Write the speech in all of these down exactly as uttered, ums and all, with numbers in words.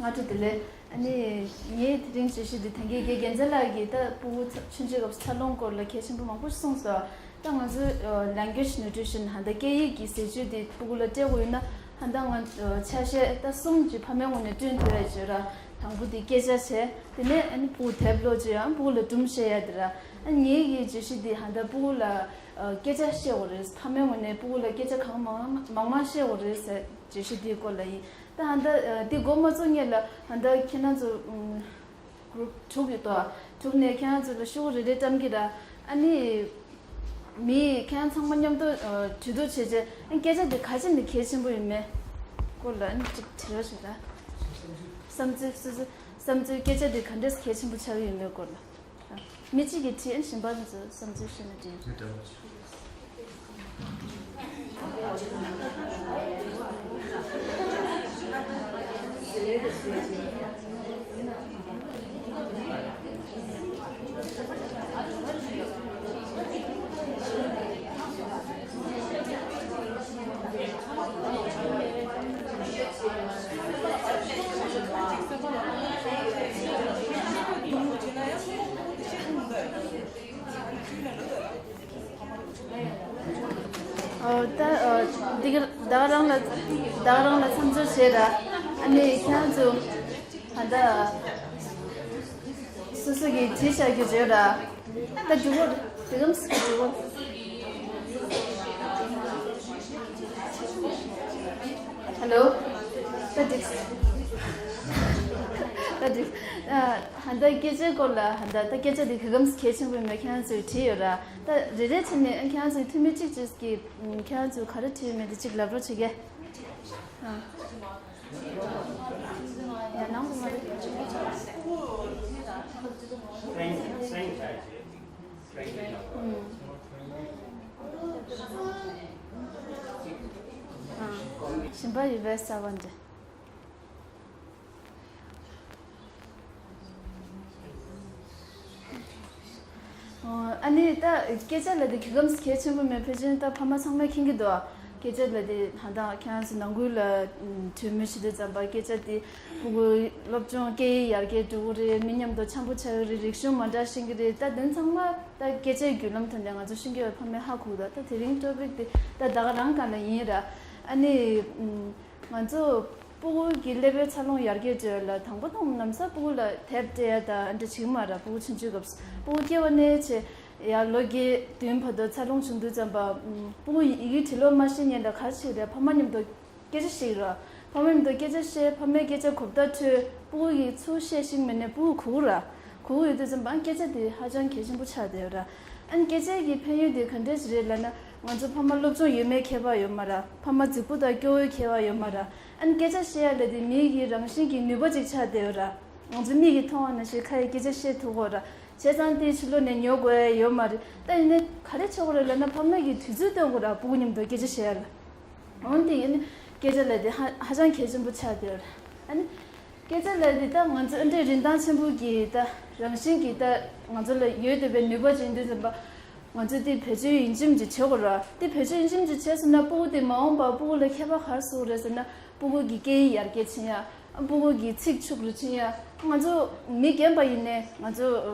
སྔ་དྲོ་བདེ་ལེགས། ཨ་ནི་ངས་དེ་རིང་བརྗོད་གཞི་འདི་ད་གིན་རྒན་རྒྱལ་མཚན་ལགས་ཀྱིས་ད་ཕྲུ་གུ་ཚ་ཆུང་ཆུང་སྐབས་སུ་འཚར་ལོངས་སྐོར་ལ་གལ་ཆེན་པོ་མང་པོ་ཞིག་གསུངས་སོང་། ད་ང་ཚོའི་language nutrition ཧ་ད་སྐད་ཡིག་གི་ཟས་བཅུད་འདི་ཕྲུ་གུ་ལ་སྤྲད་དགོས་ཡོད་ན། ཧ་ད་ང་ཆ་ཤས་ད་གསུམ་ཅིག་ཕ་མའི་ངོས་ནས་བསྐྲུན་ཐུབ་ཡ་བྱོས་ར། དང་པོ་འདི་སྐད་ཆ་བྱས། དེ་ནས་ཨ་ནི་ཕྲུ་གུ་དེབ་ཀློག་བྱོས་ཡང་ཕྲུ་གུ་ལ་སྒྲུང་བཤད་ཡ་འདི་ར། ཨ་ངེད་ཀྱི་བརྗོད་གཞི་འདི་ཧ་ད་ཕྲུ་གུ་ལ་སྐད་ཆ་བཤད་དགོས་རེད། ཕ་མའི་ངོས་ནས་ཕྲུ་གུ་ལ་སྐད་ཆ་གང་མང་མང་མང་བཤད་དགོས་རེད་ཟེར་བརྗོད་གཞི་འདིའི་སྐོར་ལ་ཡིན། ད་ཧ་ད་འདི་འགོ་མ་བཙུགས་སྔོན་ལ་ཧ་ད་ཁྱེད་རང་ཚོ་group དྲུག་ཡོད་དོ། དྲུག་ནས་ཁྱེད་རང་ཚོ་ལ་ཤོག་བུ་རེ་རེ་བཀྲམ་གི་ར། ཨ་ནི་མི་ཁྱེད་རང་ཚང་མ་མཉམ་དུ་གྲོས་བསྡུར་བྱས་རྗེས་ཨ་སྐད་ཆ་འདི་ག་ཅི་ནས་གལ་ཆེན་པོ་ཡོད་མེད་སྐོར་ལ་ཨ་ནི་ཅིག་དྲི་བ་ཞིག་ར། བསམ་ཚུལ་སོ་སོ་བསམ་ཚུལ་སྐད་ཆ་འདི་ག་འདྲས་གལ་ཆེན་པོ་ཆགས་ཀྱི་ཡོད་མེད་སྐོར་ལ། མི་གཅིག་གིས་དྲིས། ཨ་ནི་གཞན་པ་ཚོ་བསམ་ཚུལ་བཤད་ན་འགྲིག་ཨོ་ད་ཨོ་འདི་ག་ད་ག་རང་ལ་ད་ག་རང་ལ་མཚམས་སྦྱོར་བྱས་ར། ཨ་ནི་ཁྱེད་རང་ཚོ་ད་ལྟ་སོ་སོ་གིས་བྲིས་བཞག་རྒྱུ་བརྗོད་ར། ད་འགྲིག་གོ། འདི་གམ་སི་འགྲིག་གོ། ཧེ་ལོ། ད་འགྲིག་ད་འགྲིག་ཨ་ད་སྐད་ཆའི་སྐོར་ལ་ད་ད་སྐད་ཆ་འདི་ག་གམ་གལ་ཆེན་པོ་ཡིན་པ་ཁྱེད་རང་ཚོས་བྲིས་ཡོད་ར། ད་རེ་རེ་བྱས་ནས་ཁྱེད་རང་ཚོས་ཐུ་མི་གཅིག་གཅིག་གིས་ཁྱེད་རང་ཚོས་ག་རེ་བྲིས་ཡོད་མེད་དེ་གཅིག་ལབ་རོགས་བྱེད་གས། ཨ། ཡ་ནང་དུ་མ་རེད། ཨ། ཞིམ་པ་ཡོད་པའི་ས་བོན་འདི། ཨ་ནི་ད་སྐད་ཆ་ལབ་དེ་གལ་གམ་གལ་ཆེན་པོ་མེད། ཕལ་ཆེར་ད་ཕ་མ་ཚང་མས་མཁྱེན་གྱི་འདུག་སྐད་ཆ་ལབ་དེ་ཧ་ད་ཁྱེད་རང་ཚོ་ནང་ཁུལ་ལ་གྲོས་མོལ་བྱེད་དུས་ཙམ་པ་སྐད་ཆ་དེ་ཕྲུ་གུ་སློབ་སྦྱོང་སྐད་ཡིག་ཡར་རྒྱས་འགྲོ་གི་རེད། མི་མཉམ་དུ་འཆམ་པོ་ཆགས་ཀྱི་རེད། རིག་གཞུང་མ་འདྲ་ཤེས་ཀྱི་རེད། ད་དེ་ཚང་མ་ད་སྐད་ཆའི་བརྒྱུད་ལམ་ཐོག་ནས་ང་ཚོ་ཤེས་ཀྱི་ཡོད། ཕ་མས་ཧ་གོ་གི་འདུག་ད་དེ་རིང་ཊོ་པིག་དེ་ད་ད་ག་རང་ག་ལ་ཡིན་ར། ཨ་ནི། ང་ཚོ་ཕྲུ་གུ་གི་ཀླད་པའི་འཚར་ལོངས་ཡར་རྒྱས་འགྲོ་ཡ་ལ་དང་པོ་དང་ལམ་སང་ཕྲུ་གུ་ལ་དེབ་སྤྲད་ཡ་དང་འདྲ་བྱེད་ཀྱི་མ་རེད། ཕྲུ་གུ་ཆུང་ཆུང་སྐབས་སུ་ཕྲུ་གུ་སྐྱེ་བ་ནས་བྱས་ཡར་ལོ་བརྒྱད་བདུན་བར་དུ་འཚར་ལོངས་བྱུང་དུས་ཙམ་པ། ཕྲུ་གུ་ཡི་གེ་འབྲི་ཀློག་མ་ཤེས་སྔོན་ལ་ག་རེ་བྱེད་ཀྱི་རེད། ཕ་མ་མཉམ་དུ་སྐད་ཆ་བཤད་ཀྱི་རེད། ཕ་མ་མཉམ་དུ་སྐད་ཆ་བཤད། ཕ་མའི་སྐད་ཆ་གོ་བརྡ་འཕྲོད། ཕྲུ་གུ་ཡིས་ཚུར་བཤད་ཤེས་མེད་ནས་ཕྲུ་གུ་གོ་གི་རེད། གོ་གི་ཡོད་དུས་ཙམ་པ་སྐད་ཆ་དེ་ཧ་ཅང་གལ་ཆེན་པོ་ཆགས་བསྡད་ཡོད་ར། ཨ་ནི་སྐད་ཆའི་གི་ཕན་ཡོན་དེ་ག་འདྲས་ཞིག་རེད་ལབ་ན། ང་ཚོ་ཕ་མ་སློབ་སྦྱོང་ཡོད་མེད་ཁྱད་པར་ཡོད་མ་རེད། ཕ་མ་རྫིག་པོ་དང་སྐྱོ་བོའི་ཁྱད་པར་ཡོད་མ་རེད། ཨ་ནི་སྐད་ཆ་བཤད་ཡ་ལ་དེ་མི་གི་རང་བཞིན་གྱི་ནུས་པ་ཅིག་ཆགས་བསྡད་ཡོད་ར། ང་ཚོ་མིག་གིས་མཐོང་བ་ནང་བཞིན་ཁ་ཡིས་སྐད་ཆ་བཤད་ཐུབ་ཀྱི་ཡོད་ར། བྱས་ཙང་དེ་ཕྱི་ལོགས་ནས་ཉོ་དགོས་ཡ་ཡོད་མ་རེད། ད་ཡིན་ནའི་ག་རེ་བྱེད་དགོས་རེད་ལབ་ན། ཕ་མ་གིས་དུས་ཚོད་སྟོན་དགོས་ར། ཕྲུ་གུ་མཉམ་དུ་སྐད་ཆ་བཤད་ཡ་ལ། འོན་ཏེ་ཡིན་ནའི་སྐད་ཆ་ལབ་དེ་ཧ་ཧ་ཅང་གལ་ཆེན་པོ་ཆགས་བསྡད་ཡོད་ར། ཨ་ནི། སྐད་ཆ་ལབ་དེ་ད་ང་ཚོ་ཨ་འདྲའི་རིན་ཐང་ཆེན་པོ་གི་ད་རང་བཞིན་གྱི་ད་ང་ཚོ་ལ་ཡོད་བསྡད་པའི་ནུས་པ་ཅིག་ཡིན་དུས་ཙམ་པ། ང་ཚོས་དེ་བེད་སྤྱོད་ཡིན་གཅིག་མིན་གཅིག་བྱེད་དགོས་ར། དེ་བེད་སྤྱོད་ཡིན་གཅིག་མིན་གཅིག་བྱས་སོང་ན། ཕྲུ་གུ་དེ་མ་འོངས་པར་ཕྲུ་གུ་ལ་ཁྱད་པར་ག་རེ་བཟོ་གི་རེད་ཟེར་ན། ཕྲུ་གུ་གི་སྐད་ཡིག་ཡར་རྒྱས་ཕྱིན་ཡ། ཕྲུ་གུ་གི་ཚིག་ཕྱུག་རུ་ཕྱིན་ཡ། ང་ཚོ་མི་རྒན་པ་ཡིན་ནའི་ང་ཚོ་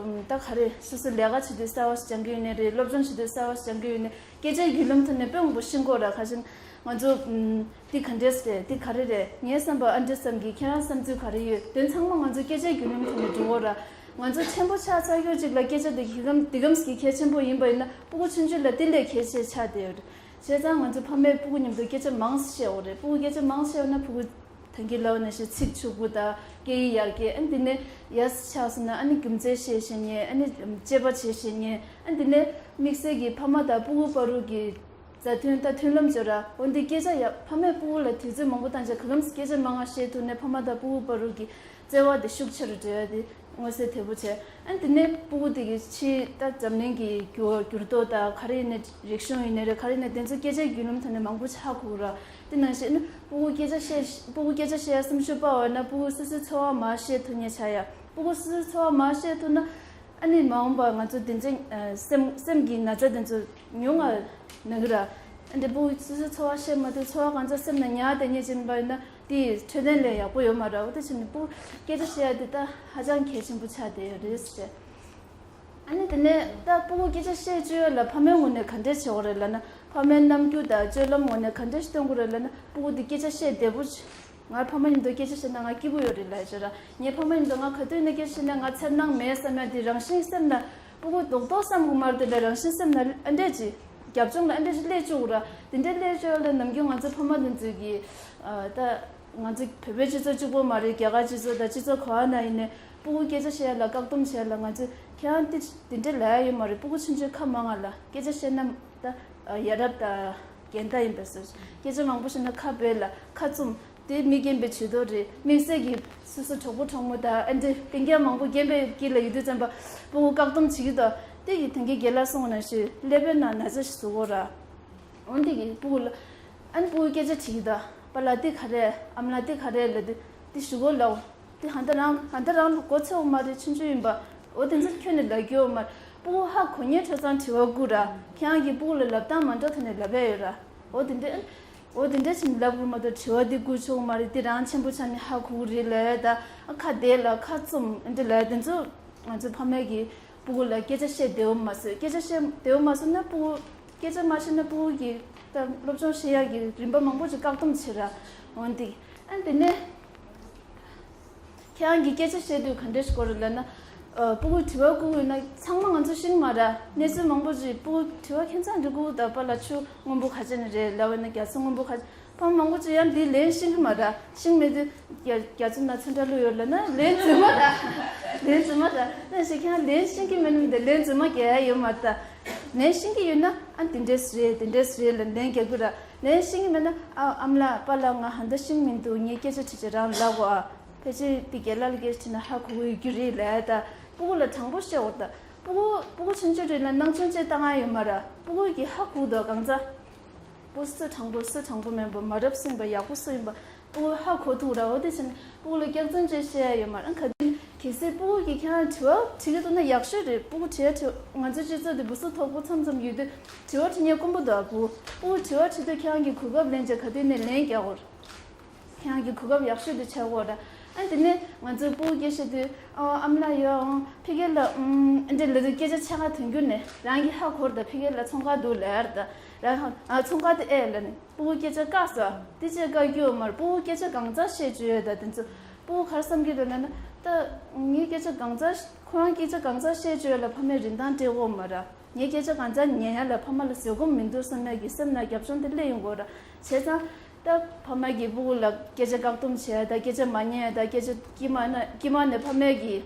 ད་ག་རེ་སོ་སོ་ལས་ཀ་བྱེད་དུས་གསར་བ་ཞིག་སྦྱང་གི་ཡོད་ནའི་རེད། སློབ་སྦྱོང་བྱེད་དུས་གསར་བ་ཞིག་སྦྱང་གི་ཡོད་ནའི། སྐད་ཆའི་བརྒྱུད་ལམ་ཐོག་ནས་དཔེ་མང་པོ་ཤེས་དགོས་ར། ཁ་ཤས་ང་ཚོ་ཨམ། འདི་ག་འདྲས་རེད། འདི་ག་རེ་རེད། ངའི་བསམ་པར་ཨ་འདྲས་བསམ་གི། ཁྱེད་རང་བསམ་ཚུལ་ག་རེ་ཡོད། དེ་ཚང་མ་ང་ཚོ་སྐད་ཆའི་བརྒྱུད་ལམ་ཐོག་ནས་འགྲོ་གི་ར། ང་ཚོ་ཆེན་པོ་ཆགས་ཚར་ཡོད་ཅིག་ལ་སྐད་ཆ་འདི་གི་གམ་འདི་གམ་གི་གལ་ཆེན་པོ་ཡིན་པ་ཡིན་ན། ཕྲུ་གུ་ཆུང་ཆུང་ལ་དེ་ལས་གལ་ཆེ་ཆགས་བསྡད་ཡོད་རེད། བྱས་ཙང་ང་ཚོ་ཕ་མས་ཕྲུ་གུ་མཉམ་དུ་སྐད་ཆ་མང་ཙམ་བཤད་དགོས་རེད། ཕྲུ་གུ་སྐད་ཆ་མང་ཙམ་བཤད་ཡོད་ན་ཕྲུ་གུ། ད་གིན་ལབ་པ་ནང་བཞིན་ཚིག་ཕྱུག་པོ་དང་སྐད་ཡིག་ཡར་རྒྱས། ཨ་ནི་དེ་ནས་ཡར་ཆགས་སོང་ན་ཨ་ནི་རྒྱུ་མཚན་བཤད་ཤེས་མཁན། ཨ་ནི་དཔྱད་པ་བྱེད་ཤེས་མཁན། ཨ་ནི་དེ་ནས་དམིགས་བསལ་གྱི་ཕ་མ་དང་ཕྲུ་གུ་བར་དུ་གི་མཛའ་མཐུན་དང་མཐུན་ལམ་བྱེད་ར། འོན་ཏེ་སྐད་ཆ་ཡ་ཕ་མས་ཕྲུ་གུ་ལ་དུས་ཚོད་མང་པོ་བཏང་བྱས་ག་གམ་སྐད་ཆ་མང་ང་བཤད་ཐུབ་ན། ཕ་མ་དང་ཕྲུ་གུ་བར་དུ་གི་བརྩེ་བ་དེ་ཤུགས་ཆེ་རུ་འགྲོ་ཡ་དེ་མངོན་གསལ་དོད་པོ་བྱས། ཨ་ནི་དེ་ནས་ཕྲུ་གུ་དེ་གི་ཕྱིའི་ད་འཛམ་གླིང་གི་འགྱུར་འགྱུར་ལྡོག་དང་། ག་རེ་ཡིན་ནའི་རིག་གཞུང་ཡིན་ནའི་རེད། ག་རེ་ཡིན་ནའི་དེ་ཚོ་སྐད་ཆའི་བརྒྱུད་ལམ་ཐོག་ནས་མང་པོ་ཧ་གོ་གི་ར། དེ་ནང་བཞིན་ཨ་ནི་ཕྲུ་གུ་སྐད་ཆ་བཤད་ཕྲུ་གུ་སྐད་ཆ་བཤད་ཡ་སེམས་ཤུགས་སྤར་བ་ན། ཕྲུ་གུ་སོ་སོའི་ཚོར་བ་མར་བཤད་ཐུབ་མཁན་ཆགས་ཡ། ཕྲུ་གུ་སོ་སོའི་ཚོར་བ་མར་བཤད་ཐུབ་ན། ཨ་ནི་མ་འོངས་པར་ང་ཚོ་དེ་ཚོ་ཨ་སེམས་སེམས་ཀྱི་ན་ཚ་དེ་ཚོ་ཉུང་ང་ན་གི་ར། ཨ་འདྲ་ཕྲུ་གུ་སོ་སོའི་ཚོར་བ་བཤད་མ་ཐུབ། ཚོར་བ་གང་ཚ་སེམས་ནང་ཉར་བསྡད་མཁན་ཅིག་ཡིན་པ་ཡིན་ན། དེ་འཕྲོད་བསྟེན་ལས་ཡག་པོ་ཡོད་མ་རེད། འོ་དེ་བྱས་ནས་སྤུ་གུ་སྐད་ཆ་བཤད་ཡ་དེ་ད་ཧ་ཅང་གལ་ཆེན་པོ་ཆགས་བསྡད་ཡོད་རེད་ཟེར། ཨ་ནི་དེ་ནས་ད་སྤུ་གུ་སྐད་ཆ་བཤད་བཅུག་ཡ་ལ་ཕ་མའི་ངོས་ནས་ག་འདྲས་བྱེད་དགོས་རེད་ལབ་ན། ཕ་མའི་རྣམ་འགྱུར་དང་སྤྱོད་ལམ་ངོས་ནས་ག་འདྲས་ཤིག་སྟོན་དགོས་རེད་ལབ་ན། སྤུ་གུ་འདི་སྐད་ཆ་བཤད་བདེ་པོ་བྱེད། ང་ཕ་མ་མཉམ་དུ་སྐད་ཆ་བཤད་ན་ང་སྐྱིད་པོ་ཡོད་རེད་ལབ་བྱས་ར། ངས་ཕ་མ་མཉམ་དུ་ང་ག་དུས་ནས་སྐད་ཆ་བཤད་ན་ང་འཚེར་སྣང་མེད་བསམ་ཡ་དེ་རང་བཞིན་སེམས་ན། སྤུ་གུ་རྡོག་རྡོག་བསམ་དགོས་མ་རེད་དེ་ལ། རང་བཞིན་སེམས་ན་ཨ་འདྲས་ཅིག་རྒྱབ་ལྗོངས་ལ་ཨ་འདྲས་ཅིག་སླེབས་བཅུག་ར། དེ་འདྲས་སླེབས་བཅུག་ཡ་ལ་ནམ་རྒྱུན་ང་ཚོ་ཕ་མ་དེ་ཚོས་ཀྱིས་ཨ་ད་ང་ཚོ་བོད་པའི་སྤྱི་ཚོགས་གཅིག་པོ་མ་རེད། རྒྱ་གར་སྤྱི་ཚོགས་དང་སྤྱི་ཚོགས་ག་བ་ན་ཡིན་ནའི་སྤུ་གུ་སྐད་ཆ་བཤད་ཡ་ལ་བཀག་སྡོམ་བྱས་ལ། ང་ཚོས་ཁྱེད་རང་དེ་དེ་འདྲས་ལབ་ཡ་ཡོད་མ་རེད། སྤུ་གུ་ཆུང་ཆུང་ཁ་མང་ང་ལ་སྐད་ཆ་བཤད་ན་ད་ཡ་རབས་དང་འགལ་ཟླ་ཡིན་པས་སོ། སྐད་ཆ་མང་པོ་བཤད་ན་ཁ་བེ་ལ་ཁ་བཙུམ། དེ་མི་རྒན་པའི་བྱེད་དོ་རེད། དམིགས་བསལ་གྱི་སོ་སོ་གྲོགས་པོ་གྲོགས་མོ་དང་ཨ་འདྲས་སྤུན་ཀྱག་མང་པོ་རྒན་པའི་དཀྱིལ་ལ་ཡོད་དུས་ཙམ་པ་སྤུ་གུ་བཀག་སྡོམ་བྱེད་ཀྱི་འདུག་དེ་གི་དེང་གི་རྒན་ལགས་གསུངས་པ་ནང་བཞིན་ཀླད་པའི་ནང་ན་ཚ་ཞིག་བཟོ་གོ་ར། འོན་ཏེ་གི་སྤུ་གུ་ལ་ཨ་ནི་སྤུ་གུ་སྐད་ཆ་དྲིས་ཀྱི་འདུག་པཱ་ལགས་འདི་ག་རེད། ཨ་མ་ལགས་འདི་ག་རེད་ལབ་དུས་འདི་ཞུ་གོ་ལབ། འདི་ཧ་ད་རང་ཧ་ད་རང་ལ་གོ་ཚོད་མ་རེད། ཆུང་ཆུང་ཡིན་པ། འོ་དེ་ཚོ་ཁྱོན་ནས་ལབ་རྒྱུ་ཡོད་མ་རེད། སྤུ་གུ་ཧ་གོ་མཁན་ཁྲོད་ཚང་དྲི་བ་བསྐུར་ར། ཁྱེད་རང་གིས་སྤུ་གུ་ལ་ལབ་སྟངས་མ་འདྲ་ཐོག་ནས་ལབ་ཡ་ཡོད་ར། འོ་དེ་འདྲ། འོ་དེ་འདྲ་བྱས་ནས་ལབ་དགོས་མ་གཏོགས་དྲི་བ་འདི་བསྐུར་ཆོག་མ་རེད། འདི་རང་ཆེན་པོ་ཆགས་ནས་ཧ་གོ་གི་རེད་ལབ་ཡ་ད། ཨ་ཁ་བདེ་ལ་ཁ་བཙུམ་འདི་ལབ་ཡ་དེ་ཚོ་ང་ཚོ་ཕ་མས་ཀྱིས་སྤུ་གུ་ལ་སྐད་ཆ་བཤད་བདེ་བོ་མ་བཟོས། སྐད་ཆ་བཤད་བདེ་བོ་མ་བཟོས་ན་སྤུ་གུ་སྐད་ཆ་མ་བཤད་ན་སྤུ་གུ་གི་ད་སློབ་སྦྱོང་བྱེད་ཡག་གི་རིམ་པ་མང་པོ་ཅིག་བཀག་སྡོམ་བྱེད་ར། འོན་ཏེ་ཨ་དེ་ནས། ཁྱེད་རང་གིས་སྐད་ཆ་བཤད་དུས་ག་འདྲས་ཤིག་དགོས་རེད་ལབ་ན། ཨ་སྤུ་གུས་དྲི་བ་བསྐུར་ཡོད་ན་ཚང་མ་ང་ཚོ་ཤེས་ཀྱི་མ་རེད། གནས་ཚུལ་མང་པོ་ཅིག་སྤུ་གུས་དྲི་བ་ཁྱད་མཚར་འདྲི་གི་འདུག་ད་པཱ་ལགས་ཆུ་སྔོན་པོ་ག་བྱས་ནས་རེད་ལབ་ཡོད་ན། རྒྱ་མཚོ་སྔོན་པོ་ག་ཕ་མ་མང་པོ་ཅིག་ཡང་འདི་ལན་ཤེས་ཀྱི་མ་རེད། ཤེས་མེད་དུས་རྒྱ་རྒྱ་མཚོ་ན་ཚོན་ཁྲ་བླུགས་ཡོད་ལབ་ན་ལན་རྫུན་མ་རེད། ལན་རྫུན་མ་རེད། ད་ཞིག་ཁྱེད་རང་ལན་ཤེས་ཀྱི་མེད་ན་འདི་ལན་རྫུན་མ་རྒྱག་ཡ་ཡོད་མ་རེད། ད་ལན་ཤེས་ཀྱི་ཡོད་ན་ཨ་འདི་འདྲས་རེད་འདི་འདྲས་རེད་ལབ་ལན་རྒྱག་གི་རེད། ལན་ཤེས་ཀྱི་མེད་ན་ཨ་ཨ་མ་ལགས་པཱ་ལགས་ང་ཧ་ད་ཤེས་ཀྱི་མི་འདུག་ངས་སྐད་ཆ་དྲིས་བྱས་རང་ལབ་གོ་ཨ། ཕལ་ཆེར་འདི་རྒན་ལགས་ལ་སྐད་ཆ་དྲིས་ན་ཧ་གོ་གི་ཡོད་རྒྱུ་རེད་ལབ་ཡ་ད། སྤུ་གུ་ལ་དྲང་པོ་བཤད་འོ་ད། སྤུ་གུ་སྤུ་གུ་ཆུང་ཆུང་རེད་ལ་སྣང་ཆུང་བྱས་བཏང་ཡ་ཡོད་མ་རེད། སྤུ་གུ་གིས་ཧ་གོ་འདུག་གང་ཚ། སྤུ་གུ་སུ་དྲང་པོ་སུ་དྲང་པོ་མིན་པ། མ་རབས་སུ་ཡིན་པ། ཡག་པོ་སུ་ཡིན་པ་སྤུ་གུ་ཧ་གོ་ཐུབ་ར། འོ་དེ་བྱས་ནས་སྤུ་གུ་ལ་སྐྱག་རྫུན་བཅས་བཤད་ཡ་ཡོད་མ་རེད། ག་དུས་གལ་སྲིད་སྤུ་གུ་གིས་ཁྱེད་རང་དྲི་བ་དྲི་གི་འདུག་ན་ཡག་ཤོས་རེད། སྤུ་གུ་དྲི་བ་དྲི་ང་ཚོའི་སྤྱི་ཚོགས་འདི་བུ་སུ་དོག་པོ་མཚམས་མཚམས་ཡོད་དུས་དྲི་བ་དྲི་མཁན་དཀོན་པོ་འདུག་སྤུ་གུ་སྤུ་གུ་དྲི་བ་དྲི་དུས་ཁྱེད་རང་གིས་གོ་སྐབས་ལེན་བྱས་ག་དུས་ནས་ལན་རྒྱག་དགོས་རེད། ཁྱེད་རང་གིས་གོ་སྐབས་ཡག་ཤོས་དེ་ཆགས་ཡོད་རེད། ཨ་དེ་ནས་ང་ཚོའི་སྤུ་གུ་སྐད་བཤད་དུས་ཨ་ཨ་མ་ལགས་ཡོད་ཨང་ཕ་གི་ལ་ཨུམ་ཨ་འདྲས་ལབ་དུས་སྐད་ཆ་ཕྱེད་ཀ་དོན་རྒྱུ་ནས་རང་གིས་ཧ་གོ་རེད་ད། ཕ་གི་ལ་ཚོང་ཁང་འདུག་ལབ་ཡ་རེད་ད། རང་ཨ་ཚོང་ཁང་དེ་ཨེ་ལབ་ནས་སྤུ་གུ་སྐད་ཆ་བཀག་སོང་། དེ་བྱས་བཀག་རྒྱུ་ཡོད་མ་རེད། སྤུ་གུ་སྐད་ཆ་གང་ཚ་བཤད་བཅུག་ཡོད་ད། དེ་ཚོ་སྤུ་གུ་ག་རེ་བསམ་གྱི་རེད་ལབ་ན་ད་ངའི་སྐད་ཆ་གང་ཚ་ཁོ་རང་སྐད་ཆ་གང་ཚ་བཤད་བཅུག་ཡོད་ལ་ཕ་མས་རིན་ཐང་སྤྲད་ཡོད་མ་རེད། ངའི་སྐད་ཆ་གང་ཚ་ཉན་ཡ་ལ་ཕ་མ་ལ་བཟོད་སྒོམ་མི་འདུག་བསམ་ཡ་གི་སེམས་ནང་རྒྱབ་ལྗོངས་དེ་སླེབས་ཡོང་གི་ཡོད་རེད། བྱས་ཙང་ད་ཕ་མ་གིས་སྤུ་གུ་ལ་སྐད་ཆ་བཀག་སྡོམ་བྱས་ད་སྐད་ཆ་མ་ཉན་ད་སྐད་ཆ་དཀྱིལ་མ་ན་དཀྱིལ་མ་ནས་ཕ་མས་ཀྱིས་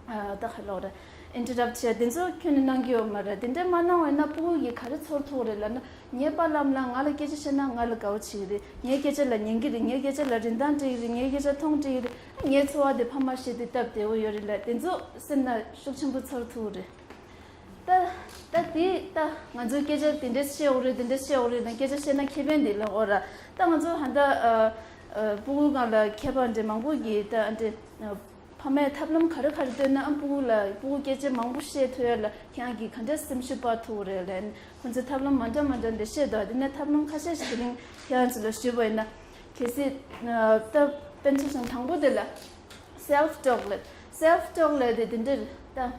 ཨ་ད་ག་ལབ་རེད་ཨིན་ཊར་རབ་བྱས་དེ་ཚོ་ཁྱོན་ནས་གནང་གི་ཡོད་མ་རེད། དེ་འདྲ་མ་གནང་བ་ཡིན་ན་སྤུ་གུ་གིས་ག་རེ་ཚོར་ཐུབ་རེད་ལབ་ན། ངའི་པཱ་ལགས་ཨ་མ་ལགས་ང་ལ་སྐད་ཆ་བཤད་ན་ང་ལ་དགའ་བོ་བྱེད་ཀྱི་རེད། ངའི་སྐད་ཆ་ལ་ཉན་གྱི་རེད། ངའི་སྐད་ཆ་ལ་རིན་ཐང་སྤྲད་ཀྱི་རེད། ངའི་སྐད་ཆ་མཐོང་སྤྲད་ཀྱི་རེད། ངའི་འཚོ་བ་དེ་ཕ་མ་བཤད་དུས་སྟབས་བདེ་བོ་ཡོད་རེད་ལབ་དེ་ཚོ་སེམས་ན་ཤུགས་ཆེན་པོ་ཚོར་ཐུབ་རེད། ད་ད་དེ་ད་ང་ཚོའི་སྐད་ཆ་དེ་འདྲས་བཤད་འོ་རེད། དེ་འདྲས་བཤད་འོ་རེད་དང་སྐད་ཆ་བཤད་ན་ཁེ་ཕན་དེ་ལབ་འོ་ར། ད་ང་ཚོ་ཧ་ད་ཨ་ཨ་སྤུ་གུ་སྒང་ལ་མཁས་པ་འདྲ་མང་པོ་གིས་ད་ཨ་འདྲ་ཨ་ཕ་མས་ཐབས་ལམ་ག་རེ་ག་རེ་བཏོན་ན་ཨ་སྤུ་གུ་ལ་སྤུ་གུ་སྐད་ཆ་མང་པོ་བཤད་ཐུབ་ཡ་ལ་ཁྱེད་རང་གིས་ག་འདྲས་སེམས་ཤུགས་སྤར་ཐུབ་རེད་ལབ་ནས་ཁོང་ཚོས་ཐབས་ལམ་མ་འདྲ་མ་འདྲ་འདྲ་བཤད་འདུག་དེ་ནས་ཐབས་ལམ་ཁ་ཤས་ཤིག་དེ་རིང་ཁྱེད་རང་ཚོ་ལ་ཞུས་པ་ཡིན་ན། གལ་སྲིད་ཨ་ད་དཔེར་ན་ཆ་བཞག་ན་དང་པོ་དེ་ལ། སེལ་ཕི་ཊོག་ལབ། སེལ་ཕི་ཊོག་ལབ་དེ་དེ་འདྲ་རེད་ད།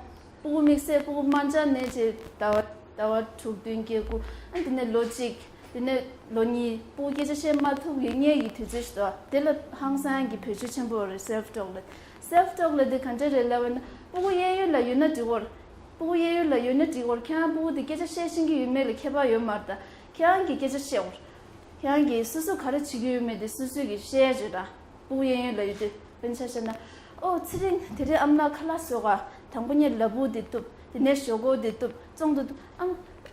སྤུ་གུ་དམིགས་བསལ་སྤུ་གུ་དམར་འབྱར་ནས་བྱས་ཟླ་བ་ཟླ་བ་དྲུག་བདུན་བརྒྱད་དགུ་ཨ་དེ་ནས་ལོ་གཅིག་དེ་ནས་ལོ་གཉིས་སྤུ་གུ་སྐད་ཆ་བཤད་མ་ཐུབ་ཀྱི་སྔས་ཀྱི་དུས་ཚོད་ཞིག་འདུག་དེ་ལ་ཧང་སང་གི་བེད་སྤྱོད་ཆེན་པོ་རེད། སེལ་ཕི་ཊོག་ལབ། སེལ་ཕི་ཊོག་ལབ་དེ་ག་འདྲ་རེད་ལབ་པ་ན་སྤུ་གུ་གཡས་གཡོན་ལ་ཡོད་ན་འགྲིག་གོ། སྤུ་གུ་གཡས་གཡོན་ལ་ཡོད་ན་འགྲིག་གོ། ཁྱེད་རང་སྤུ་གུ་དེ་སྐད་ཆ་བཤད་ཤེས་ཀྱི་ཡོད་མེད་ལ་ཁྱད་པར་ཡོད་མ་རེད་ད། ཁྱེད་རང་གིས་སྐད་ཆ་བཤད་གོ། ཁྱེད་རང་གིས་སོ་སོ་ག་རེ་བྱེད་ཀྱི་ཡོད་མེད་དེ་སོ་སོ་གིས་བཤད་ཡ་བྱེད་དང་། སྤུ་གུ་གཡས་གཡོན་ལ་ཡོད་དུས་དཔེར་ན་ཆ་བཞག་ན། ཨོ་ཚེ་རིང་དེ་རིང་ཨ་མ་ལགས་ཁ་ལག་བཟོས་ག་དང་པོ་ངས་ལ་ཕུག་དེ་གཏུབ། དེ་ནས་ཞོག་ཁོག་དེ་གཏུབ། བཙོང་དུ་གཏུབ། ཨ་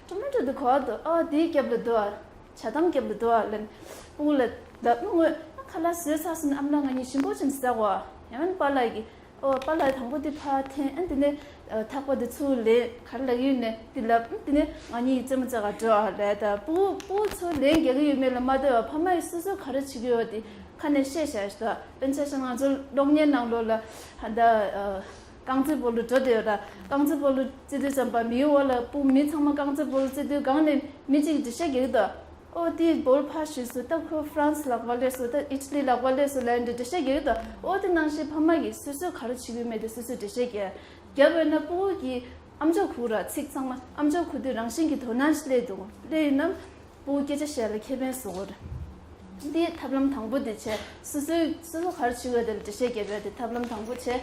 ཊོ་མེ་ཊོ་དེ་ག་པར་འདུག་ཨ་དེའི་རྒྱབ་ལ་འདུག་ཨ། ཇ་དམ་རྒྱབ་ལ་འདུག་ཨ་ལབ་ནས་སྤུ་གུ་ལ་ལབ་ན་ངོས་ཨ་ཁ་ལག་བཟོས་ཚར་སོང་ན་ཨ་མ་ལགས་ང་གཉིས་ཞིམ་པོ་བྱས་ནས་ཟ་གོ་ཨ། ཡང་ན་པཱ་ལགས་ཀྱིས་ཨོ་པཱ་ལགས་དང་པོ་དེ་ཕར་འཐེན་ཨ་དེ་ནས་ཨ་ཐག་པ་དེ་ཚུར་ལེན་ག་རེ་ལབ་ཡོད་ནས་དེ་ལབ་ཨ་དེ་ནས་ང་གཉིས་རྩེད་མོ་རྩེ་ག་འགྲོ་ཨ་ལབ་ད་སྤུ་གུ་སྤུ་གུ་ཚུར་ལེན་རྒྱག་གི་ཡོད་མེད་ལ་མ་ལྟོས་པར་ཕ་མ་ཡིས་སོ་སོ་ག་རེ་བྱེད་ཀྱི་ཡོད་དེ་ཁ་ནས་བཤད་བཞག་ཞིག་ད། དཔེར་ན་ཆ་བཞག་ན་ང་ཚོ་གློག་བརྙན་ནང་ལོགས་ལ་ཧ་ད་ཨ། རྐང་རྩེད་སྤོ་ལོ་འགྲོ་བསྡད་ཡོད་ར། རྐང་རྩེད་སྤོ་ལོ་རྩེ་དུས་ཙམ་པ་མིའི་འོག་ལ་སྤུ་མི་ཚང་མ་རྐང་རྩེད་སྤོ་ལོ་རྩེ་དུས་སྒང་ནས་མི་གཅིག་འགྲེལ་བཤད་རྒྱག་གི་འདུག་ཨོ་དེ་བོལ་ཕ་ཞུས་སོ། ད་ཁོ་ཧྥ་རན་སི་ལག་པ་ལས་སོ། ད་ཨི་ཊ་ལི་ལག་པ་ལས་སོ་ལབ་འདྲ་འགྲེལ་བཤད་རྒྱག་གི་འདུག་ཨོ་དེ་ནང་བཞིན་ཕ་མ་གིས་སོ་སོས་ག་རེ་བྱེད་ཀྱི་ཡོད་མེད་དེ་སོ་སོས་འགྲེལ་བཤད་རྒྱག་རྒྱབ་པ་ཡིན་ན་སྤུ་གུ་གི་ཨམ་ཅོག་གུ་ར་ཚིག་ཚང་མ་ཨམ་ཅོག་གུ་དུས་རང་བཞིན་གྱི་དོ་སྣང་ཞིག་སླེབས་འདུག་སླེབས་ཡིན་ན་སྤུ་གུ་སྐད་ཆ་བཤད་ལ་ཁེ་ཕན་བཟོ་གི་རེད། འདི་ཐབས་ལམ་དང་པོ་དེ་བྱས། སོ་སོའི་སོ་སོ་ག་རེ་བྱེད་དགོས་དེ་ལ་འགྲེལ་བཤད་རྒྱབ་ཡ་དེ་ཐབས་ལམ་དང་པོ་བྱས།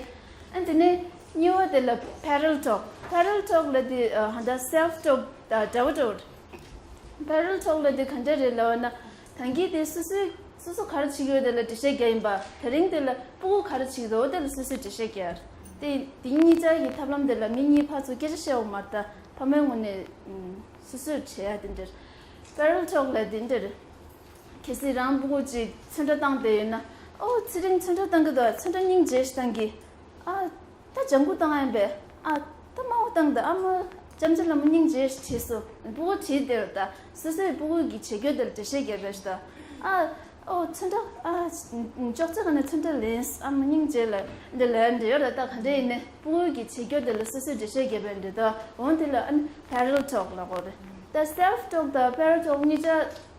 ཨ་དེ་ནས་གཉིས་པ་དེ་ལ་parallel talk. Parallel talk ལབ་དེ་ཨ་ཧ་ད་self talk དང་འདྲ་བོ་འདྲ་བོ་རེད། Parallel talk ལབ་དེ་ག་འདྲ་རེད་ལབ་ན། ད་གིན་དེ་སོ་སོའི་སོ་སོ་ག་རེ་བྱེད་ཀྱི་ཡོད་དེ་ལ་འགྲེལ་བཤད་རྒྱག་ཡིན་པ། དེ་རིང་དེ་ལ་སྤུ་གུ་ག་རེ་བྱེད་ཀྱི་འདུག་དེ་ལ་སོ་སོས་འགྲེལ་བཤད་རྒྱག་ཡ་རེད། དེ་དེ་གཉིས་ཆ་གི་ཐབས་ལམ་དེ་ལ་མི་གཉིས་ཕར་ཚུར་སྐད་ཆ་བཤད་དགོས་མ་རེད། ད་ཕ་མའི་ངོས་ནས་ཨུམ་སོ་སོས་བྱེད་ཡ་དེ་འདྲ་རེད། Parallel talk ལབ་དེ་འདྲ་རེད། གལ་སྲིད་རང་སྤུ་གུ་གཅིག་ཚོན་ཁྲ་བཏང་བསྡད་ཡོད་ན། ཨོ་ཚེ་རིང་ཚོན་ཁྲ་བཏང་གི་འདུག་ཚོན་ཁྲ་སྙིང་རྗེ་ཞིག་བཏང་གི་ཨ་ད་ལྗང་གུ་བཏང་ཡིན་པས། ཨ་ད་དམར་པོ་བཏང་དང་། ཨ་མ་ལྕམ་ཆེན་ལ་མོ་སྙིང་རྗེ་ཞིག་བྲིས་སོ། སྤུ་གུ་བྲིས་བསྡད་ཡོད། ད་སོ་སོའི་སྤུ་གུ་གི་བྱེད་སྤྱོད་དེ་ལ་འགྲེལ་བཤད་རྒྱབ་པ་ཞིག་ད། ཨ་ཨོ་ཚོན་ཁྲ་ཨ་ཅོག་ཙེ་ག་ནས་ཚོན་ཁྲ་ལེན། ཨ་མ་སྙིང་རྗེ་ལ་འདི་ལ་འདི་ཡོད་ར། ད་ག་འདྲ་ཡིན་ནས་སྤུ་གུ་གི་བྱེད་སྤྱོད་དེ་ལ་སོ་སོས་འགྲེལ་བཤད་རྒྱབ་པ་འདི་ད། འོ་དེ་ལ་ཨ་ནི་parallel talk ལབ་དགོས་རེད། ད་self talk དང་parallel talk གཉིས་ཆ་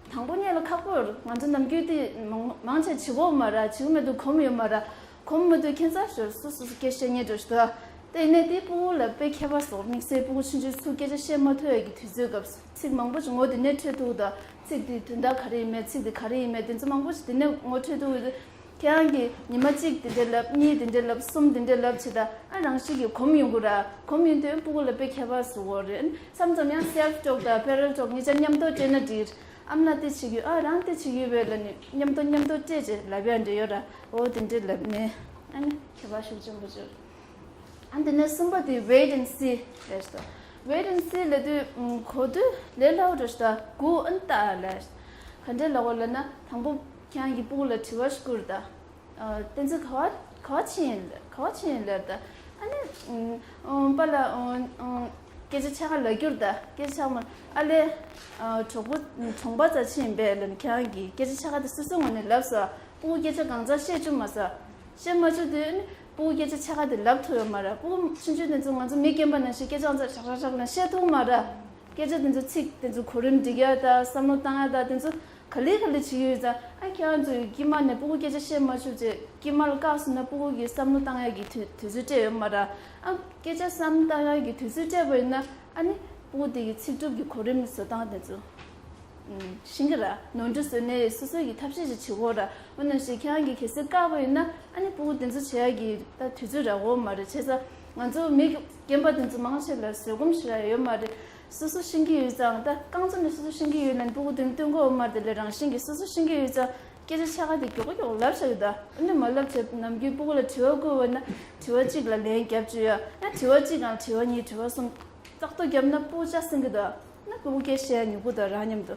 དང་པོ་གཉིས་ལ་ཁག་པོ་རེད། ང་ཚོ་ནམ་རྒྱུན་དེ་མང་མང་ཆེ་བྱེད་ཀྱི་ཡོད་མ་རེད། བྱེད་ཀྱི་མེད་དུ་གོམས་ཡོད་མ་རེད། གོམས་མི་འདུག་ཁྱད་མཚར་ཞོར་སོ་སོ་སོ་སྐད་བཤད་མཁན་འདྲ་ཞིག་འདུག་དེ་ཡིན་ནའི་དེ་སྤུ་གུ་ལ་དཔེ་ཁྱད་པར་སོང་། དམིགས་བསལ་སྤུ་གུ་ཆུང་ཆུང་ཚོ་སྐད་ཆ་བཤད་མ་ཐུབ་ཡ་གི་དུས་ཚོད་སྐབས་སུ་ཚིག་མང་པོ་ཞིག་ངོ་དེ་ནས་འཕྲོད་ཐུབ་དང་། ཚིག་དེ་དོན་དག་ག་རེ་ཡིན་མེད། ཚིག་དེ་ག་རེ་ཡིན་མེད། དེ་ཚོ་མང་པོ་ཞིག་དེ་ནས་ངོ་འཕྲོད་ཐུབ་ཡོད། ཁྱེད་རང་གིས་ཉི་མ་གཅིག་དེ་འདྲ་ལབ། གཉིས་དེ་འདྲ་ལབ། གསུམ་དེ་འདྲ་ལབ་བྱས་ད། ཨ་རང་བཞིན་གྱིས་གོམས་ཡོང་གི་ར། གོམས་ཡོང་དུས་སྤུ་གུ་ལ་དཔེ་ཁྱད་པར་བཟོ་གི་རེད། མཚམས་མཚམས་ཡང་self talk དང་parallel talk གཉིས་ཆ་མཉམ་དུ་སྤྲད་ན་འགྲིག་ཨ་མ་ལགས་དེ་བྱེད་ཀྱི་ཨ་རང་དེ་བྱེད་ཀྱི་ཡོད་པས་ལབ་ནས་མཉམ་དུ་མཉམ་དུ་སྤྲད་བྱས་ལབ་ཡ་འདྲ་ཡོད་ར། འོ་དེ་འདྲ་ལབ་ནས་ཨ་ནི་ཁྱད་པར་ཤུགས་ཆེན་པོ་བྱུང་། ཨ་དེ་ནས་གསུམ་པ་དེ་wait and see རེད་ཤག wait and see ལབ་དུས་ཨུམ་གོ་དུས་ལས་སླ་བོ་འདྲ་ཞིག་ད། སྒུག་ཨ་ནི་ལྟ་ལབ་ཤག་ག་འདྲས་ལབ་དགོས་ལབ་ན། དང་པོ་ཁྱེད་རང་གིས་སྤུ་གུ་ལ་དྲི་བ་ཞིག་བསྐུར་ད། ཨ་བསྟན་འཛིན་ག་བ་ག་བ་ཕྱིན་ཡིན། ག་བ་ཕྱིན་ཡིན་ལབ་ད། ཨ་ནི་ཨུམ་ཨུམ་པཱ་ལགས་ཨུམ་ཨུམ་སྐད་ཆ་ཆ་ག་ལབ་རྒྱུར་ད། སྐད་ཆ་ཆ་ག་མ། ཨ་ལས་ཨ་གྲོགས་པོ་གྲོང་པ་རྩ་ཕྱིན་ཡིན་པས་ལབ་ནས་ཁྱེད་རང་གིས་སྐད་ཆ་ཆ་ག་དེ་སོ་སོའི་ངོས་ནས་ལབ་སོང་། སྤུ་གུ་སྐད་ཆ་གང་ཚང་བཤད་བཅུག་མ་སོང་། བཤད་མ་བཅུག་དུས་ནི་སྤུ་གུ་སྐད་ཆ་ཆ་ག་དེ་ལབ་ཐུབ་ཡོད་མ་རེད། སྤུ་གུ་ཆུང་ཆུང་དེ་ཚོ་ང་ཚོ་མི་རྒན་པ་ནང་བཞིན་སྐད་ཆ་ཨང་རྩ་ཧྲག་ཧྲག་ཧྲག་ལ་བཤད་ཐུབ་མ་རེད། སྐད་ཆ་དེ་ཚོ་ཚིག་དེ་ཚོ་གོ་རིམ་སྒྲིག་ཡ་དང་བསམ་བློ་བཏང་ཡ་དང་དེ་ཚོ་ག་ལེ་ག་ལེ་བྱེད་ཀྱི་ཡོད་ཙང་། ཨ་ཁྱེད་རང་ཚོས་དཀྱིལ་མ་ནས་སྤུ་གུ་སྐད་ཆ་བཤད་མ་བཅུག་བྱས་དཀྱིལ་མ་ལ་བཀག་སོང་ན་སྤུ་གུ་གི་བསམ་བློ་བཏང་ཡ་གི་དུས་དུས་ཚོད་སྤྲད་ཡོད་མ་རེད། ཨ་སྐད་ཆ་བསམ་བློ་བཏང་ཡ་གི་དུས་ཚོད་སྤྲད་པ་ཡིན་ན་ཨ་ནི་སྤུ་གུ་དེ་གི་ཚིག་གྲུབ་ཀྱི་གོ་རིམ་བཟོ་སྟངས་དེ་ཚོ། ཤིང་གི་ར་ནོར་འཁྲུལ་བཟོས་ནས་སོ་སོ་ཡི་ཐབས་ཤེས་ཤིག་བྱེད་དགོས་ར། འོ་ན་ཞིག་ཁྱེད་རང་གིས་གལ་སྲིད་བཀག་པ་ཡིན་ན་ཨ་ནི་སྤུ་གུ་དེ་ཚོ་བྱེད་ཡ་གི་ད་དུས་ཚོད་རག་གི་མ་རེད། བྱས་ཙང་ང་ཚོ་མི་རྒན་པ་དེ་ཚོ་མང་ཆེ་ལ་བཟོད་སྒོམ་ཞེ་དྲག་ཡོད་མ་རེད། སོ་སོ་ཤེས་ཀྱི་ཡོད་ཙང་ད་རྐང་བཙུགས་ནས་སོ་སོ་ཤེས་ཀྱི་ཡོད་ན་སྤུ་གུ་དེ་ཚོ་སྟོན་གྱི་ཡོད་མ་རེད། དེ་ལས་རང་བཞིན་གྱིས་སོ་སོ་ཤེས་ཀྱི་ཡོད་ཙང་སྐད་ཆ་ཆ་ག་དེ་མགྱོགས་པོ་མགྱོགས་པོ་ལབ་བཞག་ཡོད་ད། ཨ་ནི་མ་ལབ་བྱས་ནམ་རྒྱུན་སྤུ་གུ་ལ་དྲི་བ་བཀོད་པ་ན་དྲི་བ་གཅིག་ལ་ལན་བརྒྱབ་བཅུག་ཡ། ཡང་དྲི་བ་གཅིག་ནང་དྲི་བ་གཉིས་དྲི་བ་གསུམ་ཏག་ཏག་བརྒྱབ་ན་སྤུ་གུ་ཆ་སྲིད་ཀྱི་འདུག་ཨ་ནི་སྤུ་གུ་སྐད་བཤད་ཡ་མྱུར་པོ་འདུག་རང་མཉམ་དུ།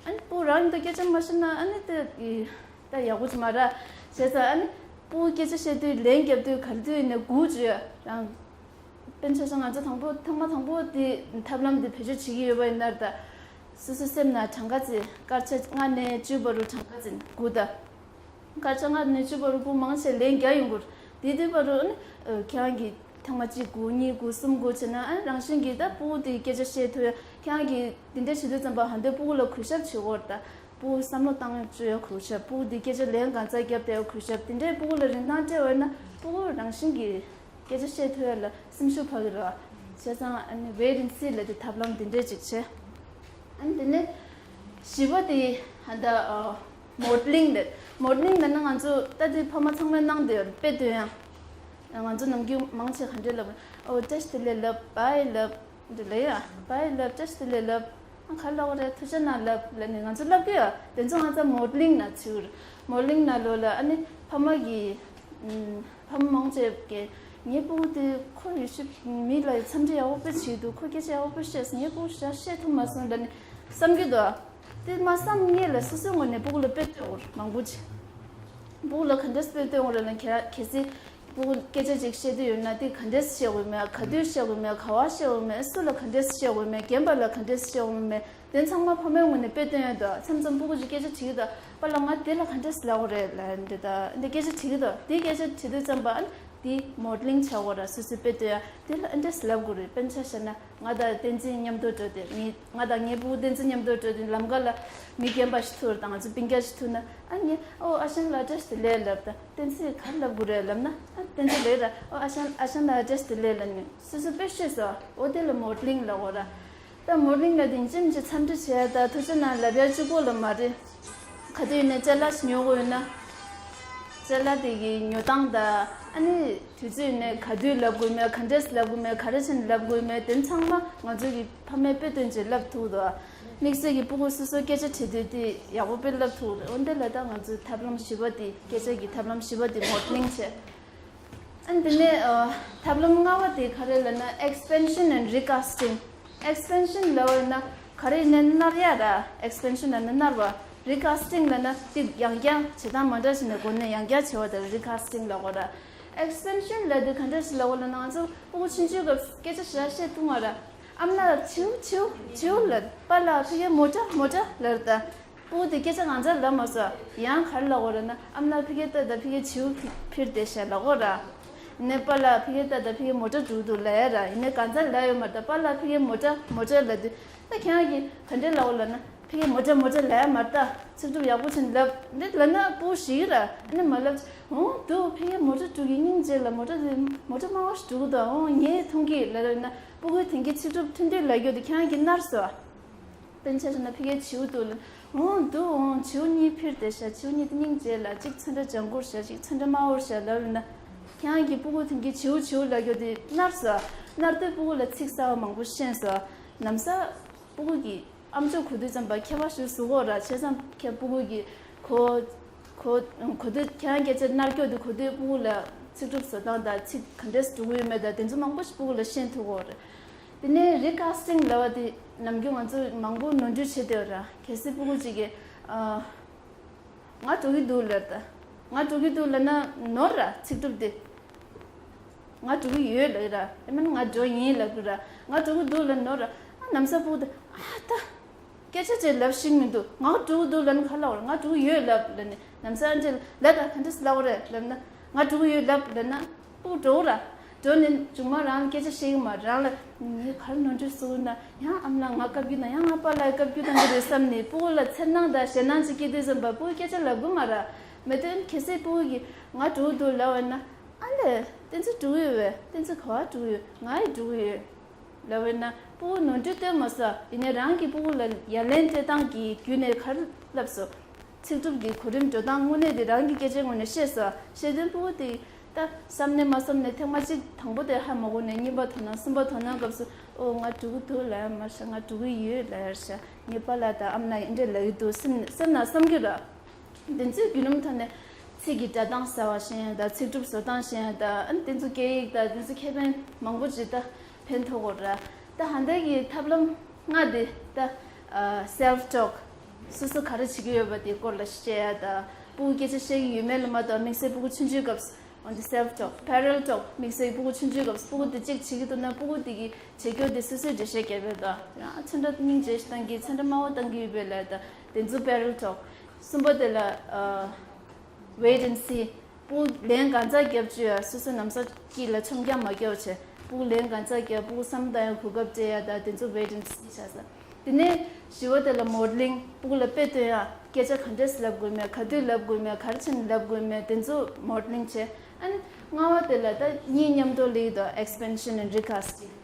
ཨ་ནི་སྤུ་གུ་རང་མཉམ་དུ་སྐད་ཆ་མ་བཤད་ན་ཨ་ནི་དེ་ཡི་ད་ཡག་པོ་ཅིག་མ་རེད། བྱས་ཙང་ཨ་ནི་སྤུ་གུ་སྐད་ཆ་བཤད་དུས་ལན་བརྒྱབ་དུས་ག་དུས་ཡིན་ནའི་སྒུག་བཅུག་ཡ་རང་། དཔེར་ན་ཆ་བཞག་ང་ཚོ་དང་པོ་ཐེངས་མ་དང་པོ་དེ་ཐབས་ལམ་དེ་བེད་སྤྱོད་བྱེད་ཀྱི་ཡོད་པ་ཡིན་ན་ད། སོ་སོའི་སེམས་ནང་གྲངས་ཀ་བརྩི། སྐར་ཆ་ལྔ་ནས་བཅུ་བར་དུ་གྲངས་ཀ་བརྩི་སྒུག་ད། སྐར་ཆ་ལྔ་ནས་བཅུ་བར་སྤུ་མང་ཆེ་ལན་རྒྱག་ཡོང་གི་རེད། དེ་དུས་བར་དུ་ཨ་ནི་ཁྱེད་རང་གིས་ཐེངས་མ་གཅིག་སྒུག་གཉིས་སྒུག་གསུམ་སྒུག་བྱས་ན་ཨ་ནི་རང་བཞིན་གྱིས་ད་སྤུ་གུ་དེའི་སྐད་ཆ་བཤད་ཐུབ་ཡ། ཁྱེད་རང་གིས་དེ་འདྲ་བྱེད་དུས་ཙམ་པ་ཧ་འདོད་སྤུ་གུ་ལ་གུས་ཞབས་བྱེད་དགོས་རེད་ད། སྤུ་གུ་བསམ་བློ་བཏང་བཅུག་ཡ་གུས་ཞབས། སྤུ་གུ་དེའི་སྐད་ཆ་ལན་གང་ཚ་བརྒྱབ་བསྡད་ཡ་གུས་ཞབས། དེ་འདྲའི་སྤུ་གུ་ལ་རིན་ཐང་སྤྲད་པ་ཡིན་ན་སྤུ་གུ་རང་བཞིན་གྱིས་སྐད་ཆ་བཤད་ཐུབ་ཡ་ལ་སེམས་ཤུགས་འཕར་གི་རེད་བ། བྱས་ཙང་ཨ་ནི་wait and see ལབ་དེ་ཐབས་ལམ་འདི་འདྲས་ཅིག་བྱས། ཨ་ནི་དེ་ནས་བཞི་པ་དེ་ཧ་ད་ཨ་modeling ལབ། Modeling ལབ་ན་ང་ཚོ་ད་དེ་ཕ་མ་ཚང་མས་གནང་བསྡད་ཡོད་རེད། དཔེ་སྟོན་ཡ། ང་ཚོ་ནམ་རྒྱུན་མང་ཆེ་ག་འདྲས་ལབ། ཨོ་བཀྲ་ཤིས་བདེ་ལེགས་ལབ། bye ལབ། འདི་ལབ་ཡ། bye ལབ། བཀྲ་ཤིས་བདེ་ལེགས་ལབ། ཨ་ག་ལབ་རེད། ཐུགས་རྗེ་གནང་ལབ་ལབ་ནས་ང་ཚོ་ལབ་གི་ཡོད། དེ་ཚོ་ང་ཚོ་modeling ནང་ཚུད་རེད། Modeling ནང་ལོགས་ལ་ཨ་ནི་ཕ་མ་གིས་ཨམ་ཕ་མ་མང་ཆེ་གིས་ངའི་སྤུ་གུ་དེ་ཁོ་ཡེ་ཤེས་མི་ལ་འཚམས་འདྲི་ཡག་པོ་དཔེ་བྱེད་འདུག་ཁོ་སྐད་ཆ་ཡག་པོ་དཔེ་བཤད་སོང་། ངའི་སྤུ་གུ་ཞེ་དྲག་བཤད་ཐུབ་མ་སོང་ལབ་ནས་བསམ་གྱི་འདུག་དེ་མ་བསམ་སྔོན་ལ་སོ་སོའི་ངོས་ནས་སྤུ་གུ་ལ་དཔེ་སྟོན་དགོས་རེད། མང་པོ་ཅིག་སྤུ་གུ་ལ་ག་འདྲས་དཔེ་སྟོན་དགོས་རེད་ལབ་ན། གལ་གལ་སྲིད་སྤུ་གུ་སྐད་ཆ་ཅིག་བཤད་དུས་ཡོད་ན་དེ་ག་འདྲས་བཤད་དགོས་མེད། ག་དུས་བཤད་དགོས་མེད། ག་བ་བཤད་དགོས་མེད། སུ་ལ་ག་འདྲས་བཤད་དགོས་མེད། རྒན་པ་ལ་ག་འདྲས་བཤད་དགོས་མེད། དེ་ཚང་མ་ཕ་མའི་ངོས་ནས་དཔེ་སྟོན་ཡ་འདུག་མཚམས་མཚམས་སྤུ་གུ་ཅིག་སྐད་ཆ་དྲིས་ཀྱི་འདུག་པཱ་ལགས་ང་དེ་ལ་ག་འདྲས་ལབ་དགོས་རེད་ལབ་འདི་ད་འདི་སྐད་ཆ་དྲིས་ཀྱི་འདུག་དེ་སྐད་ཆ་དྲིས་དུས་ཙམ་པ་ཨ་ནི་ དེ་མོ་ཌེ་ལིང་བྱ་དགོས་ར། སོ་སོའི་དཔེ་སྟོན་ཡ་དེ་ལ་ཨེ་འདྲས་ལབ་དགོས་རེད། དཔེར་ན་ཆ་བཞག་ན་ང་དང་བསྟན་འཛིན་མཉམ་དུ་འགྲོ་དེ། ངས་ང་དང་ངའི་སྤུ་གུ་བསྟན་འཛིན་མཉམ་དུ་འགྲོ་དེ་ལམ་ཁ་ལ་མི་རྒན་པ་ཞིག་ཐུག་ར་དང་ང་ཚོ་སྤུན་ཀྱག་ཞིག་ཐུག་ན། ཨ་ནི་ཨོ་ཨ་ཞང་ལགས་བཀྲ་ཤིས་བདེ་ལེགས་ལབ་དང་། བསྟན་འཛིན་ག་རེ་ལབ་དགོས་རེད་ལབ་ན། ཨ་བསྟན་འཛིན་ལབ་ར། ཨོ་ཨ་ཞང་ཨ་ཞང་ལགས་བཀྲ་ཤིས་བདེ་ལེགས་ལབ་ནས་སོ་སོའི་དཔེ་ཤོད་སོ། ཨོ་དེ་ལ་མོ་ཌེ་ལིང་ལབ་དགོས་ར། ད་མོ་ཌེ་ལིང་ལ་དེ་ཡིན་གཅིག་མིན་གཅིག་འཚམས་འདྲི་བྱས། ད་ཐུགས་རྗེ་གནང་ལབ་ཡ་གཅིག་པོ་ལ་མ་རེད། ག་དུས་ཡིན་ནའི་ཅ་ལག་ཞིག་ཉོ་དགོས་ཡོད་ན། ཅ་ལག་དེ་གི་ཉོ་སྟངས་དང་། ཨ་ནི་དུས་ཚོད་ཡིན་ནའི་ག་དུས་ལབ་དགོས་མེད། ག་འདྲས་ལབ་དགོས་མེད། ག་རེ་བྱས་ནས་ལབ་དགོས་མེད། དེ་ཚང་མ་ང་ཚོ་གི་ཕ་མའི་དཔེ་སྟོན་བྱས་ལབ་ཐུབ་འདུག། དམིགས་བསལ་གྱི་སྤུ་གུ་སོ་སོ་སྐད་ཆ་དྲིས་དུས་དེ་ཡག་པོ་དཔེ་ལབ་ཐུབ་འདུག། འོན་ཏེ་ལ་ད་ང་ཚོའི་ཐབས་ལམ་བཞི་པ་དེ། སྐད་ཆ་གི་ཐབས་ལམ་བཞི་པ་དེ་མོ་ཌེ་ལིང་བྱས། ཨ་ནི་དེ་ནས་ཨ་ཐབས་ལམ་ལྔ་པ་དེ་ག་རེ་ལབ་ན། expansion and recasting། expansion ལབ་པ་ན་ག་རེ་ནས་མནར་ཡ་ར། expansion ལབ་ན་མནར་བ། recasting ལབ་ན་དེ་ཡང་བསྐྱར་བྱེད་སྟངས་མ་འདྲ་ཞིག་ནས་སྒོ་ནས་ཡང་བསྐྱར་བྱེད་པ་དེ་recasting ལབ་དགོས་ར། expansion ལབ་དུས་ག་འདྲ་ཞིག་ལབ་དགོས་ལབ་ན། ང་ཚོ་སྤུ་གུ་ཆུང་ཆུང་སྐབས་སྐད་ཆ་ཞེ་དྲག་བཤད་ཐུབ་མ་ར། ཨམ་ལགས་བྱིའུ་བྱིའུ་བྱིའུ་ལབ། པཱ་ལགས་ཕ་གིའི་མོ་ཊ་མོ་ཊ་ལབ་ར། ད་སྤུ་གུ་དེ་སྐད་ཆ་གང་ཚ་ལབ་མ་སོང་། ཡང་ག་རེ་ལབ་དགོས་རེད་ན། ཨམ་ལགས་ཕ་གིའི་ལྟ་ད་ཕ་གིའི་བྱིའུ་ཕི་ཕིར་བསྡད་ཤག་ལབ་དགོས་ར། ཡིན་ནའི་པཱ་ལགས་ཕ་གིའི་ལྟ་ད་ཕ་གིའི་མོ་ཊ་འགྲོ་གི་འདུག་ལབ་ཡ་ར། ཡིན་ནའི་གང་ཚ་ལབ་ཡོད་མ་རེད། ད་པཱ་ལགས་ཕ་གིའི་མོ་ཊ་མོ་ཊ་ལབ་དུས། ད་ཁྱེད་རང་གིས་ག་འདྲས་ལབ་དགོས་ལབ་ན། ཕ་གིའི་མོ་ཊ་མོ་ཊ་ལབ་ཡ་མ་རེད། ད་ཚིག་གྲུབ་ཡག་པོ་བྱས་ནས་ལབ། འདི་ལབ་ན་སྤུ་གུ་ཞེད་ཀྱི་ར། ཨ་ནི་མ་ལབ། འོང་འདུག། ཕ་གིའི་མོ་ཊ་འགྲོ་གི། སྙིང་རྗེ་ལ་མོ་ཊ་དེ་མོ་ཊ་དམའ་བ་ཞིག་འགྲོ་གི་འདུག། འོང་ངས་མཐོང་གི་ལབ་ལབ་ན། སྤུ་གུའི་དེང་གི་ཚིག་གྲུབ་ཐུང་ཐུང་ལབ་རྒྱུ་དེ་ཁྱེད་རང་གིས་མནར་སོང་། དཔེར་ན་ཆ་བཞག་ན་ཕ་གིའི་བྱིའུ་འདུག་ལབ། འོང་འདུག། འོང་བྱིའུ་གཉིས་ཕིར་བསྡད་ཤག། བྱིའུ་གཉིས་དེ་སྙིང་རྗེ་ལ་གཅིག་ཚོན་ཁྲ་ལྗང་གུར་ཤག། གཅིག་ཚོན་ཁྲ་དམར་པོ་ཤག་ལབ་ལབ་ན། ཁྱེད་རང་གིས་སྤུ་གུ་དེང་གི་བྱིའུ་བྱིའུ་ལབ་རྒྱུ་དེ་མནར་སོང་། མནར་དུས་སྤུ་གུ་ལ་ཚིག་གསར་པ་མང་པོ་ཤེས་སོང་། ལམ་སང་སྤུ་གུ་གི་ཨམ་ཅོག་གོ་དུས་ཙམ་པ་ཁྱད་པར་ཞིག་བཟོ་གི་ཡོད་ར། བྱས་ཙང་ཁྱེད་སྤུ་གུ་གི་གོ་གོ་གོ་དུས། ཁྱེད་རང་སྐད་ཆ་མནར་རྒྱུ་དེ་གོ་དུས་སྤུ་གུ་ལ་ཚིག་གྲུབ་བཟོ་སྟངས་དང་། ཚིག་ག་འདྲས་འགྲོ་གི་ཡོད་མེད་དང་། དེ་ཚོ་མང་པོ་ཞིག་སྤུ་གུ་ལ་ཤེས་ཐུབ་ཀྱི་ཡོད་རེད། དེ་ནས་རི་ཀ་སི་ཊིང་ལབ་པ་དེ་ནམ་རྒྱུན་ང་ཚོ་མང་པོ་ནོར་འཁྲུལ་བྱེད་བསྡད་ཡོད་ར། གལ་སྲིད་སྤུ་གུ་གཅིག་གིས་ཨ། ང་འགྲོ་གི་འདུག་ལབ་ད། ང་འགྲོ་གི་འདུག་ལབ་ན་ནོར་ར་ཚིག་གྲུབ་དེ། ང་འགྲོ་གི་ཡོད་ལབ་ར། ཨེ་མིན་ང་འགྲོ་ཡིན་ལབ་གི་ར། ང་འགྲོ་གི་འདུག་ལབ་ནོར་ར། ཨ་ནམ་སང་སྤུ་གུ་དེ་ཨ་ད། སྐད་ཆ་ཅིག་ལབ་ཤེས་མི་འདུག། ང་འགྲོ་གི་འདུག་ལབ་ན་ག་རེ་ལབ་དགོས་རེད། ང་འགྲོ་གི་ཡོད་ལབ་ལབ་ནས། ནམ་སང་ཨ་འདྲས་ལབ་ད། ག་འདྲས་ལབ་དགོས་རེད་ལབ་ན། ང་འགྲོ་གི་ཡོད་ལབ་ལབ་ན། སྤུ་གུ་འགྲོ་ར། འགྲོ་ནས་མཇུག་མ་རང་ལ་སྐད་ཆ་བཤད་ཀྱི་མ་རེད། རང་ལ་ངས་ག་རེ་ནོར་འཁྲུལ་བཟོས་ན། ཡང་ཨ་མ་ལགས་ང་བཀའ་བཀྱོན་དང་། ཡང་ང་པཱ་ལགས་བཀའ་བཀྱོན་གཏོང་གི་རེད་བསམ་ནས་སྤུ་གུ་ལ་འཚེར་སྣང་དང་ཞེད་སྣང་ཅིག་སྐྱེས་དུས་ཙམ་པ་སྤུ་གུས་སྐད་ཆ་ལབ་གི་མ་རེད། མེད་དུས་གལ་སྲིད་སྤུ་གུ་གིས་ང་འགྲོ་གི་འདུག་ལབ་པ་ན། ཨ་ལས། བསྟན་འཛིན་འགྲོ་གི་ཡོད་པས། བསྟན་འཛིན་ག་པར་འགྲོ་གི་ཡོད། ང་ཡི་འགྲོ་གི་ཡོད་ལབ་པ་ན། སྤུ་གུ་ནོར་འཁྲུལ་སྟོན་མ་སོང་། ཡིན་ནའི་རང་གིས་སྤུ་གུ་ལ་ཡ་ལན་སྤྲད་སྟངས་ཀྱི་བརྒྱུད་ནས་ག་རེ་ལབ་སོང་། ཚིག་གྲུབ་ཀྱི་གོ་རིམ་འགྲོ་སྟངས་དངོས་གནས་དེ་རང་གི་སྐད་ཆའི་ངོས་ནས་ཤེས་སོང་། ཤེས་དོན་སྤུ་གུ་དེ་ད་བསམ་ནས་མ་བསམ་ནས་ཐེངས་མ་གཅིག་དང་པོ་དེ་ཧ་མ་གོ་ནས་གཉིས་པ་དོ་སྣང་། གསུམ་པ་དོ་སྣང་སྐབས་སུ། ཨོ་ང་འགྲོ་གི་འདུག་ལབ་ཡ་མ་རེད་ཤག། ང་འགྲོ་གི་ཡོད་ལབ་ཡ་རེད་ཤག། ངའི་པཱ་ལགས་དང་ཨ་མ་ལགས་ཡིན་འདྲ་ལབ་ཀྱི་འདུག་སེམས་སེམས་ནང་བསམ་གྱི་རེད། དེ་ཚོའི་བརྒྱུད་རིམ་ཐོག་ནས་ཚིག་གི་སྒྲ་གདངས་གསར་བ་ཤེས་ཡ་དང་། ཚིག་གྲུབ་བཟོ་སྟངས་ཤེས་ཡ་དང་། ཨ་ནི་དེ་ཚོ་སྐད་ཡིག་དང་དེ་ཚོ་ཁེ་ཕན་མང་པོ་ཅིག་ད་ཕན་ཐོགས་ཀྱི་རེད། ད་ཧ་ད་གི་ཐབས་ལམ་ལྔ་དེ་ད། ཨ། སེལ་ཕི་ཊོག། སོ་སོ་ག་རེ་བྱེད་ཀྱི་ཡོད་པ་དེའི་སྐོར་ལ་བཤད་ཡ་དང་། སྤུ་གུ་སྐད་ཆ་བཤད་ཀྱི་ཡོད་མེད་ལ་མ་ལྟོས། དམིགས་བསལ་སྤུ་གུ་ཆུང་ཆུང་སྐབས་སུ། འོན་ཏེ་སེལ་ཕི་ཊོག། པེ་རེ་ལལ་ཊོག། དམིགས་བསལ་སྤུ་གུ་ཆུང་ཆུང་སྐབས་སུ་སྤུ་གུ་དེ་གཅིག་བྱེད་ཀྱི་འདུག་ན་སྤུ་གུ་དེ་གིས་བྱེད་རྒྱུ་དེ་སོ་སོས་འགྲེལ་བཤད་རྒྱབ་པ་དང་། ཡང་ཚོན་ཁྲ་སྙིང་རྗེ་ཞིག་བཏང་གི། ཚོན་ཁྲ་དམར་པོ་བཏང་གི་ཡོད་པའི་ལ་དང་། དེ་ཚོ་པེ་རེ་ལལ་ཊོག། གསུམ་པ་དེ་ལ། ཨ། wait and see། སྤུ་གུ་ལན་གང་ཙམ་རྒྱབ་བཅུག་ཡ། སོ་སོ་ནམ་སང་དཀྱིལ་ལ་ཆོམ་རྐྱང་མ་རྒྱབ་བྱས། སྤུ་གུ་ལན་གང་ཙམ་རྒྱབ། སྤུ་གུ་བསམ་བློ་བཏང་ཡ་གོ་སྐབས་སྤྲད་ཡ་དང་། དེ་ཚོ་wait and see བྱས་ཙང་། དེ་ནས་བཞི་པ་དེ་ལ་མོ་ཌེ་ལིང་། སྤུ་གུ་ལ་དཔེ་སྟོན་ཡ། སྐད་ཆ་ག་འདྲས་ལབ་དགོས་མེད། ག་དུས་ལབ་དགོས་མེད། ག་རེ་བྱས་ནས་ལབ་དགོས་མེད། དེ་ཚོ་མོ་ཌེ་ལིང་བྱས། ཨ་ནི་ལྔ་པ་དེ་ལ་ད་གཉིས་མཉམ་དུ་སླེབས་ཀྱི་འདུག། expansion and recasting།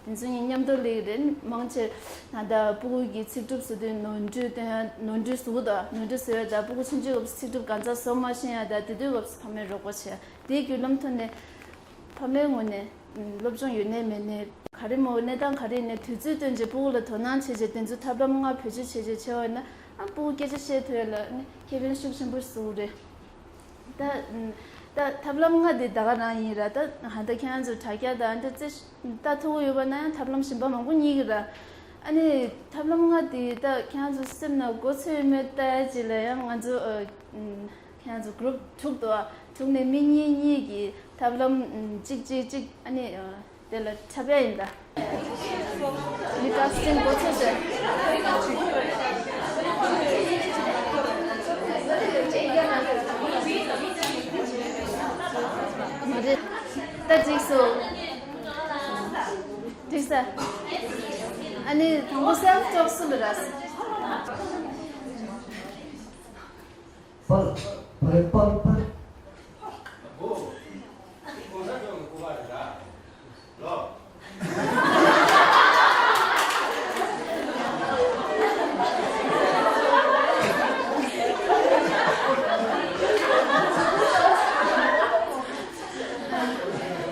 དེ་ཚོ་གཉིས་མཉམ་དུ་སླེབས་ཀྱི་རེད། མང་ཆེ་ད་ལྟ་སྤུ་གུ་གི་ཚིག་གྲུབ་བཟོ་དུས་ནོར་འཁྲུལ་སྟོན་ཡ། ནོར་འཁྲུལ་བཟོ་གི་འདུག། ནོར་འཁྲུལ་བཟོ་ཡ་དང་། སྤུ་གུ་ཆུང་ཆུང་སྐབས་སུ་ཚིག་གྲུབ་གང་ཙམ་བཟོ་མ་ཤེས་ཡ་དང་། དེ་དུས་སྐབས་སུ་ཕ་མས་རོགས་པ་བྱས། དེའི་བརྒྱུད་ལམ་ཐོག་ནས་ཕ་མའི་ངོས་ནས་སློབ་སྦྱོང་ཡོད་ནའི་མེད་ནའི། ག་རེ་མོ་གནས་སྟངས་ག་རེ་ཡིན་ནའི་དུས་ཚོད་བཏོན་བྱས་སྤུ་གུ་ལ་དོ་སྣང་བྱས་བྱས། དེ་ཚོ་ཐབས་ལམ་ལྔ་བེད་སྤྱོད་བྱས་བྱས་བྱས་པ་ཡིན་ན། ཨ། སྤུ་གུ་སྐད་ཆ་བཤད་ཐུབ་ཡ་ལ་ནི་ཁེ་ཕན་ཤུགས་ཆེན་པོ་བཟོ་གི་རེད། ད་ད་ཐབས་ལམ་ལྔ་འདི་ད་ག་རང་ཡིན་ར། ད་ཧ་ད་ཁྱེད་རང་ཚོ་དྲ་རྒྱ་དང་འདི་རྩེ་ལྟ་ཐུབ་ཀྱི་ཡོད་པ་ན་ཡང་ཐབས་ལམ་གཞན་པ་མང་པོ་རྙེད་ཀྱི་ར། ཨ་ནི་ཐབས་ལམ་ལྔ་འདི་ད་ཁྱེད་རང་ཚོ་སེམས་ནང་མགོ་ཚོས་ཡོད་མེད་ལྟ་ཡ་ཅིག་ལ་ཡང་ང་ཚོ། ཨ། ཁྱེད་རང་ཚོ་གུ་རུབ་དྲུག་འདུག། ཨ། དྲུག་ནས་མི་གཉིས་གཉིས་ཀྱིས་ཐབས་ལམ་གཅིག་གཅིག་གཅིག། ཨ་ནི། ཨ། དེ་ལ་འཁྲབ་ཡ་ཡིན་ད། མི་ཀ་སི་ཊིང་མགོ་ཚོས་ཟེར། མ་རེད། འགྲིག་སོང་། འགྲིག་ས། ཨ་ནི་དང་པོ་སེལ་ཕི་ཊོག་སུ་ལ་ར། པར་པར་པར་པར།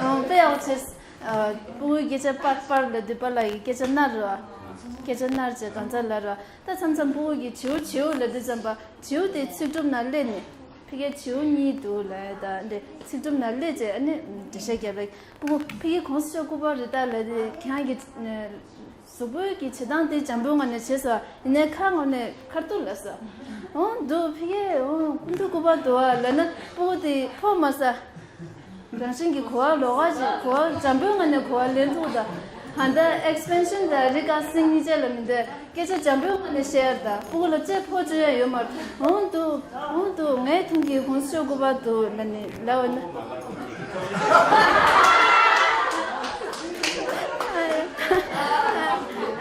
ཨ། དཔེ་ཡག་པོ་བྱས། ཨ། སྤུ་གུའི་སྐད་ཆ་པར་པར་ལབ་དུས་པཱ་ལགས་ཀྱིས་སྐད་ཆ་སྣར་ར། སྐད་ཆ་སྣར་བྱས་གང་ཙམ་ལབ་ར། ད་མཚམས་མཚམས་སྤུ་གུ་གིས་བྱིའུ་བྱིའུ་ལབ་དུས་ཙམ་པ་བྱིའུ་དེ་ཚིག་གྲུབ་ནང་སླེབས་ནས། ཕ་གིར་བྱིའུ་གཉིས་འདུག་ལབ་ཡ་ད་འདྲ་ཚིག་གྲུབ་ནང་སླེབས་བྱས་ཨ་ནི་འགྲེལ་བཤད་རྒྱབ་པ། སྤུ་གུ་ཕ་གིར་གོང་ས་མཆོག་སྐུ་པར་རེད་ད་ལབ་དུས་ཁྱེད་རང་གིས། གཟུགས་པོའི་གི་བྱེད་སྟངས་དེ་འཇམ་པོའི་ངང་ནས་བྱས་སོང་། ཡིན་ནའི་ཁ་ངོ་ནས་ཁ་ཐུག་ལབ་སོང་། འོང་འདུག་ཕ་གིའི་འོང་སྐུ་མདུན་སྐུ་པར་འདུག་ཨ་ལབ་ན་སྤུ་གུ་དེ་ཕོག་མ་སོང་། རང་བཞིན་གྱི་གོ་བ་ལོགས་ཀ་ཅིག་གོ་བ་འཇམ་པོའི་ངང་ནས་གོ་བ་ལེན་ཐུབ་ད། ཧ་ད་ཨེག་སི་པེན་ཤན་དང་རི་ཀ་སི་ཊིང་གཉིས་ཆ་ལ་མི་འདོད། སྐད་ཆ་འཇམ་པོའི་ངང་ནས་བཤད་ཡ་རེད་ད། སྤུ་གུ་ལ་ཅིག་ཕོག་བཅུག་ཡ་ཡོད་མ་རེད། འོང་འདུག་འོང་འདུག་ངའི་དྲུང་གི་གོང་ས་མཆོག་སྐུ་པར་འདུག་ལབ་ནས་ལབ་པ་ན།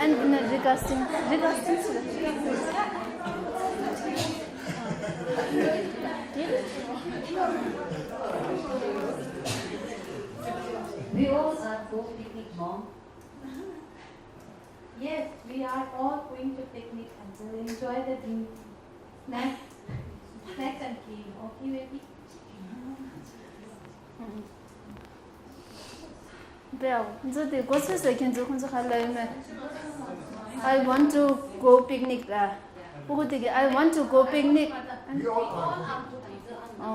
ཨ་ནི་འདི་ན་རི་ཀ་སི་ཊིང་། རི་ཀ་སི་ཊིང་ཟེར། We all are go picnic, Mom. Yes, we are all going to picnic and we'll enjoy the drink, snack, snacks and game. Okay, baby? འདི་ཡང་ཁོང་ཚོ་དེ་མགོ་ཚོས་ཟེར། ཁྱེད་ཚོ་ཁོང་ཚོ་ག་རེ་ལབ་ཡོད་མེད། I want to go picnic ལབ། སྤུ་གུ་དེ་གིས་I want to go picnic.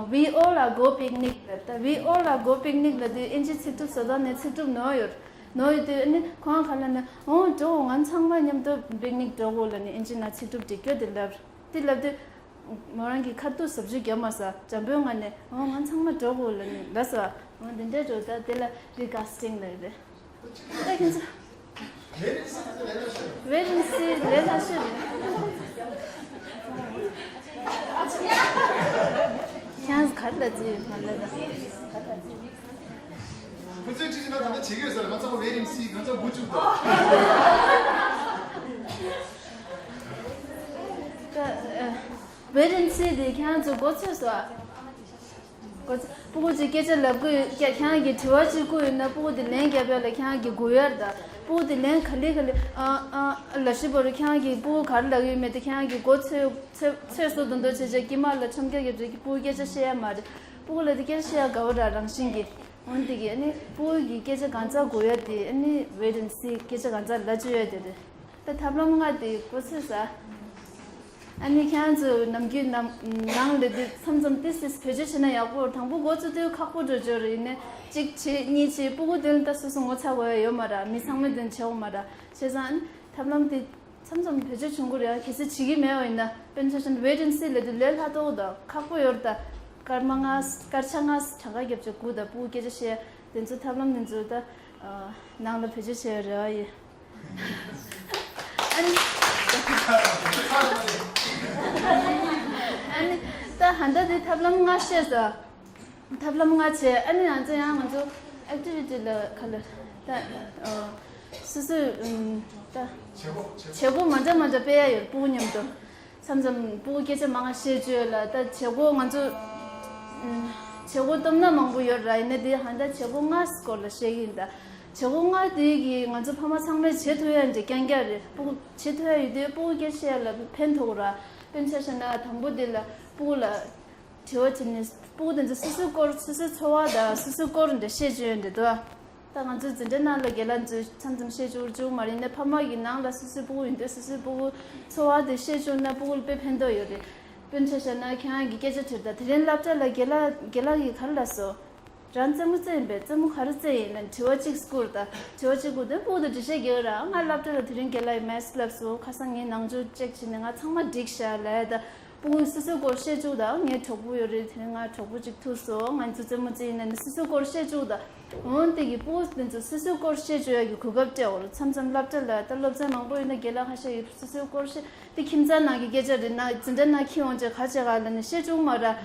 We all are go picnic ལབ། ད་we all are go picnic ལབ་དུས་ཨིན་ཇིའི་ཚིག་གྲུབ་བཟོ་སྟངས་ནས་ཚིག་གྲུབ་ནོར་ཡོད། ནོར་ཡོད་དུས་ཨ་ནི་ཁོང་ག་ལབ་ན། འོ་འགྲོ། ང་ཚང་མ་མཉམ་དུ་པིག་ནིག་འགྲོ་དགོས་ལབ་ནས་ཨིན་ཇི་ནང་ཚིག་གྲུབ་འབྲི་རྒྱུ་དེ་ལབ། དེ་ལབ་དུས་མོ་རང་གིས་ཁ་ཐུག་ཟབ་ཆོས་རྒྱབ་མ་སོང་། འཇམ་པོའི་ངང་ནས་འོ་ང་ཚང་མ་འགྲོ་དགོས་ལབ་ནས་ལབ་སོང་། འོ་འདི་འདྲ་འགྲོ། ད་དེ་ལ་རི་ཀ་སི་ཊིང་ལབ་རེད། ད་ཁྱེད་ཚོ། ཝེཊ་ཨེན་སི་ལས་སླ་ཤོས་རེད། ཁྱེད་ག་རེ་ལབ་རྩིས་ཡོད་མ་ལབ་ད། ཁོ་ཚོས་ཅི་ཞིག་ན་ད་ལྟ་བྱེད་ཀྱི་ཡོད་ས་རེད། ང་ཚོ་ཝེཊ་ཨེན་སི། ང་ཚོ་འགོ་བཙུགས་འདུག་ད་ཨ། ཝེཊ་ཨེན་སི་དེ་ཁྱེད་ཚོ་མགོ་ཚོས་སོང་ཨ། མགོ་ཚོས། སྤུ་གུ་ཅིག་སྐད་ཆ་ལབ་དགོས་ཡོད། ཁྱེད་རང་གིས་དྲི་བ་ཅིག་བསྐུར་ཡོད་ན་སྤུ་གུ་དེ་ལན་རྒྱབ་ཡ་ལ་ཁྱེད་རང་གིས་སྒུག་ཡ་རེད་ད། སྤུ་གུ་དེ་ལན་ག་ལེ་ག་ལེ་ཨ་ཨ་ལབ་བཞིན་པ་རེད། ཁྱེད་རང་གིས་སྤུ་གུ་ག་རེ་ལབ་ཀྱི་ཡོད་མེད་དེ་ཁྱེད་རང་གིས་མགོ་ཚོས་ཚོས་ཚོས་སོ་དོན་དོ་བྱས་བྱས་དཀྱིལ་མ་ལ་ཁྲོམ་རྒྱག་གི་རེད། སྤུ་གུ་སྐད་ཆ་བཤད་ཡ་མ་རེད། སྤུ་གུ་ལ་དེ་སྐད་ཆ་བཤད་ཡ་དགའ་བོ་ར་རང་བཞིན་གྱིས། འོན་ཏེ་གི་ཨ་ནི་སྤུ་གུ་གི་སྐད་ཆ་གང་ཙམ་གོ་ཡ་དེ་ཨ་ནི་ཝེཊ་ཨེན་སི། སྐད་ཆ་གང་ཙམ་ལབ་བཅུག་ཡ་དེ་རེད། ད་ཐབས་ལམ་ལྔ་དེ་མགོ་ཚོས་ས། ཨ་ནི་ཁྱེད་རང་ཚོ་ནམ་རྒྱུན་ནམ་ནང་ལ་དེ་མཚམས་མཚམས་ཏིས་ཏིས་བེད་སྤྱོད་བྱས་ན་ཡག་པོ། དང་པོ་མགོ་ཚོས་དུས་ཁག་པོ་འགྲོ་འགྲོ་རེད། ཡིན་ནའི་གཅིག་བྱེད་གཉིས་བྱེད་སྤུ་གུ་དེ་ལ་ད་སོ་སོ་ངོ་ཚ་དགོས་ཡ་ཡོད་མ་རེད། མི་ཚང་མས་དེ་བྱེད་འོ་མ་རེད། བྱས་ཙང་ཨ་ནི་ཐབས་ལམ་དེ། མཚམས་མཚམས་བེད་སྤྱོད་བྱུང་གི་རེད། གལ་སྲིད་བྱེད་ཀྱི་མེད་པ་ཡིན་ན། དཔེར་ན་ཆ་བཞག་ན་ཝེཊ་ཨེན་སི་ལབ་དུས་ལས་སླ་ཏོག་དང་ཁག་པོ་ཡོད་རེད་ད། སྐར་མ་ལྔ། སྐར་ཆ་ལྔ་གྲངས་ཀ་བརྒྱབ་བྱས་སྒུག་དང་། སྤུ་གུ་སྐད་ཆ་བཤད་དེ་ཚོ་ཐབས་ལམ་དེ་ཚོ་ད་ནང་ལ་བེད་སྤྱོད་བྱས་ཡོད་རེད་བ་ཡིན། ཨ་ནི། ཨ་ནི། ད་ཧ་ད་དེ་ཐབས་ལམ་ལྔ་བཤད་ས། ཐབས་ལམ་ལྔ་བྱས། ཨ་ནི་ང་ཚོ་ཡང་ང་ཚོ་ཨེག་ཊི་ཝི་ཊི་ལ་ག་ལ་ད་ཨ་སོ་སོའི་ཨམ་ད་བྱེད་སྒོ་བྱེད་སྒོ་མ་འདྲ་མ་འདྲ་སྤེལ་ཡ་ཡོད། སྤུ་གུ་མཉམ་དུ་མཚམས་མཚམས་སྤུ་གུ་སྐད་ཆ་མང་ང་བཤད་བཅུག་ཡ་ལ། ད་བྱེད་སྒོ་ང་ཚོ་ཨམ་བྱེད་སྒོ་སྟོབས་ན་མང་པོ་ཡོད་ར། ཡིན་ན་དེ་ཧ་ད་བྱེད་སྒོ་ལྔ་སྐོར་ལ་བཤད་ཀྱི་ཡིན། ད་བྱེད་སྒོ་ལྔ་དེ་གིས་ང་ཚོ་ཕ་མ་ཚང་མས་བྱེད་ཐུབ་ཡ་འདྲ་རྐྱང་རྐྱང་རེད། སྤུ་གུ་བྱེད་ཐུབ་ཡ་ཡོད་དུས་སྤུ་གུ་སྐད་ཆ་བཤད་ཡ་ལ་ཕན་ཐོགས་ར། དཔེར་ན་ཆ་བཞག་ན་དང་པོ་དེ་ལ་སྤུ་གུ་ལ། དྲི་བ་དྲིས་ནས་སྤུ་གུ་དེ་ཚོ་སོ་སོའི་སྐོར། སོ་སོའི་འཚོ་བ་དང་སོ་སོའི་སྐོར་འདྲ་བཤད་བཅུག་ཡ་འདྲ་འདུག་ཨ། ད་ང་ཚོའི་འཛིན་གྲྭ་ནང་ལ་རྒན་ལགས་ཚོས་མཚམས་མཚམས་བཤད་བཅུག་བཅུག་མ་རེད། ཡིན་ནའི་ཕ་མ་གིས་ནང་ལ་སོ་སོའི་སྤུ་གུ་ཡིན་དུས་སོ་སོའི་སྤུ་གུ་འཚོ་བ་དེ་བཤད་བཅུག་ན་སྤུ་གུ་ལ་དཔེ་ཕན་ཐོགས་ཡོད་རེད། དཔེར་ན་ཆ་བཞག་ན་ཁྱེད་རང་གིས་སྐད་ཆ་དྲིས་ད། དེ་རིང་སློབ་གྲྭ་ལ་རྒན་ལགས་རྒན་ལགས་ཀྱིས་ག་རེ་ལབ་སོང་། རང་རྩེད་མོ་རྩེ་ཡིན་པས། རྩེད་མོ་ག་རེ་རྩེ་ཡིན་ལབ་དྲི་བ་གཅིག་བསྐུར་ད། དྲི་བ་གཅིག་བསྐུར་དུས་སྤུ་གུ་དེ་འགྲེལ་བཤད་རྒྱག་ར། ང་སློབ་གྲྭ་ལ་དེ་རིང་རྒན་ལགས་ཀྱིས་མེཐ་ལབ་སོང་། ཁ་སང་ངས་ནང་ཆོས་ཅེག་བྱས་ནས་ང་ཚང་མ་འགྲིག་ཤག་ལབ་ད། སྤུ་གུས་སོ་སོའི་སྐོར་བཤད་བཅུག་ད། ངའི་གྲོགས་པོ་ཡོད་རེད། དེ་རིང་ང་གྲོགས་པོ་གཅིག་ཐུག་སོང་། ང་ཚོ་རྩེད་མོ་རྩེ་ཡིན་ན་ནི་སོ་སོའི་སྐོར་བཤད་བཅུག་ད། འོན་ཏེ་གི་སྤུ་གུ་དེ་ཚོ་སོ་སོའི་སྐོར་བཤད་བཅུག་ཡ་གི་གོ་སྐབས་སྤྲད་འོ་ར། མཚམས་མཚམས་སློབ་གྲྭ་ལ་ད་སློབ་ཚན་མང་པོ་ཡོད་ན་རྒན་ལགས་ཁ་ཤས་ཡོད། སོ་སོའི་སྐོར་བཤད་དེ་ཁྱིམ་ཚང་ནང་གི་སྐད་ཆ་རེད་ན་འཛིན་གྲྭ་ནང་འཁྱེར་འོང་བྱས་ག་བྱེད་ག་ལབ་ནས་བཤད་བཅུག་མ་ར། ཨ།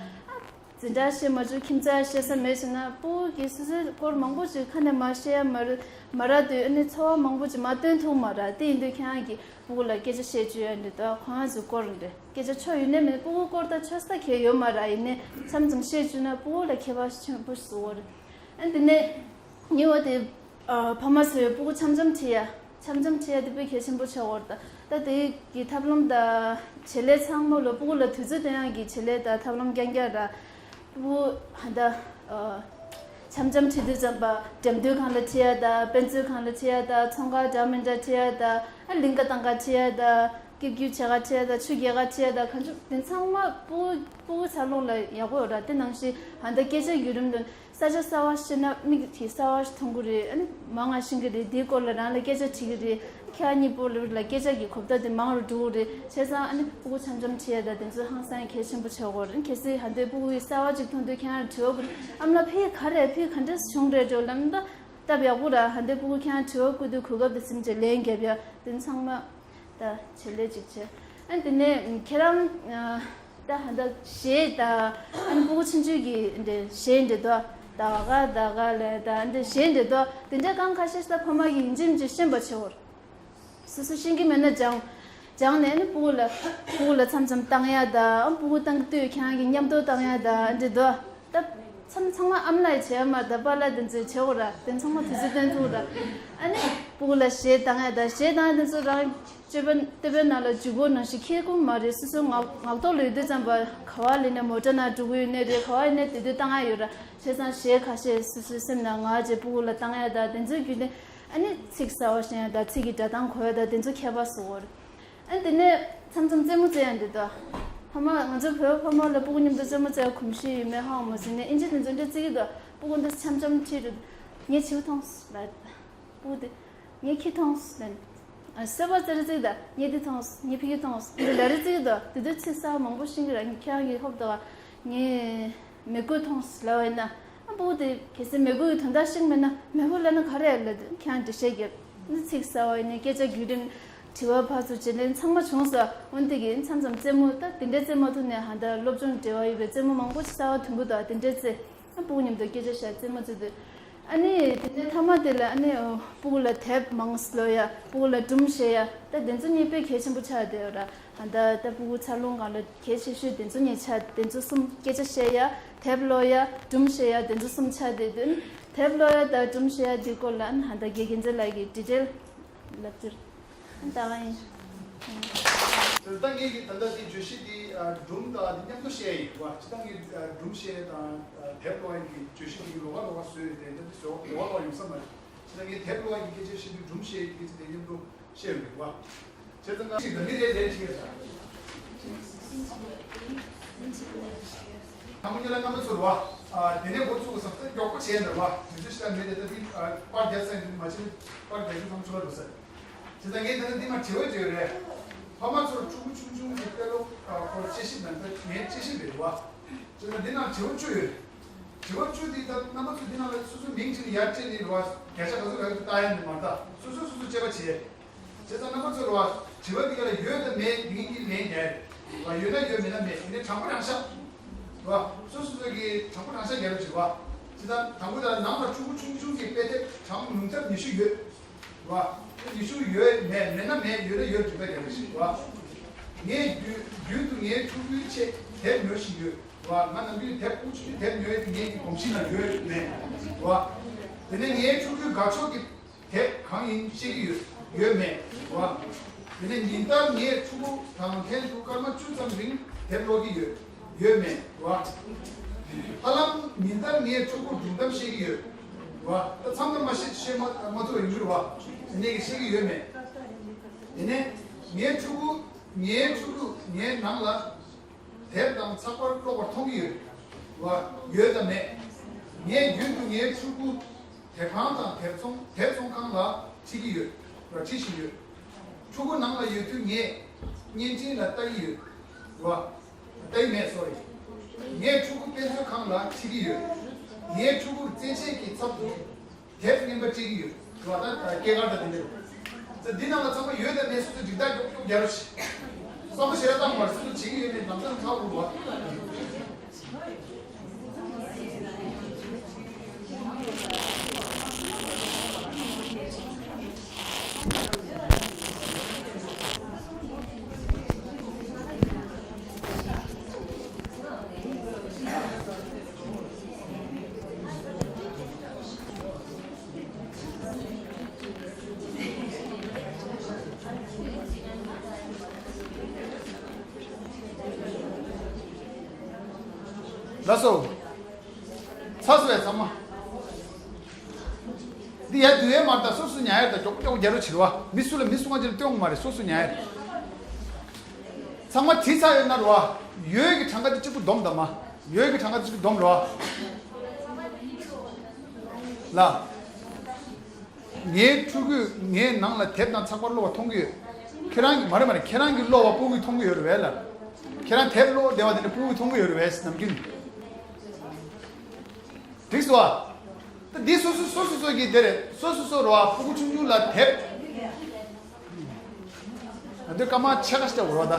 འཛིན་གྲྭ་བཤད་མ་བཅུག་ཁྱིམ་ཚང་བཤད་ས་མེད་ཟེར་ན། སྤུ་གུ་གིས་སོ་སོའི་སྐོར་མང་པོ་ཅིག་ཁ་ནས་མར་བཤད་ཡ་མ་རེད། མ་རག་དུས་ཨ་ནི་ཚོར་བ་མང་པོ་ཅིག་མར་སྟོན་ཐུབ་མ་རེད། དེ་ཡིན་དུས་ཁྱེད་རང་གིས་སྤུ་གུ་ལ་སྐད་ཆ་བཤད་བཅུག་ཡ་འདྲ་དང་། ཁོ་རང་ཚོའི་སྐོར་འདྲ་སྐད་ཆ་ཆོ་ཡོད་ནའི་མེད། སྤུ་གུའི་སྐོར་ད་ཆོ་ས་གང་ཡོད་མ་རེད། ཡིན་ནའི་མཚམས་མཚམས་བཤད་བཅུག་ན་སྤུ་གུ་ལ་ཁྱད་པར་ཆེན་པོ་བཟོ་གི་རེད། ཨ་ནི་དེ་ནས་ཉི་འོ་དེ་ཨ་ཕ་མ་ཚོས་སྤུ་གུ་འཆམ་འཆམ་ཁྲིད་ཡ། འཆམ་འཆམ་ཁྲིད་ཡ་དེ་དཔེ་གལ་ཆེན་པོ་ཆགས་ཡོད་རེད། ད་ད་དེ་གི་ཐབས་ལམ་དང་བྱེད་ལས་ཚང་མ་ལ་སྤུ་གུ་ལ་དུས་ཚོད་བཏོན་ཡག་གི་བྱེད་ལས་དང་ཐབས་ལམ་རྐྱང་རྐྱང་ར། སྤུ་གུ་ཧ་ད་ཨ་འཆམ་འཆམ་ཁྲིད་དུས་ཙམ་པ་འགྲེམས་སྟོན་ཁང་ལ་ཁྲིད་ཡ་དང་། དཔེ་མཛོད་ཁང་ལ་ཁྲིད་ཡ་དང་། ཚོང་ཁང་འདྲ་མི་འདྲ་ཁྲིད་ཡ་དང་། ཨ་གླིང་ག་གཏམ་ཁ་ཁྲིད་ཡ་དང་། སྐྱིད་སྐྱིད་བྱེད་ག་ཁྲིད་ཡ་དང་། ཆུ་རྐྱལ་ག་ཁྲིད་ཡ་དང་། གང་བྱུང་དེ་ཚང་མ་སྤུ་སྤུ་གུ་འཚར་ལོངས་ལ་ཡག་པོ་ཡོད་ར། དེ་ནང་བཞིན་ཧ་ད་སྐད་ཆ་བརྒྱུད་རིམ་དུ། ས་ཆ་གསར་པ་ཤེས་ན་མིག་གིས་གསར་པ་ཞིག་མཐོང་གི་རེད། ཨ་ནི་མང་ང་ཤེས་ཀྱི་རེད། དེའི་སྐོར་ལ་རང་ལ་སྐད་ཆ་དྲི་གི་རེད། ཁྱེད་གཉིས་པོ་ལ་སྐད་ཆ་གི་གོ་བརྡ་དེ་མང་རུ་འགྲོ་གི་རེད། བྱས་ཙང་ཨ་ནི་སྤུ་གུ་འཆམ་འཆམ་བྱེད་ཡ་དང་དེ་ཚོ་ཧང་སང་གལ་ཆེན་པོ་ཆགས་ཀྱི་ཡོད་རེད། གལ་སྲིད་ཧ་འདོད་སྤུ་གུ་ཡིས་གསར་པ་ཅིག་མཐོང་དུས་ཁྱེད་རང་དྲི་བ་བཀོད། ཨ་མ་ལགས་ཕ་གི་ག་རེ་རེད། ཕ་གི་ག་འདྲ་བྱུང་རེད་འགྲོ་ལབ་ན། ད་སྟབས་ཡག་པོ་ར། ཧ་འདོད་སྤུ་གུ་ཁྱེད་རང་དྲི་བ་བཀོད་དུས་གོ་སྐབས་དེ་ཚིམ་བྱས་ལན་རྒྱབ་ཡ་དེ་ཚང་མ། ད་བྱེད་ལས་ཅིག་བྱས། ཨ་དེ་ནས་ཁྱེད་རང་ཨ་ད་ཧ་ད་གཞས་ད་ཨ་ནི་སྤུ་གུ་ཆུང་ཆུང་གི་འདི་གཞས་འདི་དོ། ད་ག་ད་ག་ལ་ད་འདི་གཞས་འདི་དོ། དེ་འདྲ་གང་ཁ་ཤས་ད་ཕ་མ་གིས་ཡིན་གཅིག་མིན་གཅིག་ཤེས་པ་བྱེད་འོར། སོ་སོ་ཤེས་ཀྱི་མེད་ན་སྦྱང་། སྦྱངས་ནས་ཨ་ནི་སྤུ་གུ་ལ་སྤུ་གུ་ལ་མཚམས་མཚམས་བཏང་ཡ་ད། ཨ་སྤུ་གུ་བཏང་དུས་ཁྱེད་རང་གི་མཉམ་དུ་བཏང་ཡ་ད་འདི་དོ། ད་མཚམས་ཚང་མ་ཨ་མ་ལགས་བྱས་མ་ད་པཱ་ལགས་དེ་ཚོས་བྱེད་འོ་ར། དེ་ཚང་མ་དུས་ཚོད་བཏོན་ཐུབ་ར། ཨ་ནི་སྤུ་གུ་ལ་གཞས་བཏང་ཡ་ད། གཞས་བཏང་ཡ་དེ་ཚོ་རང་སྤྱོད་པ་སྟོད་པའི་ནང་ལ་འཇུག་སྒོ་ནང་བཞིན་འཁྱེར་དགོས་མ་རེད། སོ་སོའི་ངག་ངག་ཐོག་ལ་ཡོད་དུས་ཙམ་པ་ག་བ་ལ་ནས་མོ་ཊ་ནང་འགྲོ་གི་ཡོད་ནའི་རེད། ག་བ་ཡིན་ནའི་དེ་དུས་བཏང་ཡ་ཡོད་ར། བྱས་ཙང་གཞས་ཁ་ཤས་སོ་སོའི་སེམས་ནང་ངག་བྱས་སྤུ་གུ་ལ་བཏང་ཡ་ད། དེ་ཚོའི་བརྒྱུད་ནས་ཨ་ནི་ཚིག་གསར་བ་ཤེས་ཡ་ད། ཚིག་གི་སྒྲ་གདངས་གོ་ཡ་ད། དེ་ཚོ་ཁྱད་པར་བཟོ་གི་ཡོད་རེད། ཨ་དེ་ནས་མཚམས་མཚམས་རྩེད་མོ་རྩེ་ཡ་འདི་དང་། ཕ་མ་ང་ཚོ་བོད་ཕ་མ་ལ་སྤུ་གུ་མཉམ་དུ་རྩེད་མོ་རྩེ་ཡ་གོམས་གཤིས་ཡོད་མེད་ཧ་གོ་མ་སོང་ནས། ཨིན་ཇི་དེ་ཚོ་འདྲ་རྩེ་གི་འདུག་སྤུ་གུ་འདི་འཆམ་འཆམ་ཁྲིད་རུ། ངའི་བྱིའུ་མཐོང་སོང་ལབ། སྤུ་གུ་དེ། ངའི་ཁྱི་མཐོང་སོང་ལབ། ཨ་སོས་པ་རྩེ་རུ་རྩེ་གི་འདུག་ངའི་འདི་མཐོང་སོང་། ངའི་ཕ་གི་མཐོང་སོང་། འདི་ལབ་རེ་རྩེ་གི་འདུག་དེ་དུས་ཚིག་གསར་པ་མང་པོ་ཤེས་ཀྱི་ར། ཁྱེད་རང་གིས་ཧོབ་འདུག་ག་ངའི་མི་རྒོད་མཐོང་སོང་ལབ་པ་ཡིན་ན། ཨ་སྤུ་གུ་དེ་གལ་སྲིད་མི་རྒོད་ཀྱི་དོན་དག་ཤེས་ཀྱི་མེད་ན། མི་རྒོད་ལབ་ན་ག་རེ་ལབ་དུས་ཁྱེད་རང་འགྲེལ་བཤད་རྒྱབ། ཨ་ནི་ཚིག་གསར་པ་ཡིན་ནའི་སྐད་ཆ་བརྒྱུད་རིམ། དྲི་བ་ཕར་ཚུར་བྱེད་ལེན་ཚང་མ་བྱུང་སོང་། འོན་ཏེ་གི་མཚམས་མཚམས་རྩེད་མོ་ད་དེ་འདྲའི་རྩེད་མོ་ཐུག་ནས་ཧ་ད་སློབ་སྦྱོང་འབྲེལ་བ་ཡོད་པའི་རྩེད་མོ་མང་པོ་ཞིག་གསར་པ་ཐོན་གི་འདུག་དེ་འདྲའི་རྩེད། ཨ་སྤུ་གུ་མཉམ་དུ་སྐད་ཆ་བཤད་རྩེད་མོ་རྩེ་དུས། ཨ་ནི་དེ་ནས་མཐའ་མ་དེ་ལ་ཨ་ནི་ཨོ་སྤུ་གུ་ལ་དེབ་མང་ཙམ་ཀློག་ཡ། སྤུ་གུ་ལ་སྒྲུང་བཤད་ཡ། ད་དེ་ཚོ་གཉིས་དཔེ་གལ་ཆེན་པོ་ཆགས་བསྡད་ཡོད་ར། ད་ལྟ་སྤུ་གུ་འཚར་ལོངས་སྒང་ལ་གལ་ཆེ་ཤོས་དེ་ཚོ་གཉིས་ཆགས། དེ་ཚོ་གསུམ། སྐད་ཆ་བཤད་ཡ། དེབ་ཀློག་ཡ། སྒྲུང་བཤད་ཡ། དེ་ཚོ་གསུམ་ཆགས་བསྡད་དུས། དེབ་ཀློག་ཡ་དང་སྒྲུང་བཤད་ཡ་དེའི་སྐོར་ལ་ཨ་ནི་ད་ལྟ་དགེ་རྒན་ཚེ་ལགས་ཀྱིས་ཌི་ཊེལ་ལབ་ཀྱི་རེད། ད་ག་ཡིན། ད་ལྟ་ངས་ཀྱི་ད་ལྟ་དེ་བརྗོད་གཞི་དེ་ཨ་སྒྲུང་དང་དེ་མཉམ་དུ་བཤད་ཡ་ཡིན་བ། ཇི་ལྟར་ངས་ཨ་སྒྲུང་བཤད་ཡ་དང་ཨ་དེབ་ཀློག་ཡ་གི་བརྗོད་གཞི་དེ་ལོགས་ཀ་ལོགས་ཀ་བཟོས་ཡོད་དེ། ད་དེ་བཟོ་ལོགས་ཀ་ལོགས་ཡོང་ས་མ་རེད། ཇི་ལྟར་ངས་དེབ་ཀློག་ཡ་གི་སྐད་ཆ་བཤད་དུས་སྒྲུང་བཤད་ཡ་གི་སྐད་ཆ་དེ་མཉམ་དུ་བཤད་ཡོང་གི་བ། བྱས་ཙང་ང་ཞིག་ལ་མི་རེ་རེ་བྱས་ཙང་། ཐ་མ་ཉིད་ལ་རྣམ་པ་ཚོར་བ། ཨ་དེ་ནས་འགོ་བཙུགས་སམ་ད་མགྱོགས་པོ་བྱས་འདྲ་བ། དུས་ཚོད་ཞིག་ལ་མེད་དེ། ད་དེ་ཨ་པར་རྒྱག་ས་ཡིན་དུས་མ་བྱས་པར་རྒྱག་རྒྱུ་ཐམས་ཅད་ལ་འགྲོ་ས། བྱས་ཙང་ངས་ད་ནི་འདི་མ་དྲི་བ་བརྗོད་རེད། ཕ་མ་ཚོར་ཕྲུ་གུ་ཆུང་ཆུང་གི་དཔེ་ཀློག་ཨ་སྐོར་དཔྱད་ཞིབ་གནང་ད་ངས་དཔྱད་ཞིབ་རེད་བ། བྱས་ཙང་འདི་ནང་དྲི་བ་བཅུ་ཡོད། དྲི་བ་བཅུ་འདི་ད་རྣམ་པ་ཚོ་འདི་ནང་ལ་སོ་སོའི་མིང་བྲིས་ནས་ཡར་སྤྲད་ནས་རེད་བ། བརྒྱ་ཆ་ག་ཚོད་རག་གི་ལྟ་ཡ་འདི་མ་རེད་ད། སོ་སོས་སོ་སོ་དཔྱད་པ་བྱེད། བྱས་ཙང་རྣམ་པ་ཚོ་རེད་བ། དྲི་བ་འདི་ག་ལ་ཡོད་དང་མེད་འདི་གཉིས་ཀྱི་ལན་རྒྱག་རེད་བ། ཡོད་ན་ཡོད། མེད་ན་མེད། དེ་ནས་དྲང་པོ་དྲང་བཞག་རེད་བ། སོ་སོ་སོ་གི་དྲང་པོ་དྲང་བཞག་རྒྱག་རོགས་བྱེད་བ། བྱས་ཙང་དང་པོ་ད་ནང་ལ་ཕྲུ་གུ་ཆུང་ཆུང་གི་དཔེ་དེབ་གྲངས་ཉུང་མཐའ་ཉི་ཤུ་ཡོད་རེད་བ། ཉི་ཤུ་ཡོད་མེད། མེད་ན་མེད། ཡོད་ན་ཡོད། འགྲིག་པ་རྒྱག་རོགས་བྱེད་བ། ངས་རྒྱུན་རྒྱུན་དུ་ངའི་ཕྲུ་གུའི་ཆེད་དེབ་ཉོ་བཞིན་ཡོད་བ། ང་ནམ་རྒྱུན་དེབ་ཀུ་ཅི་དེབ་ཉོ་ཡས་དེ་ངའི་གོམས་གཤིས་ནང་ཡོད་མེད་བ། དེ་ནས་ངའི་ཕྲུ་གུའི་དགའ་ཕྱོགས་ཀྱི་དེབ་གང་ཡིན་ཤེས་ཀྱི་ཡོད་ཡོད་མེད་བ། དེ་ནས་ཉིན་ལྟར་ངའི་ཕྲུ་གུ་དང་ལྷན་དུ་སྐར་མ་བཅུ་ཙམ་རིང་དེབ་ཀློག་གི་ཡོད་ཡོད་མེད་བ། ཧ་ལམ་ཉིན་ལྟར་ངའི་ཕྲུ་གུ་སྒྲུང་གཏམ་བཤད་ཀྱི་ཡོད་བ། ད་མཚམས་མཚམས་མ་བཤད་བཤད་མ་མ་ཐུབ་པ་ཡོང་གི་རེད་བ། དེ་ནས་ཀྱི་བཤད་ཀྱི་ཡོད་མེད། དེ་ནས་ངའི་ཕྲུ་གུ་ངའི་ཕྲུ་གུ་ངའི་ནང་ལ་དེབ་དང་ཚགས་པར་ཀློག་པར་མཐོང་གི་ཡོད་བ། ཡོད་དམ་མེད། ངས་རྒྱུན་དུ་ངའི་ཕྲུ་གུ་དེབ་ཁང་དང་དེབ་ཚོང་དེབ་ཚོང་ཁང་ལ་ཁྲིད་ཀྱི་ཡོད་བ། ཁྲིད་བཞིན་ཡོད། ཕྲུ་གུ་ནང་ལ་ཡོད་དུས་ངས་བརྙན་འཕྲིན་ལ་ལྟ་ཡི་ཡོད་བ། ལྟ་ཡི་མེད། སོ་རི། ངས་ཕྲུ་གུ་དཔེ་མཛོད་ཁང་ལ་ཁྲིད་ཀྱི་ཡོད། ངའི་ཕྲུ་གུར་རྩེད་ཆས་ཀྱི་ཚབ་ཏུ་དེབ་རྔན་པ་སྤྲད་ཀྱི་ཡོད་བ། ད་སྐྱེས་སྐར་དང་དེ་འདྲ། ད་འདི་ནང་ལ་ཚང་མ་ཡོད་དང་མེད་སོ་སོའི་འགྲིག་ཐག་ཀྱོག་ཀྱོག་རྒྱག་རོགས་བྱེད། བསམ་བློ་ཞེ་དྲག་བཏང་མ་རེད། སོ་སོ་བྱེད་ཀྱི་ཡོད་མེད་ལམ་སང་ཧ་གོ་བ། ལགས་སོ། ཚར་སོང་ཡ་ཚང་མ། འདི་ཡར་བསྡུ་ཡས་མ་རེད་ད། སོ་སོ་ཉར་ཡས་ད། ཀྱོག་ཀྱོག་རྒྱག་རོགས་བྱེད་རོགས། མི་སུ་ལ་མི་སུ་ང་ཅིར་སྟོན་དགོས་མ་རེད། སོ་སོ་ཉར་ཡས། ཚང་མ་བྲིས་ཚར་ཡོད་ན་རོ། ཡོས་ཀྱི་གྲངས་ཀ་དེ་གཅིག་པུ་སྡོམ་དང་མ། ཡོས་ཀྱི་གྲངས་ཀ་དེ་གཅིག་པུ་སྡོམ་རོ། ལ། ངའི་ཕྲུ་གུས་ངའི་ནང་ལ་དེབ་དང་ཚགས་པར་ཀློག་པ་མཐོང་གི་ཡོད། ཁྱེད་རང་གི་མ་རེད་མ་རེད། ཁྱེད་རང་གི་ཀློག་པ་ཕྲུ་གུས་མཐོང་གི་ཡོད་རེད་བས་ལ། ཁྱེད་རང་དེབ་ཀློག་བསྡད་པ་དེ་ནི་ཕྲུ་གུས་མཐོང་གི་ཡོད་རེད་བས་ནམ་རྒྱུན། འགྲིག་སོང་ཨ། ད་འདི་སོ་སོ་སོ་སོ་སོ་གི་དེ་རེད། སོ་སོ་སོ་རོ་ཨ། ཕྲུ་གུ་ཆུང་ཆུང་ལ་དེབ། ཨ་འདི་སྐར་མ་ཕྱེད་ཀ་ཞིག་འོར་བ་ད།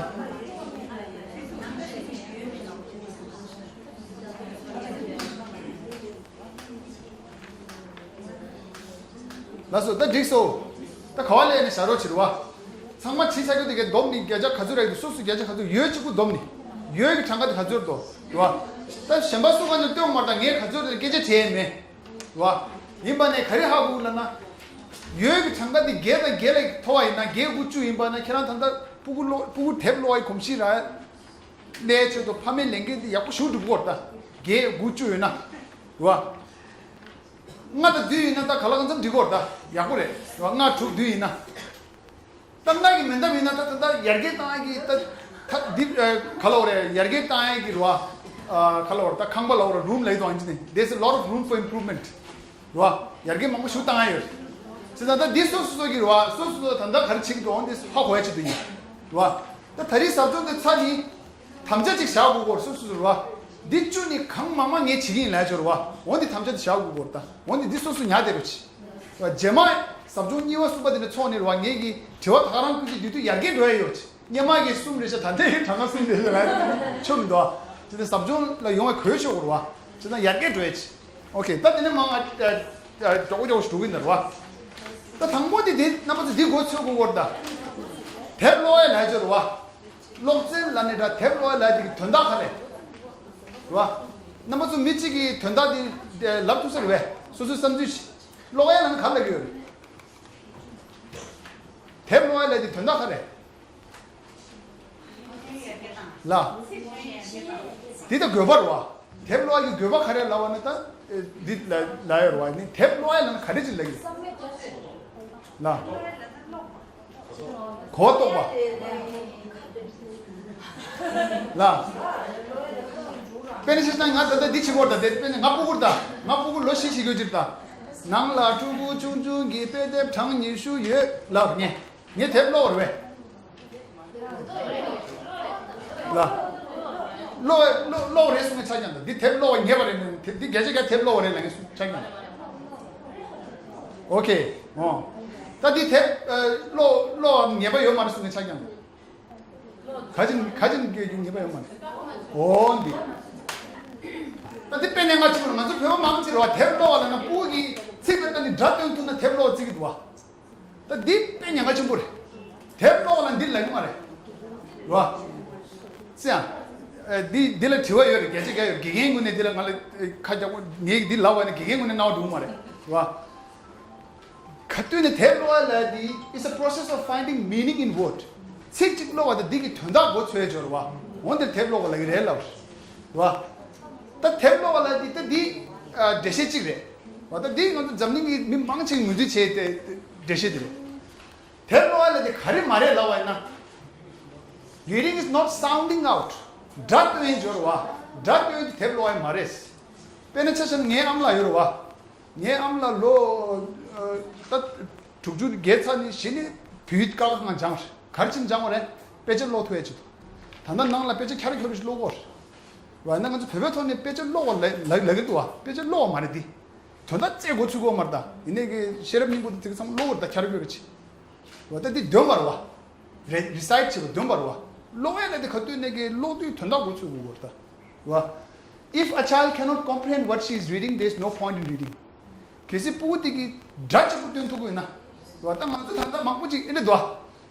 ལགས་སོ། ད་འགྲིག་སོང་། ད་ག་བ་ལས་ནས་བྱ་རོགས་བྱེད་རོགས། ཚང་མ་བྲིས་ཚར་རྒྱུ་དེ་གའི་སྡོམ་ནི་བརྒྱ་ཆ་ག་ཚོད་རག་གི་འདུག་སོ་སོ་བརྒྱ་ཆ་ག་ཚོད། ཡོས་གཅིག་པུ་སྡོམ་ནི། ཡོས་ཀྱི་གྲངས་ཀ་དེ་ག་ཚོད་འདུག་རེད་བ། ད་གཞན་པ་སུ་ག་ནས་སྟོན་མ་ད་ངས་ག་ཚོད་རེད་སྐད་ཆ་དྲིས་མེད། རེད་བ། ཡིན་པ་ནས་ག་རེ་ཧ་གོ་ལབ་ན། ཡོས་ཀྱི་གྲངས་ཀ་དེ་བརྒྱད་དང་བརྒྱད་ལས་མཐོ་བ་ཡིན་ན། བརྒྱད་དགུ་བཅུ་ཡིན་པ་ན་ཁྱེད་རང་ད་ལྟ་ཕྲུ་གུ་ཀློག་ཕྲུ་གུ་དེབ་ཀློག་པའི་གོམས་གཤིས་རག་ལས་ཆེད་དུ་ཕ་མའི་ལས་འགན་དེ་ཡག་པོ་ཞེ་པོ་སྒྲུབ་དགོས་རེད་ད། བརྒྱད་དགུ་བཅུ་ཡོད་ན། རེད་བ། ལྔ་དང་བདུན་ཡིན་ན་ད་ག་ལ་གང་འཚམ་འགྲིག་གི་རེད་ད། ཡག་པོ་རེད། རེད་བ། ལྔ་དྲུག་བདུན་ཡིན་ན། ད་ལྔ་གི་མེད་ཐབས་ཡིན་ན་ད་ད་ད་ཡར་རྒྱས་བཏང་ཡས་ཀྱི་ད་ད་འདི་ཨ་ག་ལ་བ་རེད། ཡར་རྒྱས་བཏང་ཡས་ཀྱི་རེད་བ། ཨ་ག་ལ་བ་རེད། ད་ཁང་པ་ལ་བ་རེད། རུམ་ལ་ཡི་དོ་ཨང་ཅི་ནི། There's a lot of room for improvement. རེད་བ། ཡར་རྒྱས་མང་པོ་ཞིག་བཏང་ཡས་ཡོད། བྱས་ཙང་ད་འདི་སོ་སོ་སོ་གི་རེད་བ། སོ་སོ་སོ་ད་ལྟ་ག་རེ་བྱེད་ཀྱི་འདུག་འོང་འདི་ཧ་གོ་ཡ་ཆེད་དུ་ཡིན། རེད་བ། ད་ད་རེས་ཟབ་སྦྱོང་འདི་ཚར་ནི། དམ་བཅའ་ཅིག་བཞག་དགོས་སྐོར་སོ་སོ་སོ་རེད་བ། འདི་བཅུ་ནི་གང་མང་མང་ངས་བྱེད་ཀྱི་ཡིན་ལབ་ཆོག་རེད་བ། འོ་འདི་དམ་བཅའ་དེ་བཞག་དགོས་སྐོར་ད། འོ་འདི་འདི་སོ་སོ་ཉར་བསྡད་རོགས་བྱེད། རེད་བ། རྗེས་མ་ཟབ་སྦྱོང་གཉིས་པ་གསུམ་པ་དེ་ནས་ཚོགས་ནི་རེད་བ། ངས་ཀྱི་དྲི་བ་ད་ག་རང་བསྐུལ་གྱི་དུས་དུས་ཡར་རྒྱས་འགྲོ་ཡ་ཡོད་ཆེ། སྔོན་མ་གི་གསུམ་རེད་ཤག་ད་ལྟའི་གྲངས་ཀ་གསུམ་རེད་ཤག་ལབ་ཆོག་མི་འདུག་བ། དེ་ནས་ཟབ་སྦྱོང་ལ་ཡོང་བའི་གོ་ཆོག་རེད་བ། བྱས་ཙང་ཡར་རྒྱས་འགྲོ་ཡ་ཆེ། ཨོ་ཁེ། ད་དེ་ནས་མང་ང་མགྱོགས་མགྱོགས་ཤིག་འགྲོ་གི་ཡིན་ད་རེད་བ། ད་དང་པོ་དེ་དེ་རྣམ་པ་ཚོ་འདི་གོ་ཚོད་གོ་དགོས་རེད་ད། དེབ་ཀློག་ཡ་ལབ་ཆོག་རེད་བ། ཀློག་འཛིན་ལབ་ནས་འདྲ། དེབ་ཀློག་ཡ་ལབ་དེ་གི་དོན་དག་ག་རེ་རེད་བ། རྣམ་པ་ཚོ་མི་གཅིག་གིས་དོན་དག་དེ་ལབ་ཐུབ་ས་རེད་བས། སོ་སོའི་བསམ་ཚུལ་ཞིག་ཀློག་ཡ་ལབ་ན་ག་ལབ་ཀྱི་ཡོད་རེད། དེབ་ཀློག་ཡ་ལབ་དེ་དོན་དག་ག་རེ་ལ། འདི་ད་དགོས་པ་རེད་བ། དེབ་ཀློག་ཡ་གི་དགོས་པ་ག་རེ་ལབ་པ་ན་ད། འདི་ལ་ལ་ཡོད་རེད་བ། ནི་དེབ་ཀློག་ཡ་ལབ་ན་ག་རེ་ཅིག་ལབ་ཀྱི་ལ། གོ་རྟོགས་པ། ལ། དཔེར་ན་ཆ་བཞག་ང་ད་ལྟ་འདི་བྱེད་དགོས་ད། དེ་དཔེར་ན་ང་སྤུ་གུར་ད། ང་སྤུ་གུར་ལོ་བཞི་བྱེད་དགོས་ཅིག་ད། ནང་ལ་ཕྲུ་གུ་ཆུང་ཆུང་གི་དཔེ་དེབ་གྲངས་ཉི་ཤུ་ཡོད་ལབ་ངས། ངས་དེབ་ཀློག་རེད་བས། ལ། ཀློག་ཀློག་ཀློག་རེད་གསུང་གི་ཆ་རྐྱང་ད། འདི་དེབ་ཀློག་ཉེས་པ་རེད་མིན། དེ་འདི་བརྒྱ་ཆ་བརྒྱ་དེབ་ཀློག་རེད་ལབ་ངས་གསུང་ཆ་རྐྱང་། ཨོ་ཁེ། ཨོ། ད་འདི་དེབ་ཀློག་ཀློག་ཉེས་པ་ཡོད་མ་རེད་གསུང་གི་ཆ་རྐྱང་། ག་ཅིན་ག་ཅིན་གྱི་ཉེས་པ་ཡོད་མ་རེད། ཨོ་འདི། ད་འདི་དཔེ་ནས་ང་ཚོ་ང་ཚོ་བོད་པ་མང་ཆེ་རེད་བ། དེབ་ཀློག་པ་ལ་ན་སྤུ་གུ་གི་ཚིག་ལ་ལྟ་ནས་སྒྲ་སྟོན་ཐུབ་ན་དེབ་ཀློག་བརྩི་གི་འདུག་བ། ད་འདི་དཔེ་ཉེན་ཁ་ཆེན་པོ་རེད། དེབ་ཀློག་ལ་འདི་ལབ་ཀྱི་མ་རེད། རེད་བ། སྲིད་ཨ། ཨ་འདི་འདི་ལ་དྲི་བ་ཡོད་རེད། བརྒྱ་ཆ་བརྒྱ་ཡོད། དགེ་རྒན་ཀུན་ནས་འདི་ལ་ང་ལ་ཨ་ཁ་རྒྱག་པོ་ངས་འདི་ལབ་པ་ནི་དགེ་རྒན་ཀུན་ནས་རྣ་བ་འགྲོ་གི་མ་རེད། རེད་བ། ག་དུས་ནས་དེབ་ཀློག་ལབ་འདི། It's a process of finding meaning in word. ཚིག་གཅིག་ཀློག་པ་དང་འདི་གི་དོན་དག་གོ་ཚོད་ཡོད་རེད་བ། འོན་ཏེ་དེབ་ཀློག་པ་ལབ་ཀྱི་རེད་ལབ་རེད་བ། ད་དེབ་ཀློག་པ་ལབ་འདི་ད་འདི་ཨ་འགྲེལ་བཤད་གཅིག་རེད་བ། ད་འདི་ང་ཚོ་འཛམ་གླིང་གི་མི་མང་ཆེ་ངོས་འཛིན་བྱས་ཏེ་འགྲེལ་བཤད་དེ་རེད། དེབ་ཀློག་ཡ་ལ་དེ་ག་རེ་མ་རེད་ལབ་པ་ཡིན་ན། Reading is not sounding out. སྒྲ་སྟོན་ཡིན་སྦྱོར་བ། སྒྲ་སྟོན་དེ་དེབ་ཀློག་ཡ་མ་རེད། དཔེར་ན་ཆ་བཞག་ན་ངའི་ཨ་མ་ལགས་ཡོད་རེད་བ། ངའི་ཨ་མ་ལགས་ལོ་ཨ་ད་དྲུག་ཅུ་བརྒལ་ཚར་ནས་གཞི་ནས་བོད་ཡིག་དཀའ་ཁག་ངང་སྦྱངས་རེད། ག་རེ་བྱས་ནས་སྦྱངས་པ་རེད། དཔེ་ཆ་ཀློག་ཐུབ་ཡ་ཆེད་དུ། ད་ལྟ་ནང་ལ་དཔེ་ཆ་ཁྱོར་ཁྱོར་ཞིག་ཀློག་གི་ཡོད་རེད། བ་ན་ང་ཚོ་བོད་པའི་ཐོག་ནས་དཔེ་ཆ་ཀློག་པ་ལབ་ལབ་ལབ་ཀྱི་འདུག་བ། དཔེ་ཆ་ཀློག་པ་མ་རེད་འདི། དོན་དག་རྩད་གོ་ཚུད་ཀྱི་ཡོད་མ་རེད་ད། ཡིན་ནའི་གི་ཤེས་རབ་སྙིང་པོ་དང་དེ་ག་ཚང་མ་ཀློག་པ་རེད་ད། ཁྱོར་ཁྱོར་ཅིག་བ་ད་འདི་འདོན་པ་རེད་བ། རེ་recite བྱེད་པ་འདོན་པ་རེད་བ། ཀློག་ཡ་ལ་དེ་ག་དུས་ནས་ཀྱི་ཀློག་དུས་དོན་དག་གོ་ཚུད་དགོས་ཀྱི་ཡོད་རེད་ད། བ། If a child cannot comprehend what she is reading, there is no point in reading. གལ་སྲིད་སྤུ་གུ་དེ་གིས་སྒྲ་གཅིག་པུ་སྟོན་ཐུབ་ཀྱི་ཡོད་ན། བ་ད་ང་ཚོ་ད་ལྟ་མང་པོ་ཅིག་ཨེ་འདྲ་འདུག་བ།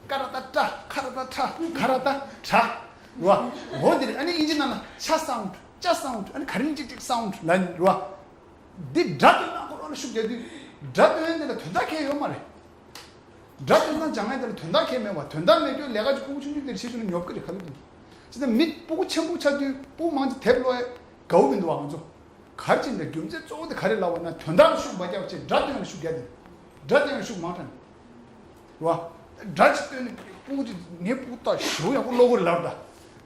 ཀ་ར་ཏ་ཀྲ། ཁ་ར་ཏ་ཁྲ། ག་ར་ཏ་གྲ། རེད་བ། འོ་འདི་རེད། ཨ་ནི་དབྱིན་ཇི་ནང་ལ་ཆ་sound། ཅ་sound། ཨ་ནི་ག་རེ་ཅིག་ཅིག་sound ལབ་ནི་རེད་བ། འདི་སྒྲ་སྟོན་ན་ཁོ་རང་ལ་ཤུགས་རྒྱག་དུས་སྒྲ་སྟོན་འདི་ལ་དོན་དག་གང་ཡང་ཡོད་མ་རེད། སྒྲ་སྟོན་སྟངས་སྦྱང་ཡ་འདི་ལ་དོན་དག་གང་ཡང་མེད་བ། དོན་དག་མེད་རྒྱུ་ལས་ཀ་ཅིག་ཕྲུ་གུ་ཆུང་ཆུང་འདིར་བྱེད་བཅུག་ན་ཉོབ་ཀྱི་རེད། ཁ་ལུག་འདི་ཅི་ད་མི་སྤུ་གུ་ཆེན་པོ་ཆགས་དུས་སྤུ་གུ་མང་ཆེ་དེབ་ཀློག་ཡ། དགའ་བོ་མི་འདུག་བ། ང་ཚོ་ག་རེ་བྱས་ནས་རྒྱུ་མཚན་གཙོ་བོ་དེ་ག་རེ་ལབ་པ་ན། དོན་དག་ལ་ཤུགས་མ་རྒྱག་པ་བྱས། སྒྲ་སྟོན་ལ་ཤུགས་རྒྱག་དེ། སྒྲ་སྟོན་ལ་ཤུགས་མང་དྲགས་ནས། རེད་བ། སྒྲ་ཅིག་བཏོན་ནས་སྤུ་གུ་ཅིག་ངའི་སྤུ་གུ་ད་ཞེ་པོ་ཡག་པོ་ཀློག་གི་རེད་ལབ་ད།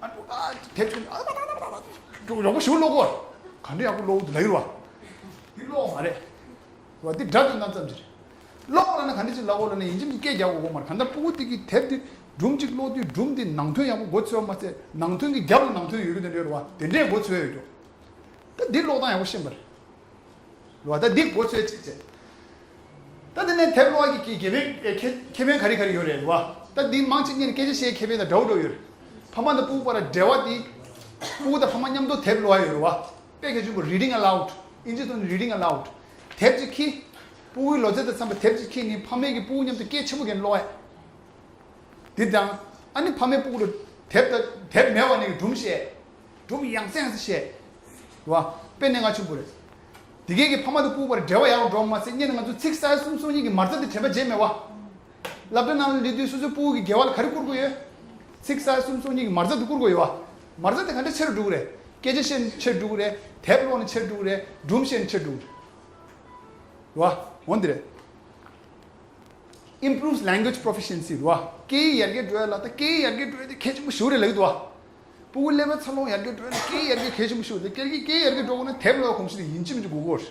ཨ་ཨ་དེབ་ཅིག་ཨ་ཡག་པོ་ཞེ་པོ་ཀློག་གི་རེད། ག་འདྲ་ཡག་པོ་ཀློག་འདུག་ལབ་ཀྱི་རེད་བ། འདི་ཀློག་མ་རེད། རེད་བ། འདི་སྒྲ་དོན་ཙམ་ཅིག་རེད། ཀློག་ལབ་ན་ག་འདྲ་ཅིག་ལབ་དགོས་ལབ་ན། ཡིན་གཅིག་མིན་གཅིག་སྐད་རྒྱག་དགོས་མ་རེད། གང་ལྟར་སྤུ་གུ་དེ་གིས་དེབ་དེ་སྒྲུང་ཅིག་ཀློག་དུས་སྒྲུང་དེ་ནང་དོན་ཡག་པོ་མགོ་ཚོས་པ་མ་ཚད། ནང་དོན་གྱི་རྒྱབ་ལ་ནང་དོན་ཡོད་རྒྱུ་དེ་འདྲ་རེད་བ། དེ་འདྲས་མགོ་ཚོས་ཡོད་རྒྱུ། ད་འདི་ཀློག་སྟངས་ཡག་པོ་ཤེས་པ་རེད། རེད་བ། ད་འདི་མགོ་ཚོས་ཅིག་བྱས། ད་དེ་ནས་དེབ་ཀློག་གི་ཁེ་ཕན་ཁེ་ཁེ་ཕན་ག་རེ་ག་རེ་ཡོད་རེད། རེད་བ། ད་འདི་མང་ཆེ་ངས་སྐད་ཆ་བཤད་ཁེ་ཕན་དང་འདྲ་བོ་འདྲ་བོ་ཡོད་རེད། ཕ་མ་དང་སྤུ་གུ་བར་འབྲེལ་བ་དེ། སྤུ་གུ་དང་ཕ་མ་མཉམ་དུ་དེབ་ཀློག་ཡ་ཡོད་རེད་བ། དཔེ་གལ་ཆེན་པོ། reading aloud། ཨིན་ཇི་ཐོག་ནས་reading aloud། དེབ་ཅིག་ཁྱེར། སྤུ་གུའི་ལོ་ཚད་དང་འཚམ་པའི་དེབ་ཅིག་ཁྱེར་ནས་ཕ་མས་ཀྱིས་སྤུ་གུ་མཉམ་དུ་སྐད་ཆེན་པོ་བྱས་ནས་ཀློག་ཡ། འདི་དང་། ཨ་ནི་ཕ་མས་སྤུ་གུ་ལ་དེབ་དང་དེབ་མེད་པ་ནས་སྒྲུང་བཤད། སྒྲུང་ཡང་སེ་ཡང་སེ་བཤད། རེད་བ། དཔེ་གནད་འགག་ཆེན་པོ་རེད། དེ་གས་ཀྱིས་ཕ་མ་དང་སྤུ་གུ་བར་འབྲེལ་བ་ཡག་པོ་འགྲོ་བ་མ་ཟད། སྔོན་ནས་ང་ཚོ་ཚིག་གསར་གསུམ་སོ་གཉིས་ཀྱི་མ་རྩ་དེ་དྲན་པ་བརྗེད་མེད་བ། སློབ་གྲྭ་ནང་ལ་སླེབས་དུས་སོ་སོའི་སྤུ་གུ་གིས་དགེ་བ་ལ་ག་རེ་བསྐུར་དགོས་ཡོད། ཚིག་གསར་གསུམ་སོ་གཉིས་ཀྱི་མ་རྩ་དེ་བསྐུར་དགོས་ཡོད་བ། མ་རྩ་དེ་ག་འདྲ་ཆེ་རུ་འགྲོ་གི་རེད། སྐད་ཆ་བཤད་ནས་ཆེ་རུ་འགྲོ་གི་རེད། དེབ་ཀློག་ནས་ཆེ་རུ་འགྲོ་གི་རེད། སྒྲུང་བཤད་ནས་ཆེ་རུ་འགྲོ་གི་རེད། རེད་བ། འོ་འདི་རེད། Improves language proficiency. རེད་བ། སྐད་ཡིག་ཡར་རྒྱས་འགྲོ་ཡ་ལ། ད་སྐད་ཡིག་ཡར་རྒྱས་འགྲོ་ཡ་དེ་གལ་ཆེན་པོ་ཞེ་པོ་རེད་ལབ་ཀྱི་འདུག་བ། སྤུ་གུ་སློབ་གྲྭའི་འཚར་ལོངས་ཡར་རྒྱས་འགྲོ་ཡ་ལ་སྐད་ཡིག་ཡར་རྒྱས་གལ་ཆེན་པོ་ཞེ་པོ་རེད། སྐད་ཡིག་སྐད་ཡིག་ཡར་རྒྱས་འགྲོ་དགོས་ན་དེབ་ཀློག་གོམས་གཤིས་དེ་ཡིན་གཅིག་མིན་གཅིག་དགོས་ཀྱི་ཡོད་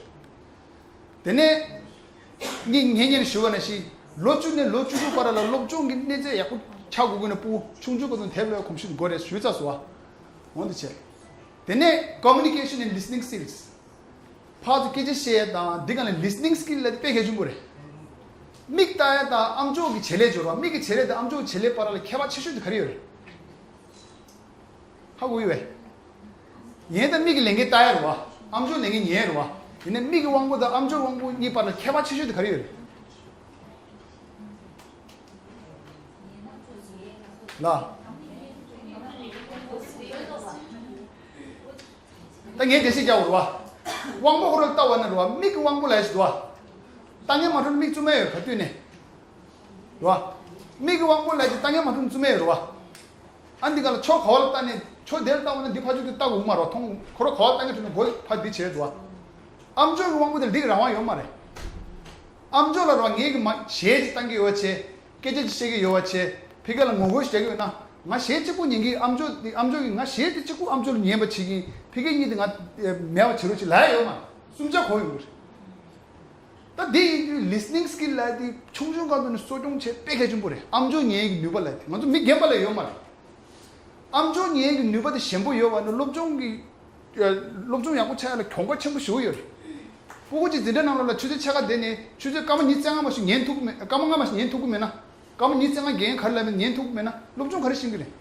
རེད། དེ་ནས་ངས་ངས་སྔོན་ནས་ཞུས་པ་ནང་བཞིན། ལོ་བཅུ་ནས་ལོ་བཅུ་དྲུག་བར་ལ་སློབ་སྦྱོང་གི་གནས་ཚད་ཡག་པོ་ཆགས་དགོས་ཀྱི་ན། སྤུ་གུ་ཆུང་ཆུང་སྐབས་དུས་དེབ་ཀློག་གོམས་གཤིས་དེ་དགོས་རེད་ཞུས་ཚར་སོང་བ། འོ་འདི་བྱས། དེ་ནས་communication and listening skills. ཕར་ཚུར་སྐད་ཆ་བཤད་ཡ་དང་འདི་སྒང་ལ་listening skill ལབ་དེ་དཔེ་གལ་ཆེན་པོ་རེད། མིག་ལྟ་ཡ་དང་ཨམ་ཅོག་གི་བྱེད་ལས་སྦྱོར་བ། མིག་གི་བྱེད་ལས་དང་ཨམ་ཅོག་གི་བྱེད་ལས་བར་ལ་ཁྱད་པར་ཆེ་ཤོས་དེ་ག་རེ་ཡོད་རེད། ཧ་གོ་ཡོད་པས། ཡིན་ད་མིག་གི་ལས་འགན་ལྟ་ཡ་རེད་བ། ཨམ་ཅོག་ལས་འགན་ཉན་ཡ་རེད་བ། ཡིན་ན་མིག་གི་དབང་པོ་དང་ཨམ་ཅོག་གི་དབང་པོ་གཉིས་བར་ལ་ཁྱད་པར་ཆེ་ཤོས་དེ་ག་རེ་ཡོད་རེད། ལ། ད་ངས་འགྲེལ་བཤད་རྒྱག་དགོས་རེད་བ། དབང་པོ་ཁོ་རང་ལྟ་བ་ན་རེད་བ། མིག་གི་དབང་པོ་ལབ་ཡ་ཞིག་འདུག་བ། ལྟ་མཁན་མ་འགྲོ་ན་མིག་བཙུམ་ཡ་ཡོད་ག་དུས་ནས། རེད་བ། མིག་གི་དབང་པོ་ལབ་ཡ་དེ་ལྟ་མཁན་མ་འགྲོ་ན་བཙུམ་ཡ་ཡོད་རེད་བ། ཨ་འདི་ག་ལ་ཕྱོགས་ག་བ་ལ་ལྟ་ནས་ཕྱོགས་དེ་ལ་ལྟ་བ་ན་འདི་ཕར་ཕྱོགས་དེ་ལྟ་དགོས་ཀྱི་མ་རེད་བ། མཐོང་། ཁོ་རང་ག་བ་ལ་ལྟ་མཁན་འགྲོ་ན་མགོ་ཕར་འདི་བྱས་འདུག་བ། ཨམ་ཅོག་གི་དབང་པོ་དེ་ལ་འདི་གི་རང་དབང་ཡོད་མ་རེད། ཨམ་ཅོག་ལ་རོགས་ངེད་ཀྱི་མ་གཞས་ཅིག་བཏང་གི་ཡོད་པ་བྱས། སྐད་ཆ་ཅིག་བཤད་ཀྱི་ཡོད་པ་བྱས། ཕ་གི་ལ་ངོ་རྒོལ་བྱེད་ཀྱི་ཡོད་ན། ང་གཞས་གཅིག་པུ་ཉན་གྱི། ཨམ་ཅོག་འདི་ཨམ་ཅོག་གིས་ང་གཞས་དེ་གཅིག་པུ་ཨམ་ཅོག་ལ་ཉན་པ་བྱེད་ཀྱི། ཕ་གི་གཉིས་དེ་ང་མེད་པ་བྱེད་རོགས་བྱེད་ལབ་ཡ་ཡོད་མ་རེད། བསྲུང་བྱ་གོ་ཡོང་གི་རེད། ད་དེ་ཡིན་དུས་listening skill ལབ་དེ་ཆུང་ཆུང་སྐབས་དུས་ནས་གསོ་སྐྱོང་བྱེད་དཔེ་གལ་ཆེན་པོ་རེད། ཨམ་ཅོག་ཉན་ཡག་གི་ནུས་པ་ལབ་དེ་ང་ཚོ་མི་རྒན་པ་ལ་ཡོད་མ་རེད། ཨམ་ཅོག་ཉན་ཡག་གི་ནུས་པ་དེ་ཞན་པོ་ཡོད་པ་ནི་སློབ་སྦྱོང་གི། སློབ་སྦྱོང་ཡག་པོ་ཆགས་ཡག་ལ་གྱོང་ཁ་ཆེན་པོ་ཞེ་པོ་ཡོད་རེད། སྤུ་གུ་གཅིག་འཛིན་གྲྭ་ནང་ལོགས་ལ་ཆུ་ཚོད་ཕྱེད་ཀ་བསྡད་ནས་ཆུ་ཚོད་སྐར་མ་ཉི་ཤུ་རྩ་ལྔ་མ་ཞིག་ཉན་ཐུབ་ཀྱི་མེད། སྐར་མ་ལྔ་མ་ཞིག་ཉན་ཐུབ་ཀྱི་མེད་ན། སྐར་མ་ཉི་ཤུ་རྩ་ལྔ་རྒན་ག་རེ་ལབ་མིན་ཉན་ཐུབ་ཀྱི་མེད་ན་སློབ་སྦྱོང་ག་རེ་ཤེས་ཀྱི་རེད།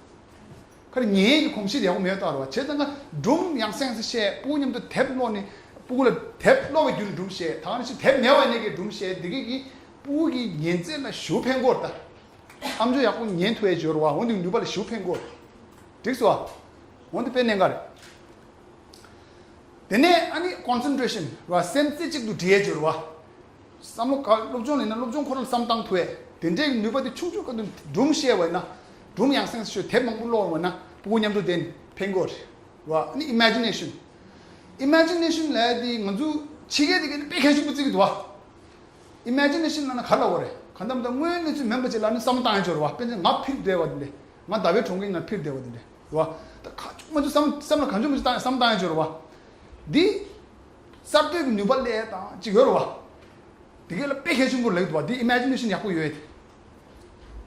ག་རེ་ཉན་ཡག་གི་གོམས་གཤིས་ཡག་པོ་མེད་ལྟ་བ་རེད་བ། བྱས་ཙང་ཀ་སྒྲུང་ཡང་སེ་ཡང་སེ་བཤད། སྤུ་གུ་མཉམ་དུ་དེབ་ཀློག་ནས་སྤུ་གུ་ལ་དེབ་ཀློག་པའི་བརྒྱུད་ནས་སྒྲུང་བཤད། ད་ག་ནང་བཞིན་དེབ་ཉན་པའི་གནས་ཀྱི་སྒྲུང་བཤད། འདི་གས་ཀྱིས་སྤུ་གུ་གི་ཉན་ཚད་ལ་ཞེ་པོ་ཕན་གྱི་ཡོད་རེད་ད། ཨམ་ཅོག་ཡག་པོ་ཉན་ཐུབ་ཡག་ཅིག་ཡོད་རེད་བ། འོན་ཏེ་ནུས་པ་ལ་ཞེ་པོ་ཕན་གྱི་ཡོད་རེད། འགྲིག་སོང་བ། འོན་ཏེ་དཔེ་གནད་འགག་རེད། དེ་ནས་ཨ་ནི་concentration རེད་བ། སེམས་རྩེ་གཅིག་ཏུ་སྒྲིལ་ཡག་ཅིག་ཡོད་རེད་བ། བསམ་བློ་ག་སློབ་སྦྱོང་ལེན་ན་སློབ་སྦྱོང་ཁོ་རང་ལ་བསམ་བཏང་ཐུབ་ཡག་དེ་འདྲའི་ནུས་པ་དེ་ཆུང་ཆུང་སྐབས་དུས་སྒྲུང་བཤད་པ་ཡིན་ན། སྒྲུང་ཡང་སེ་ཡང་སེ་ཤོད། དེབ་མང་པོ་ཀློག་པ་ཡིན་ན་སྤུ་གུ་མཉམ་དུ་བསྡད་ནས་ཕན་གྱི་ཡོད་རེད་བ། ཨ་ནི་imagination. Imagination ལབ་ཡག་དེ་ང་ཚོ་ཕྱི་རྒྱལ་དེ་གས་ནི་དཔེ་གལ་ཆེན་པོ་བརྩི་གི་འདུག་བ། Imagination ལབ་ན་ག་རེ་ལབ་དགོས་རེད། གང་ལྟར་མ་ལྟར་དངོས་ཡོད་གནས་ཚུལ་མིན་པ་ཅིག་ལ་ནི་བསམ་བློ་བཏང་ཡག་ཅིག་ཡོད་རེད་བ། དཔེར་ན་ང་འཕིར་བསྡད་པ་དེ་འདྲ། ང་ཟླ་བའི་གྲོང་ཁྱེར་ནང་འཕིར་བསྡད་པ་དེ་འདྲ་རེད་བ། ད་ག་ང་ཚོ་བསམ་བསམ་བློ་གང་བྱུང་མང་བྱུང་བཏང་བསམ་བློ་བཏང་ཡག་ཅིག་ཡོད་རེད་བ། འདི་གསར་གཏོད་ཀྱི་ནུས་པ་སླེབས་ཡག་དང་ཅིག་ཡོད་རེད་བ། དེ་གས་ལ་དཔེ་གལ་ཆེན་པོ་ལབ་ཀྱི་འདུག་བ། འདི་imagination ཡག་པོ་ཡོད་ཡག་དེ།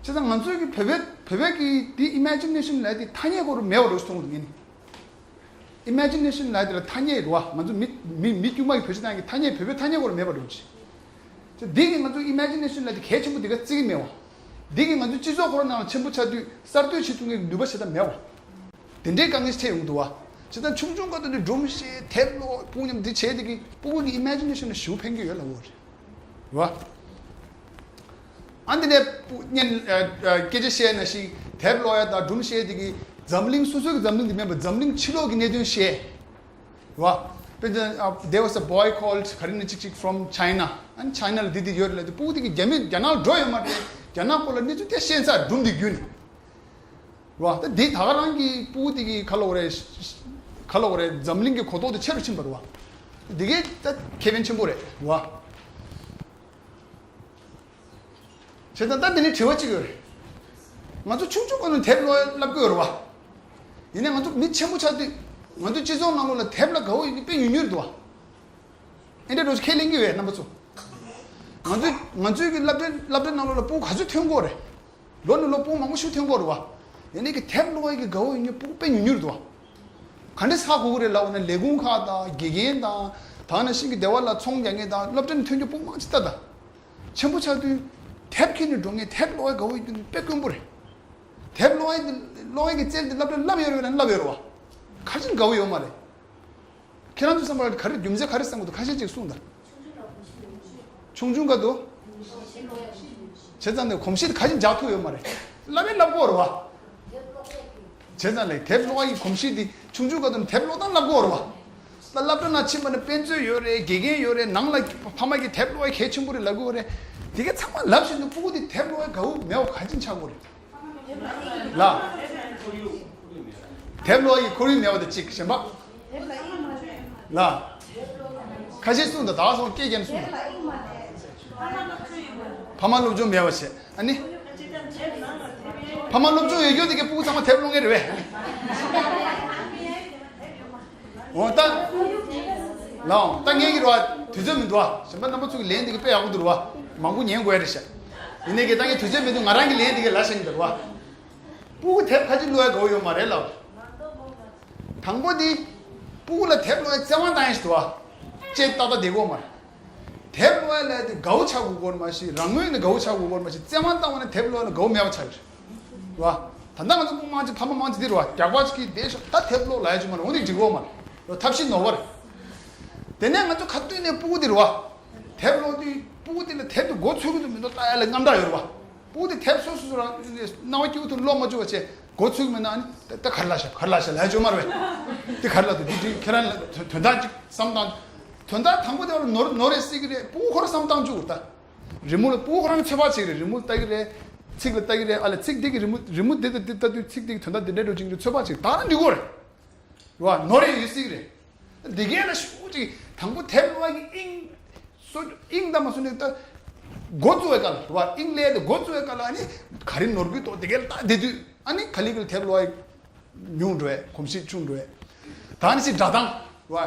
བྱས་ཙང་ང་ཚོའི་གི་བོད་པའི་བོད་པའི་གི་འདི་imagination ལབ་ཡག་དེ་ཐ་སྙད་ཁོ་རང་མེད་པ་འདྲ་བོ་ཞིག་མཐོང་གི་འདུག་ངས་ནི། Imagination ལབ་ཡག་དེ་ལ་ཐ་སྙད་རེད་བ། ང་ཚོ་མི་མི་མི་དཀྱུས་མ་གི་བོད་སྤྱི་བཏང་གི་ཐ་སྙད། བོད་པའི་ཐ་སྙད་ཁོ་རང་མེད་པ་འདྲ་བོ་ཅིག་ཅེས། འདི་གིས་ང་ཚོ་imagination ལབ་ཡག་དེ་གལ་ཆེན་པོ་འདི་ག་བརྩི་གི་མེད་བ། འདི་གིས་ང་ཚོའི་སྤྱི་ཚོགས་ཁོ་རང་ནང་ལ་ཆེན་པོ་ཆགས་དུས་གསར་གཏོད་བྱེད་ཐུབ་མཁན་གྱི་ནུས་པ་ཞེ་དྲག་མེད་བ། དེ་འདྲའི་དཀའ་ངལ་ཞིག་འཕྲད་ཡོང་གི་འདུག་བ། བྱས་ཙང་ཆུང་ཆུང་སྐབས་དུས་ནས་སྒྲུང་བཤད། དེབ་ཀློག། སྤུ་གུ་མཉམ་དུ་འདི་བྱས་དེ་གིས་སྤུ་གུ་གི་imagination ལ་ཞེ་པོ་ཕན་གྱི་ཡོད་ལབ་ཡོད་རེད་བ། ཨ་འདི་ནས་སྤུ་གུ་ཨ་ཨ་སྐད་ཆ་བཤད་ནང་བཞིན་དེབ་ཀློག་ཡག་དང་སྒྲུང་བཤད་དེ་གིས་འཛམ་གླིང་སོ་སོའི་གི་འཛམ་གླིང་དེ་མིན་པར་འཛམ་གླིང་ཕྱི་ལོགས་ཀྱི་གནད་དོན་བཤད། རེད་བ། དཔེར་ན་ཨ་there was a boy called ག་རེ་ནི་ཅིག་ཅིག་from China. ཨ་ནི་China ལ་འདི་འདི་ཡོད་རེད་ལབ་དུས་སྤུ་གུ་དེ་གིས་རྒྱ་མི་རྒྱ་ནག་ལ་འགྲོ་ཡོད་མ་རེད། རྒྱ་ནག་སྐོར་ལ་གནས་ཚུལ་དེ་ཤེས་ཚར། སྒྲུང་འདི་བརྒྱུད་ནས། རེད་བ། ད་འདི་ད་ག་རང་གི་སྤུ་གུ་དེ་གིས་ག་ལབ་དགོས་རེད། ག་ལ་བ་རེད། འཛམ་གླིང་གི་གོ་རྟོགས་དེ་ཆེ་རུ་ཕྱིན་པ་རེད་བ། འདི་གས་ད་ཁེ་ཕན་ཆེན་པོ་རེད་བ། བྱས་ཙང་ད་འདི་ནས་དྲི་བ་གཅིག་ཡོད་རེད། ང་ཚོ་ཆུང་ཆུང་སྒང་ནས་དེབ་ཀློག་ཡ་བསླབ་ཀྱི་ཡོད་རེད་བ། ཡིན་ནའི་ང་ཚོ་མི་ཆེན་པོ་ཆགས་དུས་ང་ཚོ་སྤྱི་ཚོགས་ནང་ལོགས་ལ་དེབ་ལ་དགའ་བོ་ཡོད་མཁན་དཔེ་ཉུང་ཉུང་རེད་འདུག་བ། ཨེ་འདྲ་འགྲོ་ཁས་ལེན་གྱི་ཡོད་རྣམ་པ་ཚོ། ང་ཚོས་ང་ཚོའི་གི་སློབ་གྲྭའི་སློབ་གྲྭའི་ནང་ལོགས་ལ་སྤུ་གུ་ག་ཚོད་ཐོན་གྱི་ཡོད་རེད། ལོ་ནས་ལོ་སྤུ་གུ་མང་པོ་ཞིག་ཐོན་གྱི་ཡོད་རེད་བ། ཡིན་ནའི་གི་དེབ་ཀློག་ཡ་གི་དགའ་བོ་ཡོད་མཁན་སྤུ་གུ་དཔེ་ཉུང་ཉུང་རེད་འདུག་བ། ག་འདྲས་ཧ་གོ་གི་རེད་ལབ་པ་ན་ལས་ཁུངས་ཁག་དང་དགེ་རྒན་དང་། ད་ནང་བཞིན་གི་སྡེ་བ་ལ་ཚོང་རྒྱག་མཁན་དང་སློབ་གྲྭ་ནས་ཐོན་རྒྱུ་སྤུ་གུ་མང་ཆེ་ལྟ་དང་། ཆེན་པོ་ཆགས་དུས་དེབ་ཁྱེར་ནས་འགྲོ་མཁན་དེབ་ཀློག་ཡ་དགའ་བོ་ཡོད་མཁན་དཔེ་དཀོན་པོ་རེད། དེབ་ཀློག་ཡ་དེ་ཀློག་ཡ་གི་རྩལ་དེ་སློབ་གྲྭ་བསླབ་ཡོད་རེད་ན་བསླབ་ཡོད་རེད་བ། ག་རེ་བྱས་ནས་དགའ་བོ་ཡོད་མ་རེད། ཁྱེད་རང་ཚོའི་བསམ་པར་ག་རེ་རྒྱུ་མཚན་ག་རེ་བསམ་གྱི་འདུག་ཁ་ཤས་ཅིག་གསུངས་དང་། ཆུང་ཆུང་སྐབས་དུ། བྱས་ཙང་ནས་གོམས་གཤིས་དེ་ག་རེ་བྱས་ནས་འཇགས་ཐུབ་ཡོད་མ་རེད། བསླབ་པས་བསླབ་དགོས་རེད་བ། བྱས་ཙང་ལས་དེབ་ཀློག་ཡ་གི་གོམས་གཤིས་དེ་ཆུང་ཆུང་སྐབས་དུ་དེབ་ཀློག་སྟངས་བསླབ་དགོས་རེད་བ། ད་སློབ་གྲྭ་ནང་ཕྱིན་པ་ནས་དཔེ་མཛོད་ཡོད་རེད། དགེ་རྒན་ཡོད་རེད། ནང་ལ་ཕ་མ་གིས་དེབ་ཀློག་ཡ་གལ་ཆེན་པོ་རེད་ལབ་ཀྱི་ཡོད་རེད། དེ་ག་ཚང་མ་ལབ་བཞིན་དུ་སྤུ་གུ་དེ་དེབ་ཀློག་ཡ་དགའ་བོ་མེད་པ་ག་རེ་བྱས་ནས་ཆགས་ཀྱི་ཡོད་རེད། ལ། དེབ་ཀློག་ཡི་ཁོར་ཡུག་མེད་པ་དང་གཅིག་གཞན་པ། ལ། ཁ་ཤས་གསུངས་དང་ད་སོང་སྐད་རྒྱག་ནས་གསུངས་དང་། ཕ་མ་སློབ་སྦྱོང་མེད་པ་བྱས་ཨ་ནི། ཕ་མ་སློབ་སྦྱོང་ཡོད་རྒྱུ་དེ་གའི་སྤུ་གུ་ཚང་མ་དེབ་ཀློག་མཁན་རེད་པས། འོ་ད། ལའོ་ད་ངས་ཀྱི་རེད་བ། དུས་ཚོད་མི་འདུག་བ། གཞན་པ་རྣམ་པ་ཚོ་གི་ལན་དེ་གའི་དཔེ་ཡག་པོ་འདུག་རེད་བ། མང་པོ་ཉན་དགོས་ཡ་རེད་ཤག་ཡིན་ནའི་གི་ད་ངས་དུས་ཚོད་མི་འདུག་ང་རང་གི་ལན་དེ་གའི་ལ་བཤད་ཀྱི་འདུག་རེད་བ། སྤུ་གུ་དེབ་ཁ་ཅིག་ཀློག་ཡ་དགའ་བོ་ཡོད་མ་རེད་ལབ། དང་པོ་དེ། སྤུ་གུ་ལ་དེབ་ཀློག་ཡ་བཙན་དབང་བཏང་ཡ་ཞིག་འདུག་བ། ལྕེ་ཏག་ཏག་བསྡད་དགོས་མ་རེད། དེབ་ཀློག་ཡ་ལ་དེ་དགའ་བོ་ཆགས་དགོས་སྐོར་མ་ཞིག་རང་ངོས་ནས་དགའ་བོ་ཆགས་དགོས་སྐོར་མ་ཞིག་བཙན་དབང་བཏང་བ་ན་དེབ་ཀློག་ཡ་ལ་དགའ་བོ་མེད་པ་ཆགས་ཀྱི་རེད། རེད་བ། ད་ལྟ་ང་ཚོ་སྤུ་གུ་མང་ཆེ་ཕ་མ་མང་ཆེ་འདི་རེད་བ། རྒྱག་པ་ཞིག་གིས་བསྡད་ཤོག་ད་དེབ་ཀློག་ལབ་ཡ་ཅིག་མ་རེད། འོ་འདི་འགྲིག་གི་ཡོད་མ་རེད། རེད་བ། ཐབས་ཤེས་ནོར་བ་རེད། དེ་ནས་ང་ཚོ་ཁ་གཏད་ནས་སྤུ་གུ་འདི་རེད་བ། དེབ་ཀློག་དུས་སྤུ་གུ་འདི་ལ་དེབ་དེ་མགོ་ཚོས་ཀྱི་འདུག་མི་འདུག་ལྟ་ཡ་ལ་དངངས་སྐྲག་ཡོད་རེད་བ། སྤུ་གུ་དེ་དེབ་སོ་སོ་སོ་རང་སྣང་བ་སྐྱིད་པོ་ཐོག་ཀློག་མ་བཅུག་པ་བྱས་མགོ་ཚོས་ཀྱི་མེད་ན་ཨ་ནི་ད་ག་རེ་ལབ་ཤག་ག་རེ་ལབ་ཤག་ལབ་ཡ་ཅིག་ཡོད་མ་རེད་པས། འདི་ག་རེ་ལབ་འདུག་འདི་འདི་ཁྱེད་རང་ལ་དོན་དོན་དག་ཅིག་བསམ་བཏང་། དོན་དག་དང་པོ་དེ་ནོར་ནོར་རེད་ཟེར་གྱི་རེད། སྤུ་གུ་ཁོ་རང་བསམ་བཏང་བཅུག་ད། རི་མོ་ལ་སྤུ་གུ་ཁོ་རང་ཚོད་དཔག་བྱེད་ཀྱི་རེད། རི་མོ་ལྟ་གི་རེད། ཚིག་ལ་ལྟ་གི་རེད། ཨ་ལས་ཚིག་འདི་གི་རི་མོ་རི་མོ་འདི་དང་འདི་ལྟ་དུས་ཚིག་འདི་གི་དོན་དག་འདི་འདྲ་འགྲོ་གི་འདུག་ཚོད་དཔག་བྱེད་ད་རང་འགྲིག་གི་རེད། རེད་བ། ནོར་རེ་ཡོད་སྲིད་གི་རེད། འདི་གས་ལ་ཞུ་ཅིག་དང་པོ་དེབ་ཀློག་གི་དབྱིངས་སོ་དབྱིངས་ད་མ་སོ་ནས་ད་མགོ་བཙུགས་པའི་སྐབས་ལ་རེད་བ། དབྱིངས་ལས་དེ་མགོ་བཙུགས་པའི་སྐབས་ལ་ཨ་ནི་ག་རེ་ནོར་གི་འདུག་འདི་གས་ལ་ད་བསྡད་དུས་ཨ་ནི་ག་ལེ་ག་ལེ་དེབ་ཀློག་ཉུང་འགྲོ་བས། གོམས་གཤིས་ཆུང་འགྲོ་བས། ད་ནི་ཅིག་སྒྲ་གདངས་རེད་བ།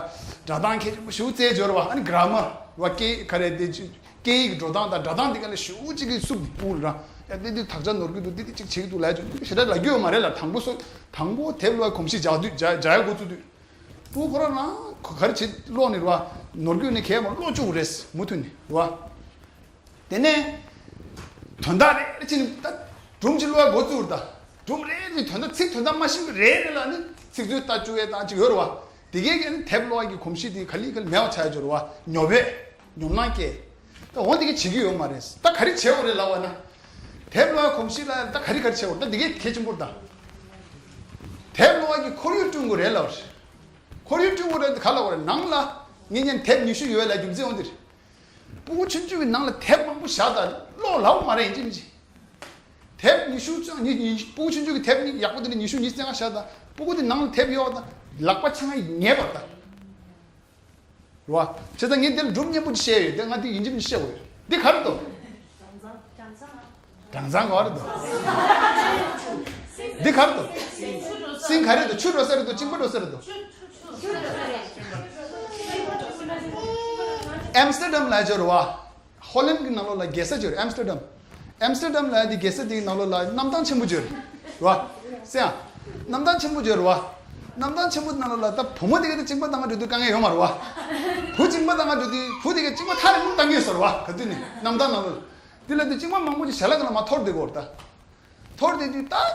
སྒྲ་གདངས་གལ་ཆེན་པོ་ཞེ་པོ་བརྩི་ཡ་ཅིག་ཡོད་རེད་བ། ཨ་ནི་གྷ་ར་མར་རེད་བ། སྐད་ག་རེ་དེ་ཅིག་སྐད་ཡིག་འགྲོ་སྟངས་དང་སྒྲ་གདངས་དེ་ག་ལ་ཞེ་པོ་ཅིག་གི་སུབ་སྤུ་ར། ཡ་དེ་དེ་དག་ཆ་ནོར་གི་འདུག་འདི་དེ་ཅིག་བྱེད་ཀྱི་འདུག་ལབ་ཡ་ཅིག་ཞེ་དྲག་ལབ་རྒྱུ་ཡོད་མ་རེད་ལ། དང་པོ་སོ་དང་པོ་དེབ་ཀློག་གོམས་གཤིས་འཇགས་དུས་འཇགས་འཇགས་ཡ་འགོ་བཙུགས་དུས། སྤུ་གུ་ཁོ་རང་རང་ག་རེ་བྱེད་ཀློག་ནི་རེད་བ། ནོར་གྱི་ཡོད་ནི་གས་མ་ཀློག་བཅུག་རེད་མུ་མཐུད་ནས་རེད་བ། དེ་ནས་དོན་དག་རེ་རེ་བྱས་ནས་ད་སྒྲུང་ཅིག་ཀློག་ཡ་འགོ་བཙུགས་རེད་ད། སྒྲུང་རེ་རེ་དོན་དག་ཚིག་དོན་དག་མ་ཤེས་པ་རེ་རེ་ལ་ནི་ཚིག་མཛོད་ལྟ་བཅུག་ཡས་དང་ཅིག་ཡོད་རེད་བ། དེ་གས་ཀྱི་ནི་དེབ་ཀློག་ཡ་གི་གོམས་གཤིས་དེ་ག་ལེ་ག་ལེ་མེད་པ་ཆགས་ཡ་ཅིག་ཡོད་རེད་བ། ཉོབ་པས་ཉོབ་སྣང་སྐྱེ། ད་འོ་འདི་གས་བྱེད་ཀྱི་ཡོད་མ་རེད། ད་ག་རེ་བྱེད་དགོས་རེད་ལབ་པ་ན། དེབ་ཀློག་ཡ་གོམས་གཤིས་ལ་ད་ག་རེ་ག་རེ་བྱེད་དགོས་རེད། ད་འདི་གས་གལ་ཆེན་པོ་རེད་ད། དེབ་ཀློག་ཡ་གི་ཁོར་ཡུག་བསྐྲུན་དགོས་རེད་ལབ་པ་རེད། ཁོར་ཡུག་བསྐྲུན་དགོས་རེད་ག་ལབ་པ་རེད། ནང་ལ་ངེད་གཉིས་དེབ་ཉི་ཤུ་ཡོད་ལབ་རྒྱུ་མཚན་འོ་འདི་རེད། སྤུ་གུ་ཆུང་ཆུང་གི་ནང་ལ་དེབ་མང་པོ་བཞག་དང་ཀློག་ལབ་མ་རེད་ཡིན་གཅིག་མིན་གཅིག་དེབ་ཉི་ཤུ་ཙམ་ཉི་ཉི་སྤུ་གུ་ཆུང་ཆུང་གི་དེབ་ནི་ཡག་པོ་དེ་ནི་ཉི་ཤུ་ཉི་ཤུ་རྩ་ལྔ་བཞག་དང་སྤུ་གུ་དེ་ནང་ལ་དེབ་ཡོད་དང་ལག་པ་འཆང་ཡ་ཉེས་པ་དང་། རེད་བ། བྱས་ཙང་ངས་འདིར་སྒྲུང་སྙན་པོ་ཅིག་བཤད་ཡོད་དེ་ང་འདི་ཡིན་གཅིག་མིན་གཅིག་བཤད་དགོས་ཡོད། འདི་ག་རེ་འདུག་གྲང་ཚང་ག་རེ་འདུག་འདི་ག་རེ་འདུག་སིང་ག་རེ་འདུག་ཆུ་འགྲོ་ས་རེད་འདུག་གཅིན་པ་འགྲོ་ས་རེད་འདུག་ཨེམ་སི་ཏེར་ཌམ་ལ་འབྱོར་བ། ཧོ་ལན་གྱི་ནང་ལོགས་ལ་རྒྱལ་ས་ཅིག་ཡོད་རེད། ཨེམ་སི་ཏེར་ཌམ། ཨེམ་སི་ཏེར་ཌམ་ལ་ཡ་དེ་རྒྱལ་ས་དེའི་ནང་ལོགས་ལ་གནམ་ཐང་ཆེན་པོ་ཅིག་ཡོད་རེད་བ། སེ་ཡ། གནམ་ཐང་ཆེན་པོ་ཅིག་ཡོད་རེད་བ། གནམ་ཐང་ཆེན་པོ་ནང་ལོགས་ལ་ད་བུ་མོ་དེ་ག་དེ་གཅིན་པ་བཏང་ག་འགྲོ་དུས་དཀའ་ངལ་ཡོད་མ་རེད་བ། བུ་གཅིན་པ་བཏང་ག་འགྲོ་དུས་བུ་དེ་ག་གཅིན་པ་ཐག་རིང་པོ་བཏང་གི་ཡོད་ས་རེད་བ། ག་དུས་ནས་གནམ་ཐང་ནང་ལོགས་ལ། དེ་ལ་དུས་གཅིན་པ་མང་པོ་ཅིག་ཞལ་ལག་ནང་མར་འཐོར་བསྡད་ཀྱི་ཡོད་རེད་ད། ཐོར་དེ་དུས་ད།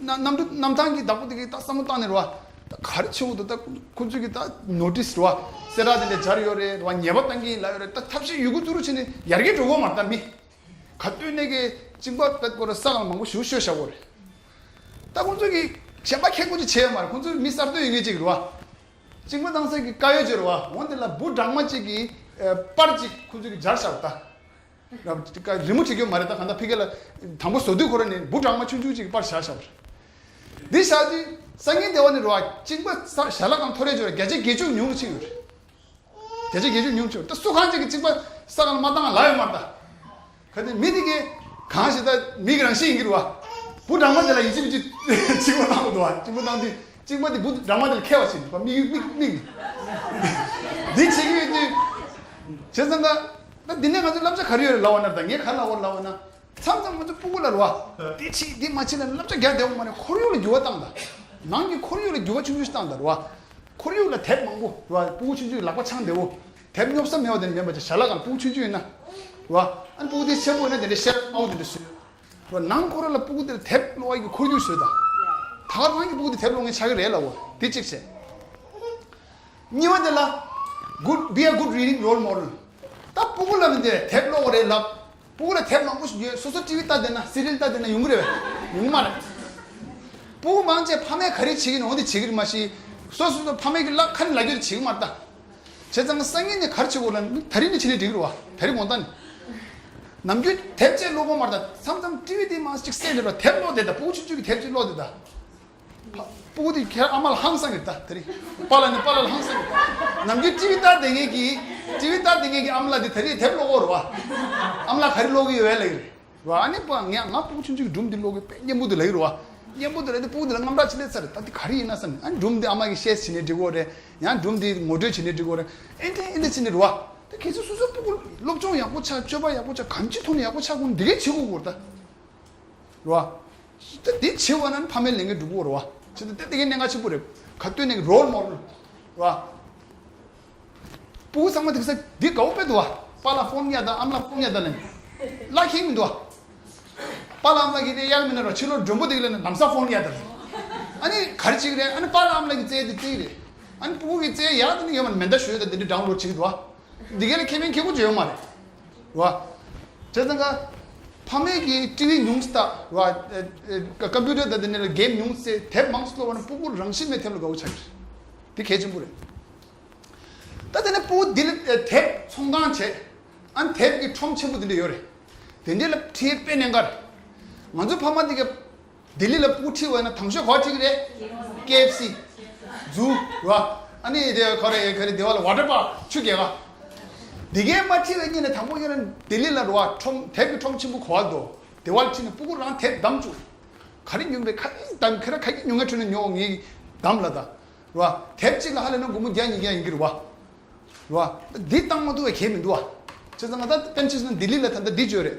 ན་གནམ་གྲུ་གནམ་ཐང་གི་བདག་པོ་དེ་གིས་ད་བསམ་བློ་བཏང་ནས་རེད་བ། ད་ག་རེ་བྱེད་དགོས་འདུག་ད་ཁོ་ཚོས་གི་ད་ནོ་ཊིས་རེད་བ། གསལ་བསྒྲགས་དེ་འདྲ་སྦྱར་ཡོད་རེད་རེད་བ། ཉེས་པ་བཏང་གི་ཡིན་ལབ་ཡོད་རེད། ད་ཐབས་ཤེས་ཡོད་རྒུ་ཚུགས་རུ་བྱས་ནས་ཡར་རྒྱས་འགྲོ་གི་ཡོད་མ་རེད། ད་མི་ག་དུས་ནས་གི་གཅིན་པ་དཔེ་སྐོར་ས་གང་མང་པོ་ཞིག་ཤོད་བཞག་གི་ཡོད་རེད། ད་ཁོ་ཚོས་གི་གཞན་པ་ཁྱད་མཁོ་ཅིག་བྱས་ཡོད་མ་རེད། ཁོ་ཚོས་མི་གསར་གཏོད་ཡོད་མཁན་ཅིག་རེད་བ། གཅིན་པ་བཏང་ས་གི་དཀར་ཡོལ་ཅིག་རེད་བ། འོན་ཏེ་ལ་འབུ་སྦྲང་མ་ཅིག་གི་ཨ་པར་ཅིག་ཁོ་ཚོས་གི་སྦྱར་བཞག་ད། ར་རི་མོ་བྲིས་རྒྱུ་མ་རེད། ད་གང་ལྟར་ཕ་གི་ལ་དང་པོ་བཟོ་དུས་ཁོ་ར་ནས་འབུ་སྦྲང་མ་ཆུང་ཆུང་ཅིག་གི་པར་བཞག་བཞག་པ་རེད། འདི་བཞག་དུས་ སང་ཉིན་དེ་བ་ནི་རོ་ཨ་གཅིན་པ་ས་ཞལ་ལག་གང་ཐོ་རེ་ཅོ་ར་བརྒྱ་ཆ་བརྒྱད་ཅུ་ཉུང་རུ་ཕྱིན་ཡོད་རེད། བརྒྱ་ཆ་བརྒྱད་ཅུ་ཉུང་ཆུ་ད་སུ་གང་ཅིག་གི་གཅིག་པ་ས་གང་ལ་མ་བཏང་ལ་ཡོད་མ་རེད་ད། ག་དེ་མི་དེ་གི་གང་ཞིག་ད་མི་གི་རང་བཞིན་ཡིན་གྱི་རེད་བ། བུ་སྦྲང་མ་དེ་ལ་ཡིད་ཆེས་མི་ཆེས་གཅིག་པ་བཏང་གི་འདུག་བ། གཅིག་པ་བཏང་དུས་གཅིག་པ་དེ་བུ་སྦྲང་མ་དེ་ལ་ཁེལ་བ་ཕྱིན་པ་མིག་མིག་མིག་འདི་བྱེད་ཀྱི་ཡོད་དུས། བྱས་ཙང་ཀ་ད་འདི་ནས་ང་ཚོ་བསླབ་བྱ་ག་རེ་ཡོད་རེད་ལབ་པ་ན་ད་ངས་ག་རེ་ལབ་དགོས་རེད་ལབ་པ་ན། མཚམས་མཚམས་ང་ཚོ་སྤུ་གུ་ལ་རེད་བ། འདི་བྱེད་འདི་མ་བྱེད་ལ་བསླབ་བྱ་རྒྱག་བསྡད་ཡོད་མ་རེད། ཁོར་ཡུག་ལ་འགྱུར་བ་བཏང་ད། ནང་གི་ཁོར་ཡུག་ལ་འགྱུར་བ་ཆུང་ཆུང་ཞིག་བཏང་ད་རེད་བ། ཁོར་ཡུག་ལ་དེབ་མང་པོ་རེད་བ། སྤུ་གུ་ཆུང་ཆུང་ལག་པ་འཆང་བདེ་བོ། དེབ་སྙོབ་ས་མེད་པ་དེ་འདྲ་མེད་པ་ཅིག་ཞལ་ལག་གང་སྤུ་གུ་ཆུང་ཆུང་ཡིན་ན། རེད་བ། ཨ་ནི་སྤུ་གུ་དེ་ཆེན་པོ་ཡིན་ན་དེ་འདྲའི་ཤེར་དམའ་བོ་དེ་འདྲ་བཟོས། རེད་བ། ནང་ཁོ་ར་ལ་སྤུ་གུ་དེ་ལ་དེབ་ཀློག་ཡ་གི་ཁོར་ཡུག་བཟོས་ད། ད་ག་རང་གི་སྤུ་གུ་དེ་དེབ་ཀློག་མཁན་ཆགས་ཀྱི་རེད་ལབ་བ་དེ་གཅིག་བྱས། གཉིས་པ་དེ་ལ། Good, be a good reading role model. ད་སྤུ་གུ་ལ་ནི་དེ་དེབ་ཀློག་དགོས་རེད་ལབ། སྤུ་གུ་ལ་དེབ་མང་པོ་ཞིག་ཡོད། སོ་སོ་ཊི་ཝི་ལྟ་བསྡད་ན་སི་རི་ཡལ་ལྟ་བསྡད་ན་ཡོང་གི་རེད་བས། ཡོང་གི་མ་རེད། སྤུ་གུ་མང་ཆེ་ཕ་མས་ག་རེ་བྱེད་ཀྱི་ནོ་དེ་བྱེད་ཀྱི་རེད་མ་གཞི། སོ་སོ་སོ་ཕ་མས་ཀྱི་ལ་ཁ་ནས་ལབ་རྒྱུ་དེ་བྱེད་ཀྱི་མ་རེད་ད། བྱས་ཙང་སང་ཉིན་ནས་ག་རེ་བྱེད་དགོས་ལབ་ན་ད་རིང་ནས་བྱེད་ནས་འགྲིག་གི་རེད་བ། ད་རིང་དགོང་དག་ནས། ནམ་རྒྱུན་དེབ་ཅིག་ཀློག་དགོས་མ་རེད་ད། མཚམས་མཚམས་ཊི་ཝི་དེ་མང་ཅིག་སེ་རེད་བ། དེབ་ཀློག་བསྡད་ད། སྤུ་གུ་ཆུང་ཆུང་གི་དེབ་ཅིག་ཀློག་བསྡད་ད། ཕ་སྤུ་གུ་དེ་ཁྱེད་ཨ་མ་ལ་ཧང་སང་གི་ད་དེ་རིང་། པཱ་ལགས་ནས་པཱ་ལགས་ལ་ཧང་སང་གི་ད། ནམ་རྒྱུན་ཊི་ཝི་ལྟ་བསྡད་མཁན་གྱི། ཊི་ཝི་ལྟ་བསྡད་མཁན་གྱི་ཨ་མ་ལགས་དེ་ད་རིང་དེབ་ཀློག་གོ་རེད་བ། ཨ་མ་ལགས་ག་རེ་ཀློག་གི་ཡོད་བས་ལབ་ཀྱི་རེད་བ། ཨ་ནི་པཱ་ངས་ང་སྤུ་གུ་ཆུང་ཆུང་གི་སྒྲུང་འདི་ཀློག་གི་དཔེ་སྙན་པོ་འདུག་ལབ་ཀྱི་རེད་བ། སྙན་པོ་འདུག་ལབ་དུས་སྤུ་གུ་དེ་ལ་དངངས་སྐྲག་ཅིག་སླེབས་ཚར་རེད། ད་དེ་ག་རེ་ཡིན་ན་བསམ་ནས། ཨ་ནི་སྒྲུང་འདི་ཨ་མ་གིས་བཤད་བྱས་ནས་འབྲི་དགོས་རེད། ཡང་སྒྲུང་འདི་ངོ་སྤྲོད་བྱས་ནས་འབྲི་དགོས་རེད། ཨེ་འདྲ་ཨེ་འདྲ་བྱས་ནས་རེད་བ། ད་ཁྱེད་ཚོ་སོ་སོ་སྤུ་གུ་སློབ་སྦྱོང་ཡག་པོ་ཆགས། སྤྱོད་པ་ཡག་པོ་ཆགས། གང་ཅི་ཐོག་ནས་ཡག་པོ་ཆགས་དགོས་ན་འདི་གས་བྱེད་དགོས་ཀྱི་རེད་ད། རེད་བ། ད་འདི་བྱེད་དགོས་ན་ཕ་མའི་ལས་འགན་སྒྲུབ་དགོས་རེད་བ། བྱས་ཙང་དེ་དེ་གའི་གནད་འགག་ཆེན་པོ་རེད། ག་དུས་ནས་རོལ་མོ་ཌེལ་རེད་བ། སྤུ་གུ་ཚང་མ་དེ་ག་ས་འདི་དགའ་བོ་དཔེ་འདུག་བ། པཱ་ལགས་ཕོན་གཡར་དང་ཨ་མ་ལགས་ཕོན་གཡར་དང་ལབ་ནས་བླ་ཁེངས་མི་འདུག་བ། པཱ་ལགས་ཨ་མ་ལགས་ཀྱིས་དེ་གཡར་མིན་ན་རོ། ཕྱི་ལོགས་མགྲོན་པོ་དེ་ག་ལབ་ནས་ལམ་སང་ཕོན་གཡར་དང་། ཨ་ནི་ག་རེ་བྱེད་ཀྱི་རེད། ཨ་ནི་པཱ་ལགས་ཨ་མ་ལགས་ཀྱིས་བཙལ་དེ་བཙལ་གྱི་རེད། ཨ་ནི་སྤུ་གུ་གིས་བཙལ་ཡག་དེ་ནི་ཡོད་མ་རེད། མེ་མདའ་ཞོན་དང་དེ་འདྲ་ཌའུན་ལོཌ་བྱེད་ཀྱི་འདུག་བ། འདི་ག་ལ་ཁེ་ཕན་ཁེ་པོ་ཅིག་ཡོད་མ་རེད། རེད་བ། བྱས་ཙང་ཀ་ཕ་མས་ཀྱིས་ཊི་ཝི་ཉུང་ཙམ་ལྟ་བ། ཨ་ཨ་ཀམ་པུ་ཊར་དང་དེ་འདྲ་ལ་གེམ་ཉུང་ཙམ། དེབ་མང་ཙམ་ཀློག་པ་ན་སྤུ་གུ་རང་བཞིན་མེད་དེབ་ལ་དགའ་བོ་ཆགས་ཀྱི་རེད། དེ་གལ་ཆེན་པོ་རེད། ད་དེ་ནས་སྤུ་གུ་འདི་ལ་དེབ་ཚོང་ཁང་བྱས། ཨ་ནི་དེབ་ཀྱི་ཁྲོམ་ཆེན་པོ་འདི་འདྲ་ཡོད་རེད། དེ་འདྲ་ལ་ཁྲིད་དཔེ་གནད་འགག་རེད། ང་ཚོའི་ཕ་མ་འདི་ག་ལྡི་ལི་ལ་སྤུ་གུ་ཁྲིད་པ་ཡིན་ན་དང་ཤོས་ག་པར་ཁྲིད་ཀྱི་རེད། ཀེ་ཨེཕ་སི། ཛུ། རེད་བ། ཨ་ནི་དེ་ག་རེ་ག་རེ་དེ་བ་ལ་ཝ་ཊར་པཱརཀ་ཆུ་རྐྱལ་ཁ། འདི་གའི་མ་ཁྲིད་པའི་གཉིས་ནས་དང་པོ་ཡིན་ན་ལྡི་ལི་ལ་རེད་བ། ཁྲོམ་དེབ་ཀྱི་ཁྲོམ་ཆེན་པོ་ག་པར་འདུག་དེ་བ་ལ་ཁྲིད་ནས་སྤུ་གུ་རང་དེབ་བདམས་བཅུག་ག་རེ་ཉོ་བའི་ག་རེ་བདམས། ཁྱེད་རང་ག་གི་ཉོ་མཁན་ཁྲོད་ནས་ཉོ་ངས་བདམས་ལབ་ད། རེད་བ། དེབ་གཅིག་ལ་ཧ་ལས་ན་སྒོར་མོ་བརྒྱ་ཉིས་བརྒྱ་ཡིན་གྱི་རེད་བ། རེད་བ། འདི་བཏང་མ་ཐུབ་པའི་གལ་མི་འདུག་བ། བྱས་ཙང་ང་ད་པན་ཆི་སི་ན་ལྡི་ལི་ལ་ད་ལྟ་འདི་བརྗོད་རེད།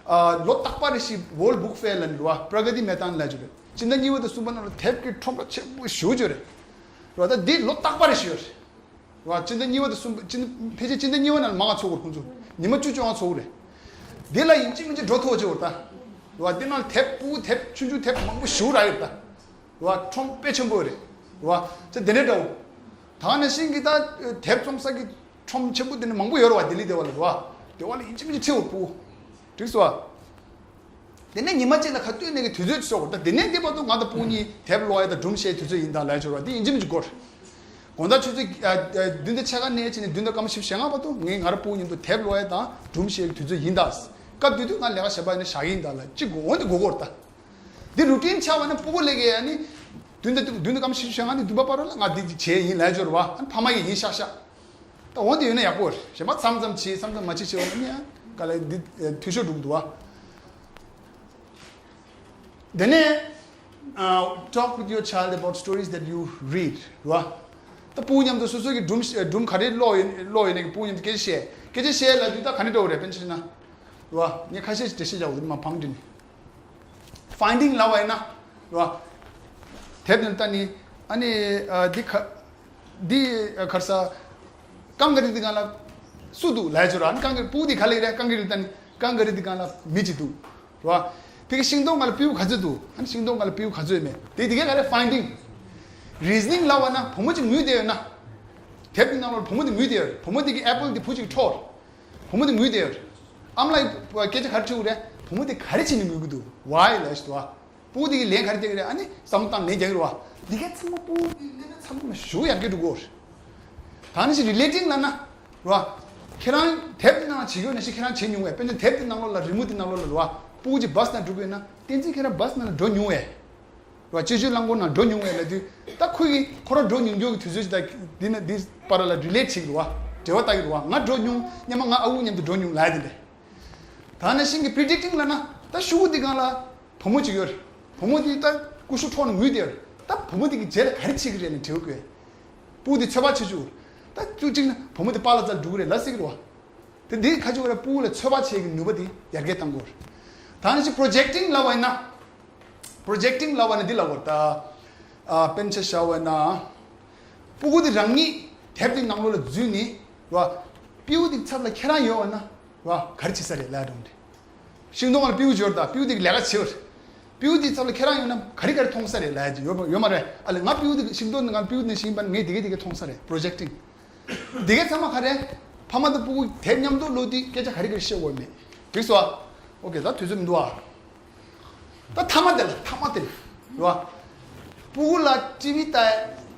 ཨ་ལོ་རྟག་པར་རེ་ཞིག་World Book Fair ལ་འགྲོ་བ། པྲ་ག་ཏི་མེ་ཏཱན་ལ་འགྲོ་རེད། སྤྱི་ཟླ་གཉིས་པ་དང་གསུམ་པ་ནང་ལ་དེབ་ཀྱི་ཁྲོམ་ར་ཆེན་པོ་ཞེ་པོ་ཅིག་ཡོད་རེད། རེད་བ། ད་འདི་ལོ་རྟག་པར་རེ་ཞིག་ཡོད་རེད། རེད་བ། སྤྱི་ཟླ་གཉིས་པ་དང་གསུམ་པ་སྤྱི་ཟླ་ཕལ་ཆེར་སྤྱི་ཟླ་གཉིས་པ་ནང་ལ་མང་ང་ཚོགས་དགོས་རེད། ཁོང་ཚོ་ཉི་མ་བཅུ་བཅོ་ལྔ་ཚོགས་རེད། འདི་ལ་ཡིན་གཅིག་མིན་གཅིག་འགྲོ་ཐུབ་པ་ཅིག་ཡོད་རེད་ད། རེད་བ། འདི་ནང་ལ་དེབ་སྤུ་གུ་དེབ་ཆུང་ཆུང་དེབ་མང་པོ་ཞེ་པོ་རག་ཡོད་རེད་ད། རེད་བ། ཁྲོམ་དཔེ་ཆེན་པོ་རེད། རེད་བ། ཚེ་དེ་འདྲའི་འདྲ་བོ། ད་ནང་བཞིན་གྱི་ད་དེབ་བཙོང་ས་གི་ཁྲོམ་ཆེན་པོ་དེ་འདྲ་མང་པོ་ཡོད་རེད་བ། ལྡི་ལི་དེ་བ་ལ་རེད་བ། དེ་བ་ལ་ཡིན་གཅིག་མིན་གཅིག་ཁྲིད་འོ་སྤུ་གུ། འགྲིག་སོང་བ། དེ་ནས་ཉི་མ་གཅིག་ལ་ག་དུས་ནས་ཀྱི་དུས་ཚོད་ཅིག་བཟོ་དགོས་རེད་ད། དེ་ནས་འདི་བར་དུ་ང་དང་སྤུ་གུ་གཉིས་དེབ་ཀློག་ཡ་དང་སྒྲུང་བཤད་དུས་ཚོད་ཡིན་ད་ལབ་ཡ་ཅིག་ཡོད་རེད་བ། དེ་ཡིན་གཅིག་མིན་གཅིག་དགོས་རེད། དགོང་དག་ཆུ་ཚོད་ཨ་ཨ་བདུན་དང་ཕྱེད་ཀ་ནས་བྱས་ནས་བདུན་དང་སྐར་མ་བཞི་བཅུ་ཞེ་ལྔ་བར་དུ་ངས་ང་རང་སྤུ་གུ་གཉིས་པོ་དེབ་ཀློག་ཡ་དང་སྒྲུང་བཤད་ཀྱི་དུས་ཚོད་ཡིན་ད། སྐབས་དེ་དུས་ང་ལས་ཀ་བྱེད་པ་ཡིན་ན་བྱ་གི་ཡིན་ད་ལབ་གཅིག་དགོས། འོན་ཏེ་དགོས་དགོས་རེད་ད། འདི་རུ་ཊིན་ཆགས་པ་ན་སྤུ་གུ་ལས་ཀའི་ཨ་ནི། བདུན་དང་བདུན་དང་སྐར་མ་བཞི་བཅུ་ཞེ་ལྔ་ནས་བདུན་པ་བར་ལ་ང་འདི་འདི་བྱས་ཡིན་ལབ་ཡ་ཅིག་ཡོད་རེད་བ། ཨ་ནི་ཕ་མ་ཡིས་ཡིན་ཤག་ཤག་ད་འོན་ཏེ་ཡོད་ན་ཡག་པོ་རེད། གཞན་པ་མཚམས་མཚམས་བྱེད་མཚམས་མཚམས་མ་བྱེད་བྱེད་པ་ན་ནི་ཡང་ག་ལ་འདི་འཐུས་ཤོར་འགྲོ་གི་འདུག་བ། དེ་ནས་talk with your child about stories that you read རེད་བ། ད་སྤུ་གུ་མཉམ་དུ་སོ་སོ་གི་སྒྲུང་སྒྲུང་ག་རེ་ཀློག་ཡོད་ཀློག་ཡོད་ནས་ཀྱི་སྤུ་གུ་མཉམ་དུ་སྐད་ཆ་བཤད། སྐད་ཆ་བཤད་ལབ་དུས་ད་ག་འདྲ་འདྲ་བོ་རེད་དཔེར་ན་ཆ་བཞག་ན། རེད་བ། ངས་ཁ་ཤས་ཤིག་འགྲེལ་བཤད་རྒྱག་དགོས་འདུག་མ་ཕང་དྲི་ནས། Finding ལབ་པ་ཡིན་ན། རེད་བ། དེབ་དེ་ལྟ་ནི། ཨ་ནི་ཨ་འདི་ཁ་འདི་ཨ་ག་རེ་ཟ། ཀང་ག་རི་འདི་སྒང་ལ་སུ་འདུག་ལབ་ཡ་ཅིག་ཡོད་རེད། ཨ་ནི་ཀང་ག་རི་སྤུ་གུ་འདི་ག་ལ་ཡོད་རེད། ཀང་ག་རི་ལྟ་ནི་ཀང་ག་རི་འདི་སྒང་ལ་མི་གཅིག་འདུག་རེད་བ། ཕ་གི་ཤིང་སྡོང་སྒང་ལ་སྤྲེའུ་ག་ཚོད་འདུག་ཨ་ནི་ཤིང་སྡོང་སྒང་ལ་སྤྲེའུ་ག་ཚོད་མེད། དེ་དེ་ག་ག་རེ་finding reasoning ལབ་པ་ན་བུ་མོ་གཅིག་ངུས་བསྡད་ཡོད་ན། དེབ་ཀྱི་ནང་ལོགས་ལ་བུ་མོ་དེ་ངུས་བསྡད་ཡོད་རེད། བུ་མོ་དེ་གི་apple དེ་བུ་གཅིག་འཕྲོག་བུ་མོ་དེ་ངུས་བསྡད་ཡོད་རེད། ཨ་མ་ལགས་ཀྱིས་སྐད་ཆ་ག་རེ་དྲིས་དགོས་རེད། བུ་མོ་དེ་ག་རེ་བྱས་ནས་ངུ་གི་འདུག why ལབ་ཞིག་འདུག་བ། སྤུ་གུ་དེ་གིས་ལན་ག་རེ་རྒྱག་གི་རེད། ཨ་ནི་བསམ་བློ་བཏང་ལན་རྒྱག་གི་རེད་བ། འདི་གའི་ཚང་མ་སྤུ་གུ་གི་ལན་ཚང་མ་ཞུ་ཡག་གི་འགྲོ་གི་རེད། ད་ནི་ཞིག་relating ལབ་ན་རེད་བ། ཁྱེད་རང་དེབ་དེ་ནང་བྱེད་ཀྱི་ཡོད་ན་ཞིག་ཁྱེད་རང་བྱེད་མྱོང་བས། དཔེར་ན་དེབ་དེ་ནང་ལོགས་ལ་རི་མོ་དེ་ནང་ལོགས་ལ་རེད་བ། སྤུ་གུ་གཅིག་བྷ་སི་ནང་འགྲོ་གི་ཡོད་ན་བསྟན་འཛིན་ཁྱེད་རང་བྷ་སི་ནང་ལ་འགྲོ་མྱོང་བས། བ། སྤྱི་སྤྱོད་རླངས་འཁོར་ནང་འགྲོ་མྱོང་བའི་ལབ་དུས་ད་ཁོ་གིས་ཁོ་རང་འགྲོ་མྱོང་རྒྱུ་གི་དུས་ཚོད་ཅིག་དང་འདི་ནི་འདི་བར་ལ་རི་ལེ་ཊི་བྱེད་ཀྱི་རེད་བ། འབྲེལ་བ་བཏགས་ཀྱི་རེད་བ། ང་འགྲོ་མྱོང་། སྔོན་མ་ང་ཨ་ཁུ་མཉམ་དུ་འགྲོ་མྱོང་ལབ་ཡ་དེ་འདྲ། ད་ནང་བཞིན་གྱི་པི་རི་ཌིག་ཊིང་ལབ་ན་ད་ཤོག་གུ་འདི་སྒང་ལ་བུ་མོ་གཅིག་ཡོད་རེད། བུ་མོ་འདི་ད་ཀུ་ཤུ་འཕྲོག་ནས་ངུས་བསྡད་ཡོད་རེད། ད་བུ་མོ་འདི་གི་རྗེས་ལ་ག་རེ་བྱེད་ཀྱི་རེད་ལབ་དྲི་བ་བཀོད། སྤུ་གུ་འདི་ཚོད་དཔག་བྱེད་བཅུག་ད་བཅུ་གཅིག་ན་བུ་མོ་འདི་པཱ་ལགས་རྩར་འགྲོ་གི་རེད་ལབ་སྲིད་ཀྱི་རེད་བ། དེ་འདི་ག་ཅིག་རེད། སྤུ་གུ་ལ་ཚོད་དཔག་བྱེད་ཀྱི་ནུས་པ་འདི་ཡར་རྒྱས་གཏང་དགོས་རེད། ད་ནང་བཞིན་པོ་རོ་ཇེག་ཊིང་ལབ་པ་ཡིན་ན། པོ་རོ་ཇེག་ཊིང་ལབ་པ་ཡིན་ན་འདི་ལབ་དགོས་རེད་ད། ཨ་དཔེར་ན་ཆ་བཞག་པ་ཡིན་ན། སྤུ་གུ་འདི་རང་ཉིད་དེབ་འདི་ནང་ལོགས་ལ་འཛུལ་ནས་རེད་བ། སྤུ་གུ་འདི་ཚབ་ལ་ཁྱེད་རང་ཡོད་པ་ན་རེད་བ། ག་རེ་བྱེད་ས་རེད་ལབ་ཡ་འདྲ་པོ་འདི། ཤིང་སྡོང་ལ་སྤུ་གུ་འབྱོར་དང་སྤུ་གུ་དེ་གི་ལས་ཀ་བྱེད་པར། སྤུ་གུ་དེ་ཚབ་ལ་ཁྱེད་རང་ཡོད་ན་ག་རེ་ག་རེ་མཐོང་ས་རེད་ལབ་ཡ་ཅིག་ཡོད་པ་ཡོད་མ་རེད། ཨ་ལས་ང་སྤུ་གུ་དེ་ཤིང་སྡོང་ནང་སྤུ་གུ་དེ་ནས་ཤིང་པ་ངས་དེ་གས་དེ་གས་མཐོང་ས་རེད། པོ་རོ་ཇེག་ཊིང་། དེ་གས་ཚང་མ་ག་རེ། ཕ་མ་དང་སྤུ་གུ་དེ་མཉམ་དུ་ལོ་དེ་སྐད་ཆ་ག་རེ་ག་རེ་བཤད་དགོས་མེད། འགྲིག་སོང་ཨ། ཨོ་ཀེ་ད་དུས་ཚོད་མི་འདུག་ཨ། ད་མཐའ་མ་དེ་ལ་མཐའ་མ་དེ་ལ་རེད་བ། སྤུ་གུ་ལ་ཊི་ཝི་ལྟ་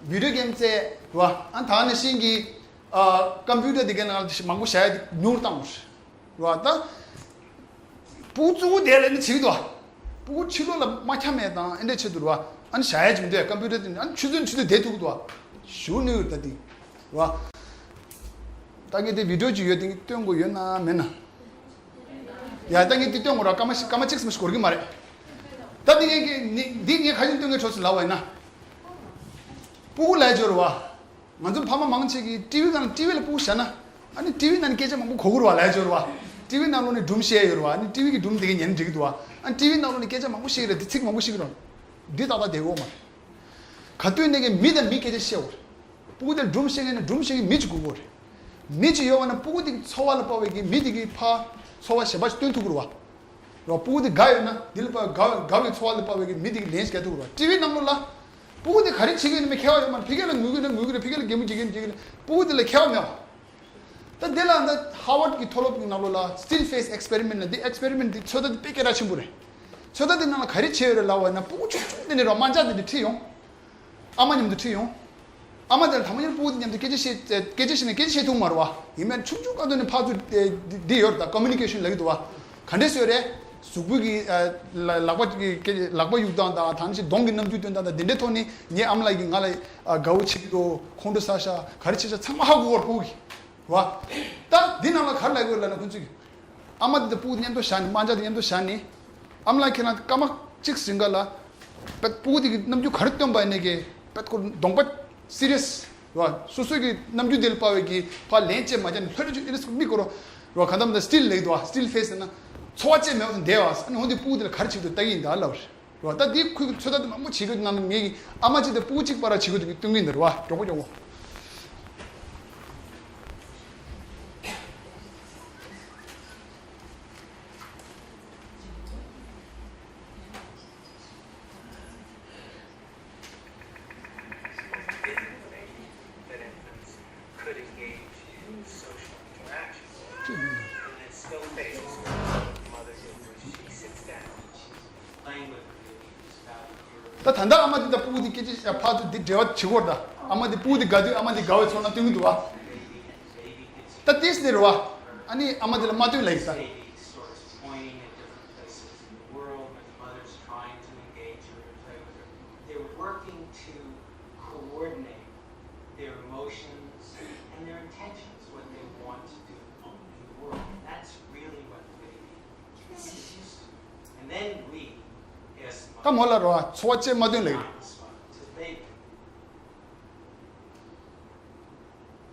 བི་ཌི་ཡོ་གེམ་རྩེད་རེད་བ། ཨ་ད་ནང་བཞིན་གྱི་ཨ་ཀམ་པུ་ཊར་དེ་གས་ནང་ལ་མང་པོ་བཞག་ཡ་དེ་ཉུང་རུ་བཏང་དགོས་རེད། རེད་བ། ད་སྤུ་གུ་གཙོ་བོ་དེ་ལ་ནི་བྱེད་ཀྱི་འདུག་བ། སྤུ་གུ་ཕྱི་ལོགས་ལ་མ་འཁྱམ་ཡས་དང་ཨེ་འདྲས་བྱེད་འདུག་རེད་བ། ཨ་ནི་བཞག་ཡས་ཅིག་མི་འདུག་ཡ། ཀམ་པུ་ཊར་དེ་ནི་ཨ་ནི་ཆུ་ཚོད་ཆུ་ཚོད་བསྡད་ཐུབ་ཀྱི་འདུག་བ། ཞུ་ནི་ཡོད་ད་དེ་རེད་བ། ད་ངས་དེ་བི་ཌི་ཡོ་ཅིག་ཡོད་དེ་སྟོན་དགོས་ཡོད་ན་མེད་ན། ཡ་ད་ངས་དེ་སྟོན་དགོས་ར་སྐར་མ་ཞིག་སྐར་མ་གཅིག་ཙམ་ཞིག་འགོར་གི་མ་རེད། ད་དེ་ངས་ཀྱི་ནི་འདི་ངས་ག་རེ་སྟོན་གྱི་འཕྲོ་སྲིད་ལབ་པ་ཡིན་ན། སྤུ་གུ་ལབ་ཡ་ཅིག་ཡོད་རེད་བ། ང་ཚོ་ཕ་མ་མང་ཆེ་གིས་ཊི་ཝི་སྒང་ལ་ཊི་ཝི་ལ་སྤུ་གུ་བཞག་ན། ཨ་ནི་ཊི་ཝི་ནང་ནས་སྐད་ཆ་མང་པོ་གོ་གི་རེད་བ་ལབ་ཡ་ཅིག་ཡོད་རེད་བ། ཊི་ཝི་ནང་ལོགས་ནས་སྒྲུང་བཤད་ཡོད་རེད་བ། ཨ་ནི་ཊི་ཝི་གི་སྒྲུང་དེ་གས་ཉན་འགྲིག་གི་འདུག་བ། ཨ་ནི་ཊི་ཝི་ནང་ལོགས་ནས་སྐད་ཆ་མང་པོ་བཤད་ཀྱི་རེད་དེ་ཚིག་མང་པོ་བཤད་ཀྱི་རེད། འདི་ཏག་ཏག་བསྡད་ཡོད་མ་རེད། ག་དུས་ནས་ཀྱི་མི་དང་མི་སྐད་ཆ་བཤད་དགོས་རེད། སྤུ་གུ་དེར་སྒྲུང་བཤད་མཁན་ནི་སྒྲུང་བཤད་མཁན་མི་གཅིག་དགོས་ཀྱི་ཡོད་རེད། མི་གཅིག་ཡོད་པ་ན་སྤུ་གུ་དེ་གི་ཚོར་བ་ལ་དཔག་པའི་གི་མི་དེ་གི་ཕར་ཚོར་བ་གཞན་པ་ཞིག་སྟོན་ཐུབ་ཀྱི་རེད་བ། རེད་བ། སྤུ་གུ་དེ་དགའ་ཡོད་ན་དེ་ལ་དཔག་དགའ་དགའ་བའི་ཚོར་བ་ལ་དཔག་པའི་གི་མི་དེ་གི་ལན་ཞིག་རྒྱག་ཐུབ་ཀྱི་རེད་བ། ཊི་ཝི་ནང་ལོགས་ལ། སྤུ་གུ་དེ་ག་རེ་བྱེད་ཀྱི་ཡོད་ན་མི་ཁྱད་པར་ཡོད་མ་རེད། ཕ་གི་ལ་ངུ་གི་ན་ངུ་གི་རེད། ཕ་གི་ལ་གད་མོ་བྱེད་ཀྱི་ན་བྱེད་ཀྱི་རེད། སྤུ་གུ་དེ་ལ་ཁྱད་པར་མེད་བ། ད་དེ་ལ་ད་ཧར་ཝརཌ་གི་མཐོ་སློབ་གི་ནང་ལོགས་ལ་སི་ཊིལ་ཕེ་སི་ཨེགས་པེ་རི་མེན་ཊི་ལབ་དེ། ཨེགས་པེ་རི་མེན་ཊི་དེ་ཚོད་ལྟ་དེ་དཔེ་སྐད་གྲགས་ཆེན་པོ་རེད། ཚོད་ལྟ་དེ་ནང་ལ་ག་རེ་བྱས་ཡོད་རེད་ལབ་པ་ཡིན་ན། སྤུ་གུ་ཆུང་ཆུང་དེ་ནས་རོ་དམར་ལྕགས་དེ་འདྲ་ཁྲིད་ཡོང་། ཨ་མ་མཉམ་དུ་ཁྲིད་ཡོང་། ཨ་མ་དེ་ལ་དང་པོ་ཉིད་སྤུ་གུ་དེ་མཉམ་དུ་སྐད་ཆ་བཤད་སྐད་ཆ་བཤད་ནས་སྐད་ཆ་བཤད་ཐུབ་མ་རེད་བ། ཡིན་ནའི་ཆུང་ཆུང་སྐབས་དུས་ནས་ཕར་ཚུར་འདི་ཡོད་རེད། ད་ཀོ་མུ་ནི་ཀེ་ཤན་ལབ་ཀྱི་འདུག་བ། ག་འདྲས་བཟོས་རེད། གཟུགས་པོ་གི་ལག་པ་གི་ལག་པ་གཡུག་སྟངས་དང་། ད་ནི་ཅིག་གདོང་གི་རྣམ་འགྱུར་སྟོན་སྟངས་དང་དེ་འདྲའི་ཐོག་ནས་ངའི་ཨ་མ་ལགས་ཀྱིས་ང་ལ་དགའ་བོ་བྱེད་ཀྱི་འདུག་ཁོང་ཁྲོ་ཟ་ཤག་ག་རེ་བྱེད་ཤག་ཚང་མ་ཧ་གོ་གི་རེད། སྤུ་གུ་གིས། རེད་བ། ད་འདི་ནང་ལ་ག་རེ་ལབ་དགོས་ལབ་ན། ཁོང་ཚོས་ཨ་མ་དེ་དང་སྤུ་གུ་དེ་མཉམ་དུ་བཞག་ནས། དམར་ལྕགས་དེ་མཉམ་དུ་བཞག་ནས། ཨ་མ་ལགས་ཁྱེད་རང་སྐར་མ་གཅིག་རིང་ག་ལ་པད་སྤུ་གུ་དེ་གི་རྣམ་འགྱུར་ག་རེ་སྟོན་པ་ཡིན་ནའི་གི་པད་ཁོ་གདོང་པ་སི་རི་ཡས་རེད་བ། སོ་སོ་གི་རྣམ་འགྱུར་དེ་ལ་དཔག་པའི་གི་ཕར་ལན་ཅིག་མ་རྒྱག་ནས་ལྷོད་ལྷོད་ཅིག་ཨེ་རེ་ཟེར་མིག་སྐོར་རོ། རེད་བ། གང་ལྟར་མིན་ད་སི་ཊིལ་ལབ་ཀྱི་འདུག་བ། སི་ཊིལ་ཕེ་སི་ཟེར་ན་ཚོར་བ་ཅིག་མེད་པ་དང་བསྡད་པ། ཨ་ནི་འོ་འདི་སྤུ་གུ་དེ་ལ་ག་རེ་བྱེད་ཀྱི་འདུག་ལྟ་གི་ཡིན་ད་ལབ་རེད། རེད་བ། ད་འདི་ཁོས་ཚོད་ལྟ་དེ་མང་པོ་བྱེད་ཀྱི་ནང་ནས་ངེད་ཀྱིས་ཨ་མ་གཅིག་དང་སྤུ་གུ་གཅིག་བར་ལ་བྱེད་དགོས་འདུག་གི་སྟོན་གྱི་ཡིན་ད། རེད་བ། མགྱོགས་པོ་མགྱོགས་པོ། ད་ད་ལྟ་ཨ་མ་འདི་དང་སྤུ་གུ་འདི་སྐད་ཆ་བཤད། ཕར་ཚུར་འདི་འབྲེལ་བ་བྱེད་ཀྱི་ཡོད་རེད་ད། ཨ་མ་འདི་སྤུ་གུ་འདི་དགའ་དུས་ཨ་མ་འདི་དགའ་བའི་ཚོར་སྣང་སྟོན་གྱི་འདུག་བ། ད་ཏིས་འདི་རེད་བ། ཨ་ནི་ཨ་མ་འདི་ལ་མ་སྟོན་ལབ་ཀྱི་ད། They're working to coordinate their emotions and their intentions, what they want to do in the world. That's really what the baby is used to. And then we, as ད་མོ་ལ་རོ་ཚོར་བ་ཅིག་མ་སྟོན་ལབ་ཀྱི། Respond to the baby.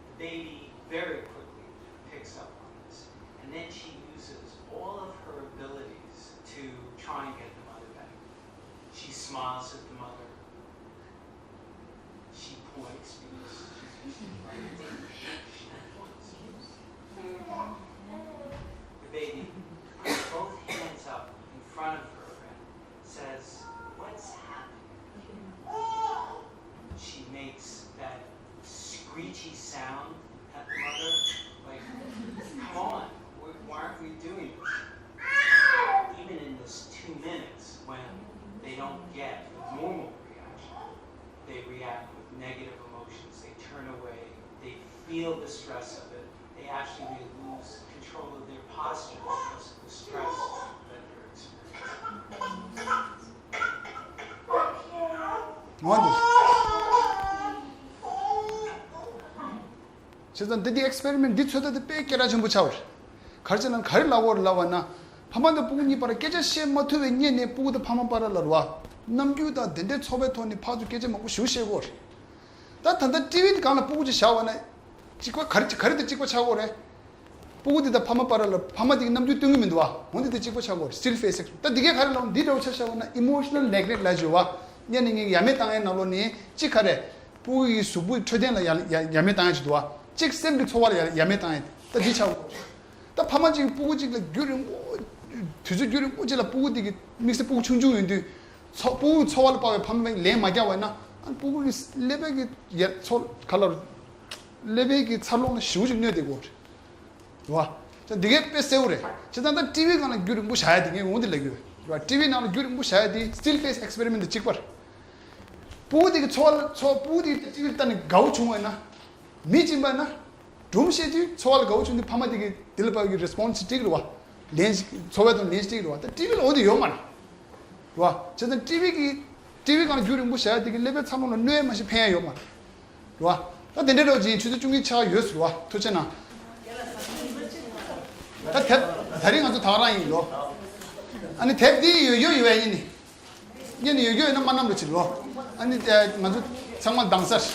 The baby very quickly picks up on this, and then she uses all of her abilities to try and get the mother back. She smiles at the mother. She points because she's used to pointing. She points. The baby puts both hands up in front of her and says, "What's happening?" ངོ་འདི། བྱས་ཙང་འདི་འདི་ཨེག་སི་པེ་རི་མེན་ཊི་འདི་ཚོད་ལྟ་འདི་དཔེ་སྐད་གྲགས་ཆེན་པོ་ཆགས་པ་རེད། ག་རེ་བྱས་ན་ག་རེ་ལབ་དགོས་རེད་ལབ་པ་ན། ཕ་མ་དང་སྤུ་གུ་གཉིས་བར་སྐད་ཆ་བཤད་མ་ཐུབ་པའི་སྔོན་ནས་སྤུ་གུ་དང་ཕ་མ་བར་ལ་རེད་བ། རྣམ་འགྱུར་དང་དེ་འདྲའི་ཚོར་བའི་ཐོག་ནས་ཕར་ཚུར་སྐད་ཆ་མང་པོ་ཞིག་བཤད་དགོས་རེད། ད་ད་ལྟ་ཊི་ཝི་སྒང་ལ་སྤུ་གུ་ཅིག་བཞག་པ་ན། གཅིག་པ་ག་རེ་ག་རེ་དེ་གཅིག་པ་ཆགས་དགོས་རེད། སྤུ་གུ་དེ་དང་ཕ་མ་བར་ལ་ཕ་མ་དེ་གི་རྣམ་འགྱུར་སྟོན་གི་མི་འདུག་བ། འོན་ཏེ་དེ་གཅིག་པ་ཆགས་དགོས་རེད། སི་ཊིལ་ཕེ་སི་ཨེག་སི་པེ་རི་མེན་ཊི། ད་འདི་གས་ག་རེ་ལབ་འདི་འདྲ་བོ་ཆ་བཞག་པ་ན་ཨི་མོ་ཤི་ནལ་ནེག་ལེག་ཊི་ལབ་བྱས་བ། སྔོན་ནས་ངས་ཡ་མེད་བཏང་ཡས་ནང་ལོགས་ནས་གཅིག་ག་རེ། སྤུ་གུ་ཡི་གཟུགས་པོའི་འཕྲོད་བསྟེན་ལ་ཡ་ཡ་ཡ་མེད་བཏང་ཡས་ཅིག་འདུག་བ། གཅིག་སེམས་ཀྱི་འཚོ་བ་ལ་ཡ་ཡ་མེད་བཏང་ཡས། ད་འདི་ཆགས་དགོས། ད་ཕ་མ་གཅིག་སྤུ་གུ་གཅིག་ལ་རྒྱུན་རིང་པོ། དུས་ཚོད་རྒྱུན་རིང་པོ་གཅིག་ལ་སྤུ་གུ་དེ་གི་དམིགས་བསལ་སྤུ་གུ་ཆུང་ཆུང་ཡིན་དུས། འཚོ་སྤུ་གུ་འཚོ་བ་ལ་དཔག་པའི་ཕ་མས་ལན་མ་རྒྱག་པ་ཡིན་ན། ཨ་ནི་སྤུ་གུ་གི་ཀླད་པའི་གི་ཡ་འཚོ་ག་ལ། ཀླད་པའི་གི་འཚར་ལོངས་ལ་ཞེ་པོ་ཅིག་གནོད་བསྡད་ཀྱི་ཡོད་རེད། རེད་བ། ད་འདི་གས་དཔེ་གསལ་པོ་རེད། བྱས་ཙང་ད་ཊི་ཝི་སྒང་ལ་རྒྱུན་རིང་པོ་བཞག་ཡ་དེ་ངས་འོང་དེ་ལབ་ཀྱི་ཡོད། རེད་བ། ཊི་ཝི་ནང་ལ་རྒྱུན་རིང་པོ་བཞག་ཡ་དེ་སི་ཊིལ་ཕེ་སི་ཨེག་སི་པེ་རི་མེན་ཊི་དེ་གཅིག་པ་རེད། སྤུ་གུ་དེ་གི་འཚོ་བ་ལ་འཚོ་སྤུ་གུ་དེ་གི་ཊི་ཝི་ལྟ་ནས་དགའ་བོ་བྱུང་བ་ཡིན་ན། མི་གཅིག་པ་ཡིན་ན། སྒྲུང་བཤད་དུས་འཚོ་བ་ལ་དགའ་བོ་བྱུང་དུས་ཕ་མ་དེ་གི་དེ་ལ་དཔག་གི་རེ་སི་པོན་སི་སྤྲད་ཀྱི་རེད་བ། ལན་ཞིག་འཚོ་བའི་ཐོག་ལན་ཞིག་སྤྲད་ཀྱི་རེད་བ། ད་ཊི་ཝི་ལ་འོ་དེ་ཡོད་མ་རེད། རེད་བ། བྱས་ཙང་ཊི་ཝི་གི་ཊི་ཝི་སྒང་ལ་རྒྱུན་རིང་པོ་བཞག་ཡ་དེ་གི་ཀླད་པའི་འཚར་ལོངས་ལ་གནོད་ཡ་མ་གཞི་ཕན་ཡ་ཡོད་མ་རེད། རེད་བ། ད་དེ་འདྲའི་འདྲ་བོ་ཅིག་ཡིན། ཆུ་ཚོད་བཅུ་གཉིས་ཆགས་ཡོད་ཟེར་བ། ཐུགས་རྗེ་གནང་། ད་དེབ་ད་རིང་ང་ཚོ་ད་ག་རང་ཡིན་ལོ། ཨ་ནི་དེབ་འདི་ཡོད་ཡོད་ཡོད་པ་ཡིན་ནི། ཉན་ནས་ཡོད་རྒྱུ་ཡོད་ན་མ་བསྣམས་རོགས་བྱེད་ལོ། ཨ་ནི་ང་ཚོ་ཚང་མ་དྭངས་ས་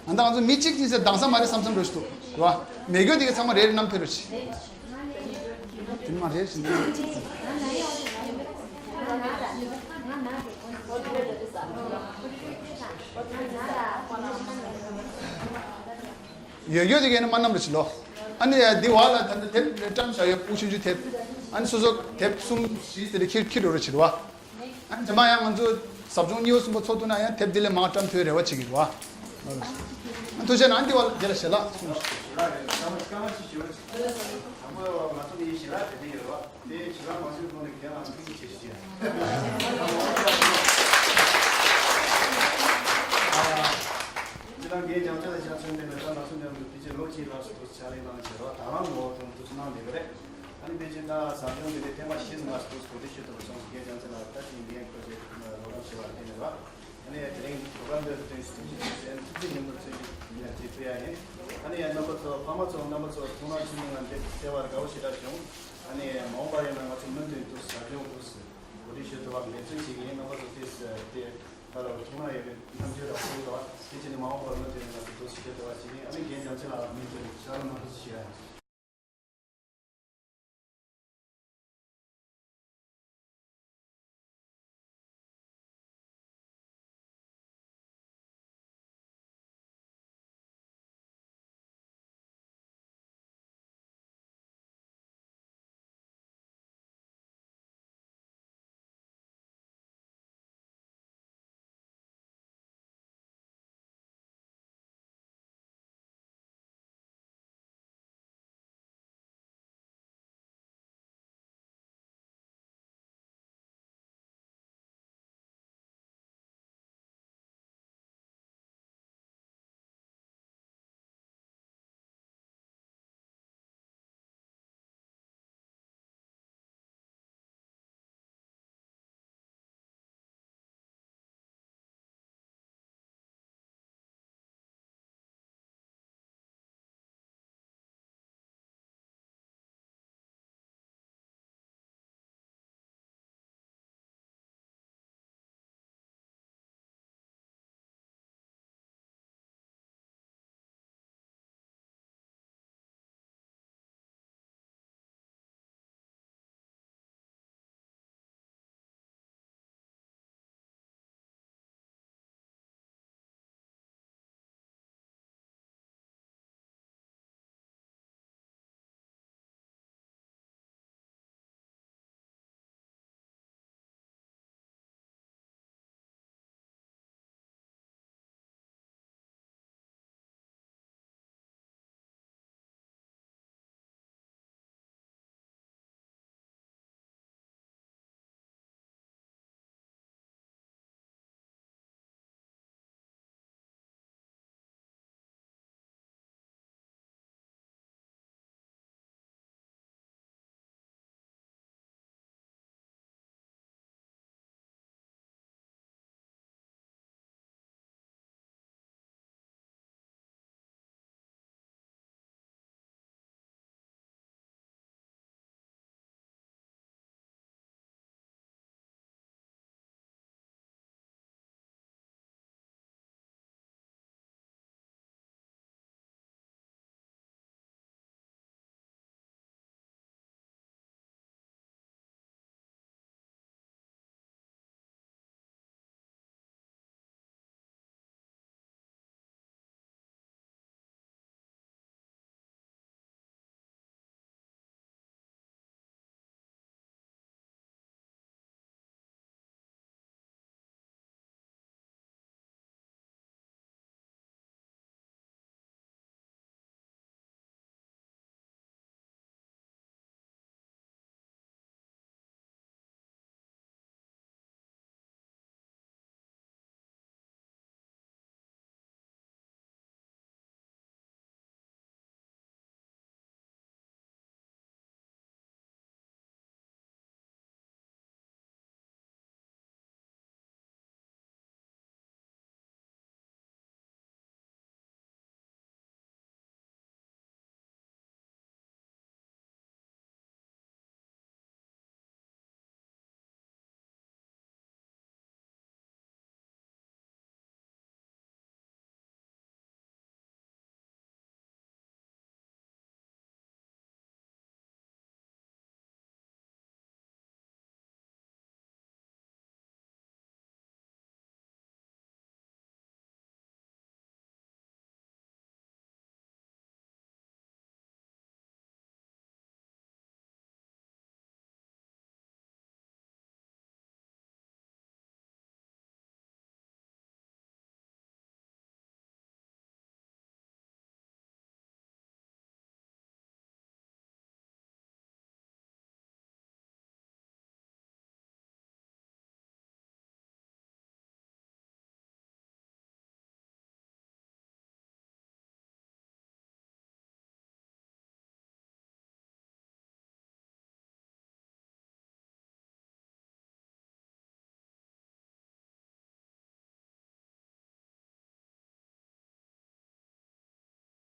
རེད། ཨ་ད་ང་ཚོ་མི་གཅིག་གཉིས་ཟེར་དྭངས་ས་མ་རེད་བསམ་བསམ་རོགས་བྱེད་དོ། རེད་བ། མེད་རྒྱུ་དེ་ག་ཚང་མ་རེ་རེ་བསྣམས་ཕེབས་རོགས་བྱེད། དེ་མ་རེད་ཟེར་ན། ཡོད་རྒྱུ་དེ་ག་ཡིན་ན་མ་བསྣམས་རོགས་བྱེད་ལོ། ཨ་ནི་འདི་བ་ལ་ད་ལྟ་དེབ་བཀྲམ་བཞག་ཡོད། སྤུ་ཆུང་ཆུང་དེབ། ཨ་ནི་སོ་སོ་དེབ་གསུམ་བཞི་ཟེར་ཏེ་ཁྱེར་ཁྱེར་རོགས་བྱེད་རེད་བ། ཨ་ནི་རྗེས་མ་ཡང་ང་ཚོ་ཟབ་སྦྱོང་གཉིས་པ་གསུམ་པ་ཚོགས་ཐུབ་ན་ཡང་དེབ་འདི་ལས་མང་བ་བཀྲམ་ཐུབ་རེ་བ་བྱེད་ཀྱི་རེད་བ། ཨ་ཐུགས་རྗེ་གནང་། འདི་བ་ལ་འདི་ལ་ཞལ་ལག་གསུངས། ཨ་ནི་དེ་བཞིན་ད་ཟབ་སྦྱོང་འདི་ནས་ཐེངས་མ་བཞི་ཙམ་ལ་འདུག་གོ་སྒྲིག་ཞུ་ཐུབ་པ་བྱུང་སོང་། རྒན་རྒྱལ་མཚན་ལགས་ད་ཅིག་འདིའི་ཁོ་ཚོའི་རོགས་རམ་བྱེད་པར་བརྟེན་ནས་ར། ཨ་ནི་དེ་རིང་རོགས་རམ་འདི་ཐུགས་རྗེ་ཆེ་ཟེར་ཐུགས་རྗེ་ཉིན་མོར་བརྩི་རྒྱུ་ཡིན་ལ་ཅིག་ཕུལ་ཡ་ཡིན། ཨ་ནི་རྣམ་པ་ཚོ་ཕ་མ་ཚོ་རྣམ་པ་ཚོ་ཐུགས་སྣང་ཆེན་མོ་ལ་འདི་བལྟས་པར་དགའ་བོ་ཞེ་དྲག་བྱུང་། ཨ་ནི་མ་འོངས་པར་ཡིན་ན་ང་ཚོ་མུ་མཐུད་དུ་ཟབ་སྦྱོང་འདུག་གོ་སྒྲིག་ཞུ་ཐུབ་པ་འབད་བརྩོན་བྱེད་ཀྱི་ཡིན། རྣམ་པ་ཚོ་དེ་དེ་ལྟར་ཐུགས་སྣང་ཡོད་པའི་རྣམ་འགྱུར་ར་ཕུལ་དང་། དེ་བྱས་ནས་མ་འོངས་པར་མུ་མཐུད་ནས་ང་ཚོ་འདུག་ཞུ་ཐུབ་པ་བྱེད་ཀྱི་ཡིན། ཨ་ནི་རྒན་རྒྱལ་མཚན་ལགས་མུ་མཐུད་ནས་ཕྱག་ལས་གནང་རོགས་ཞུ་ཡ་ཡིན།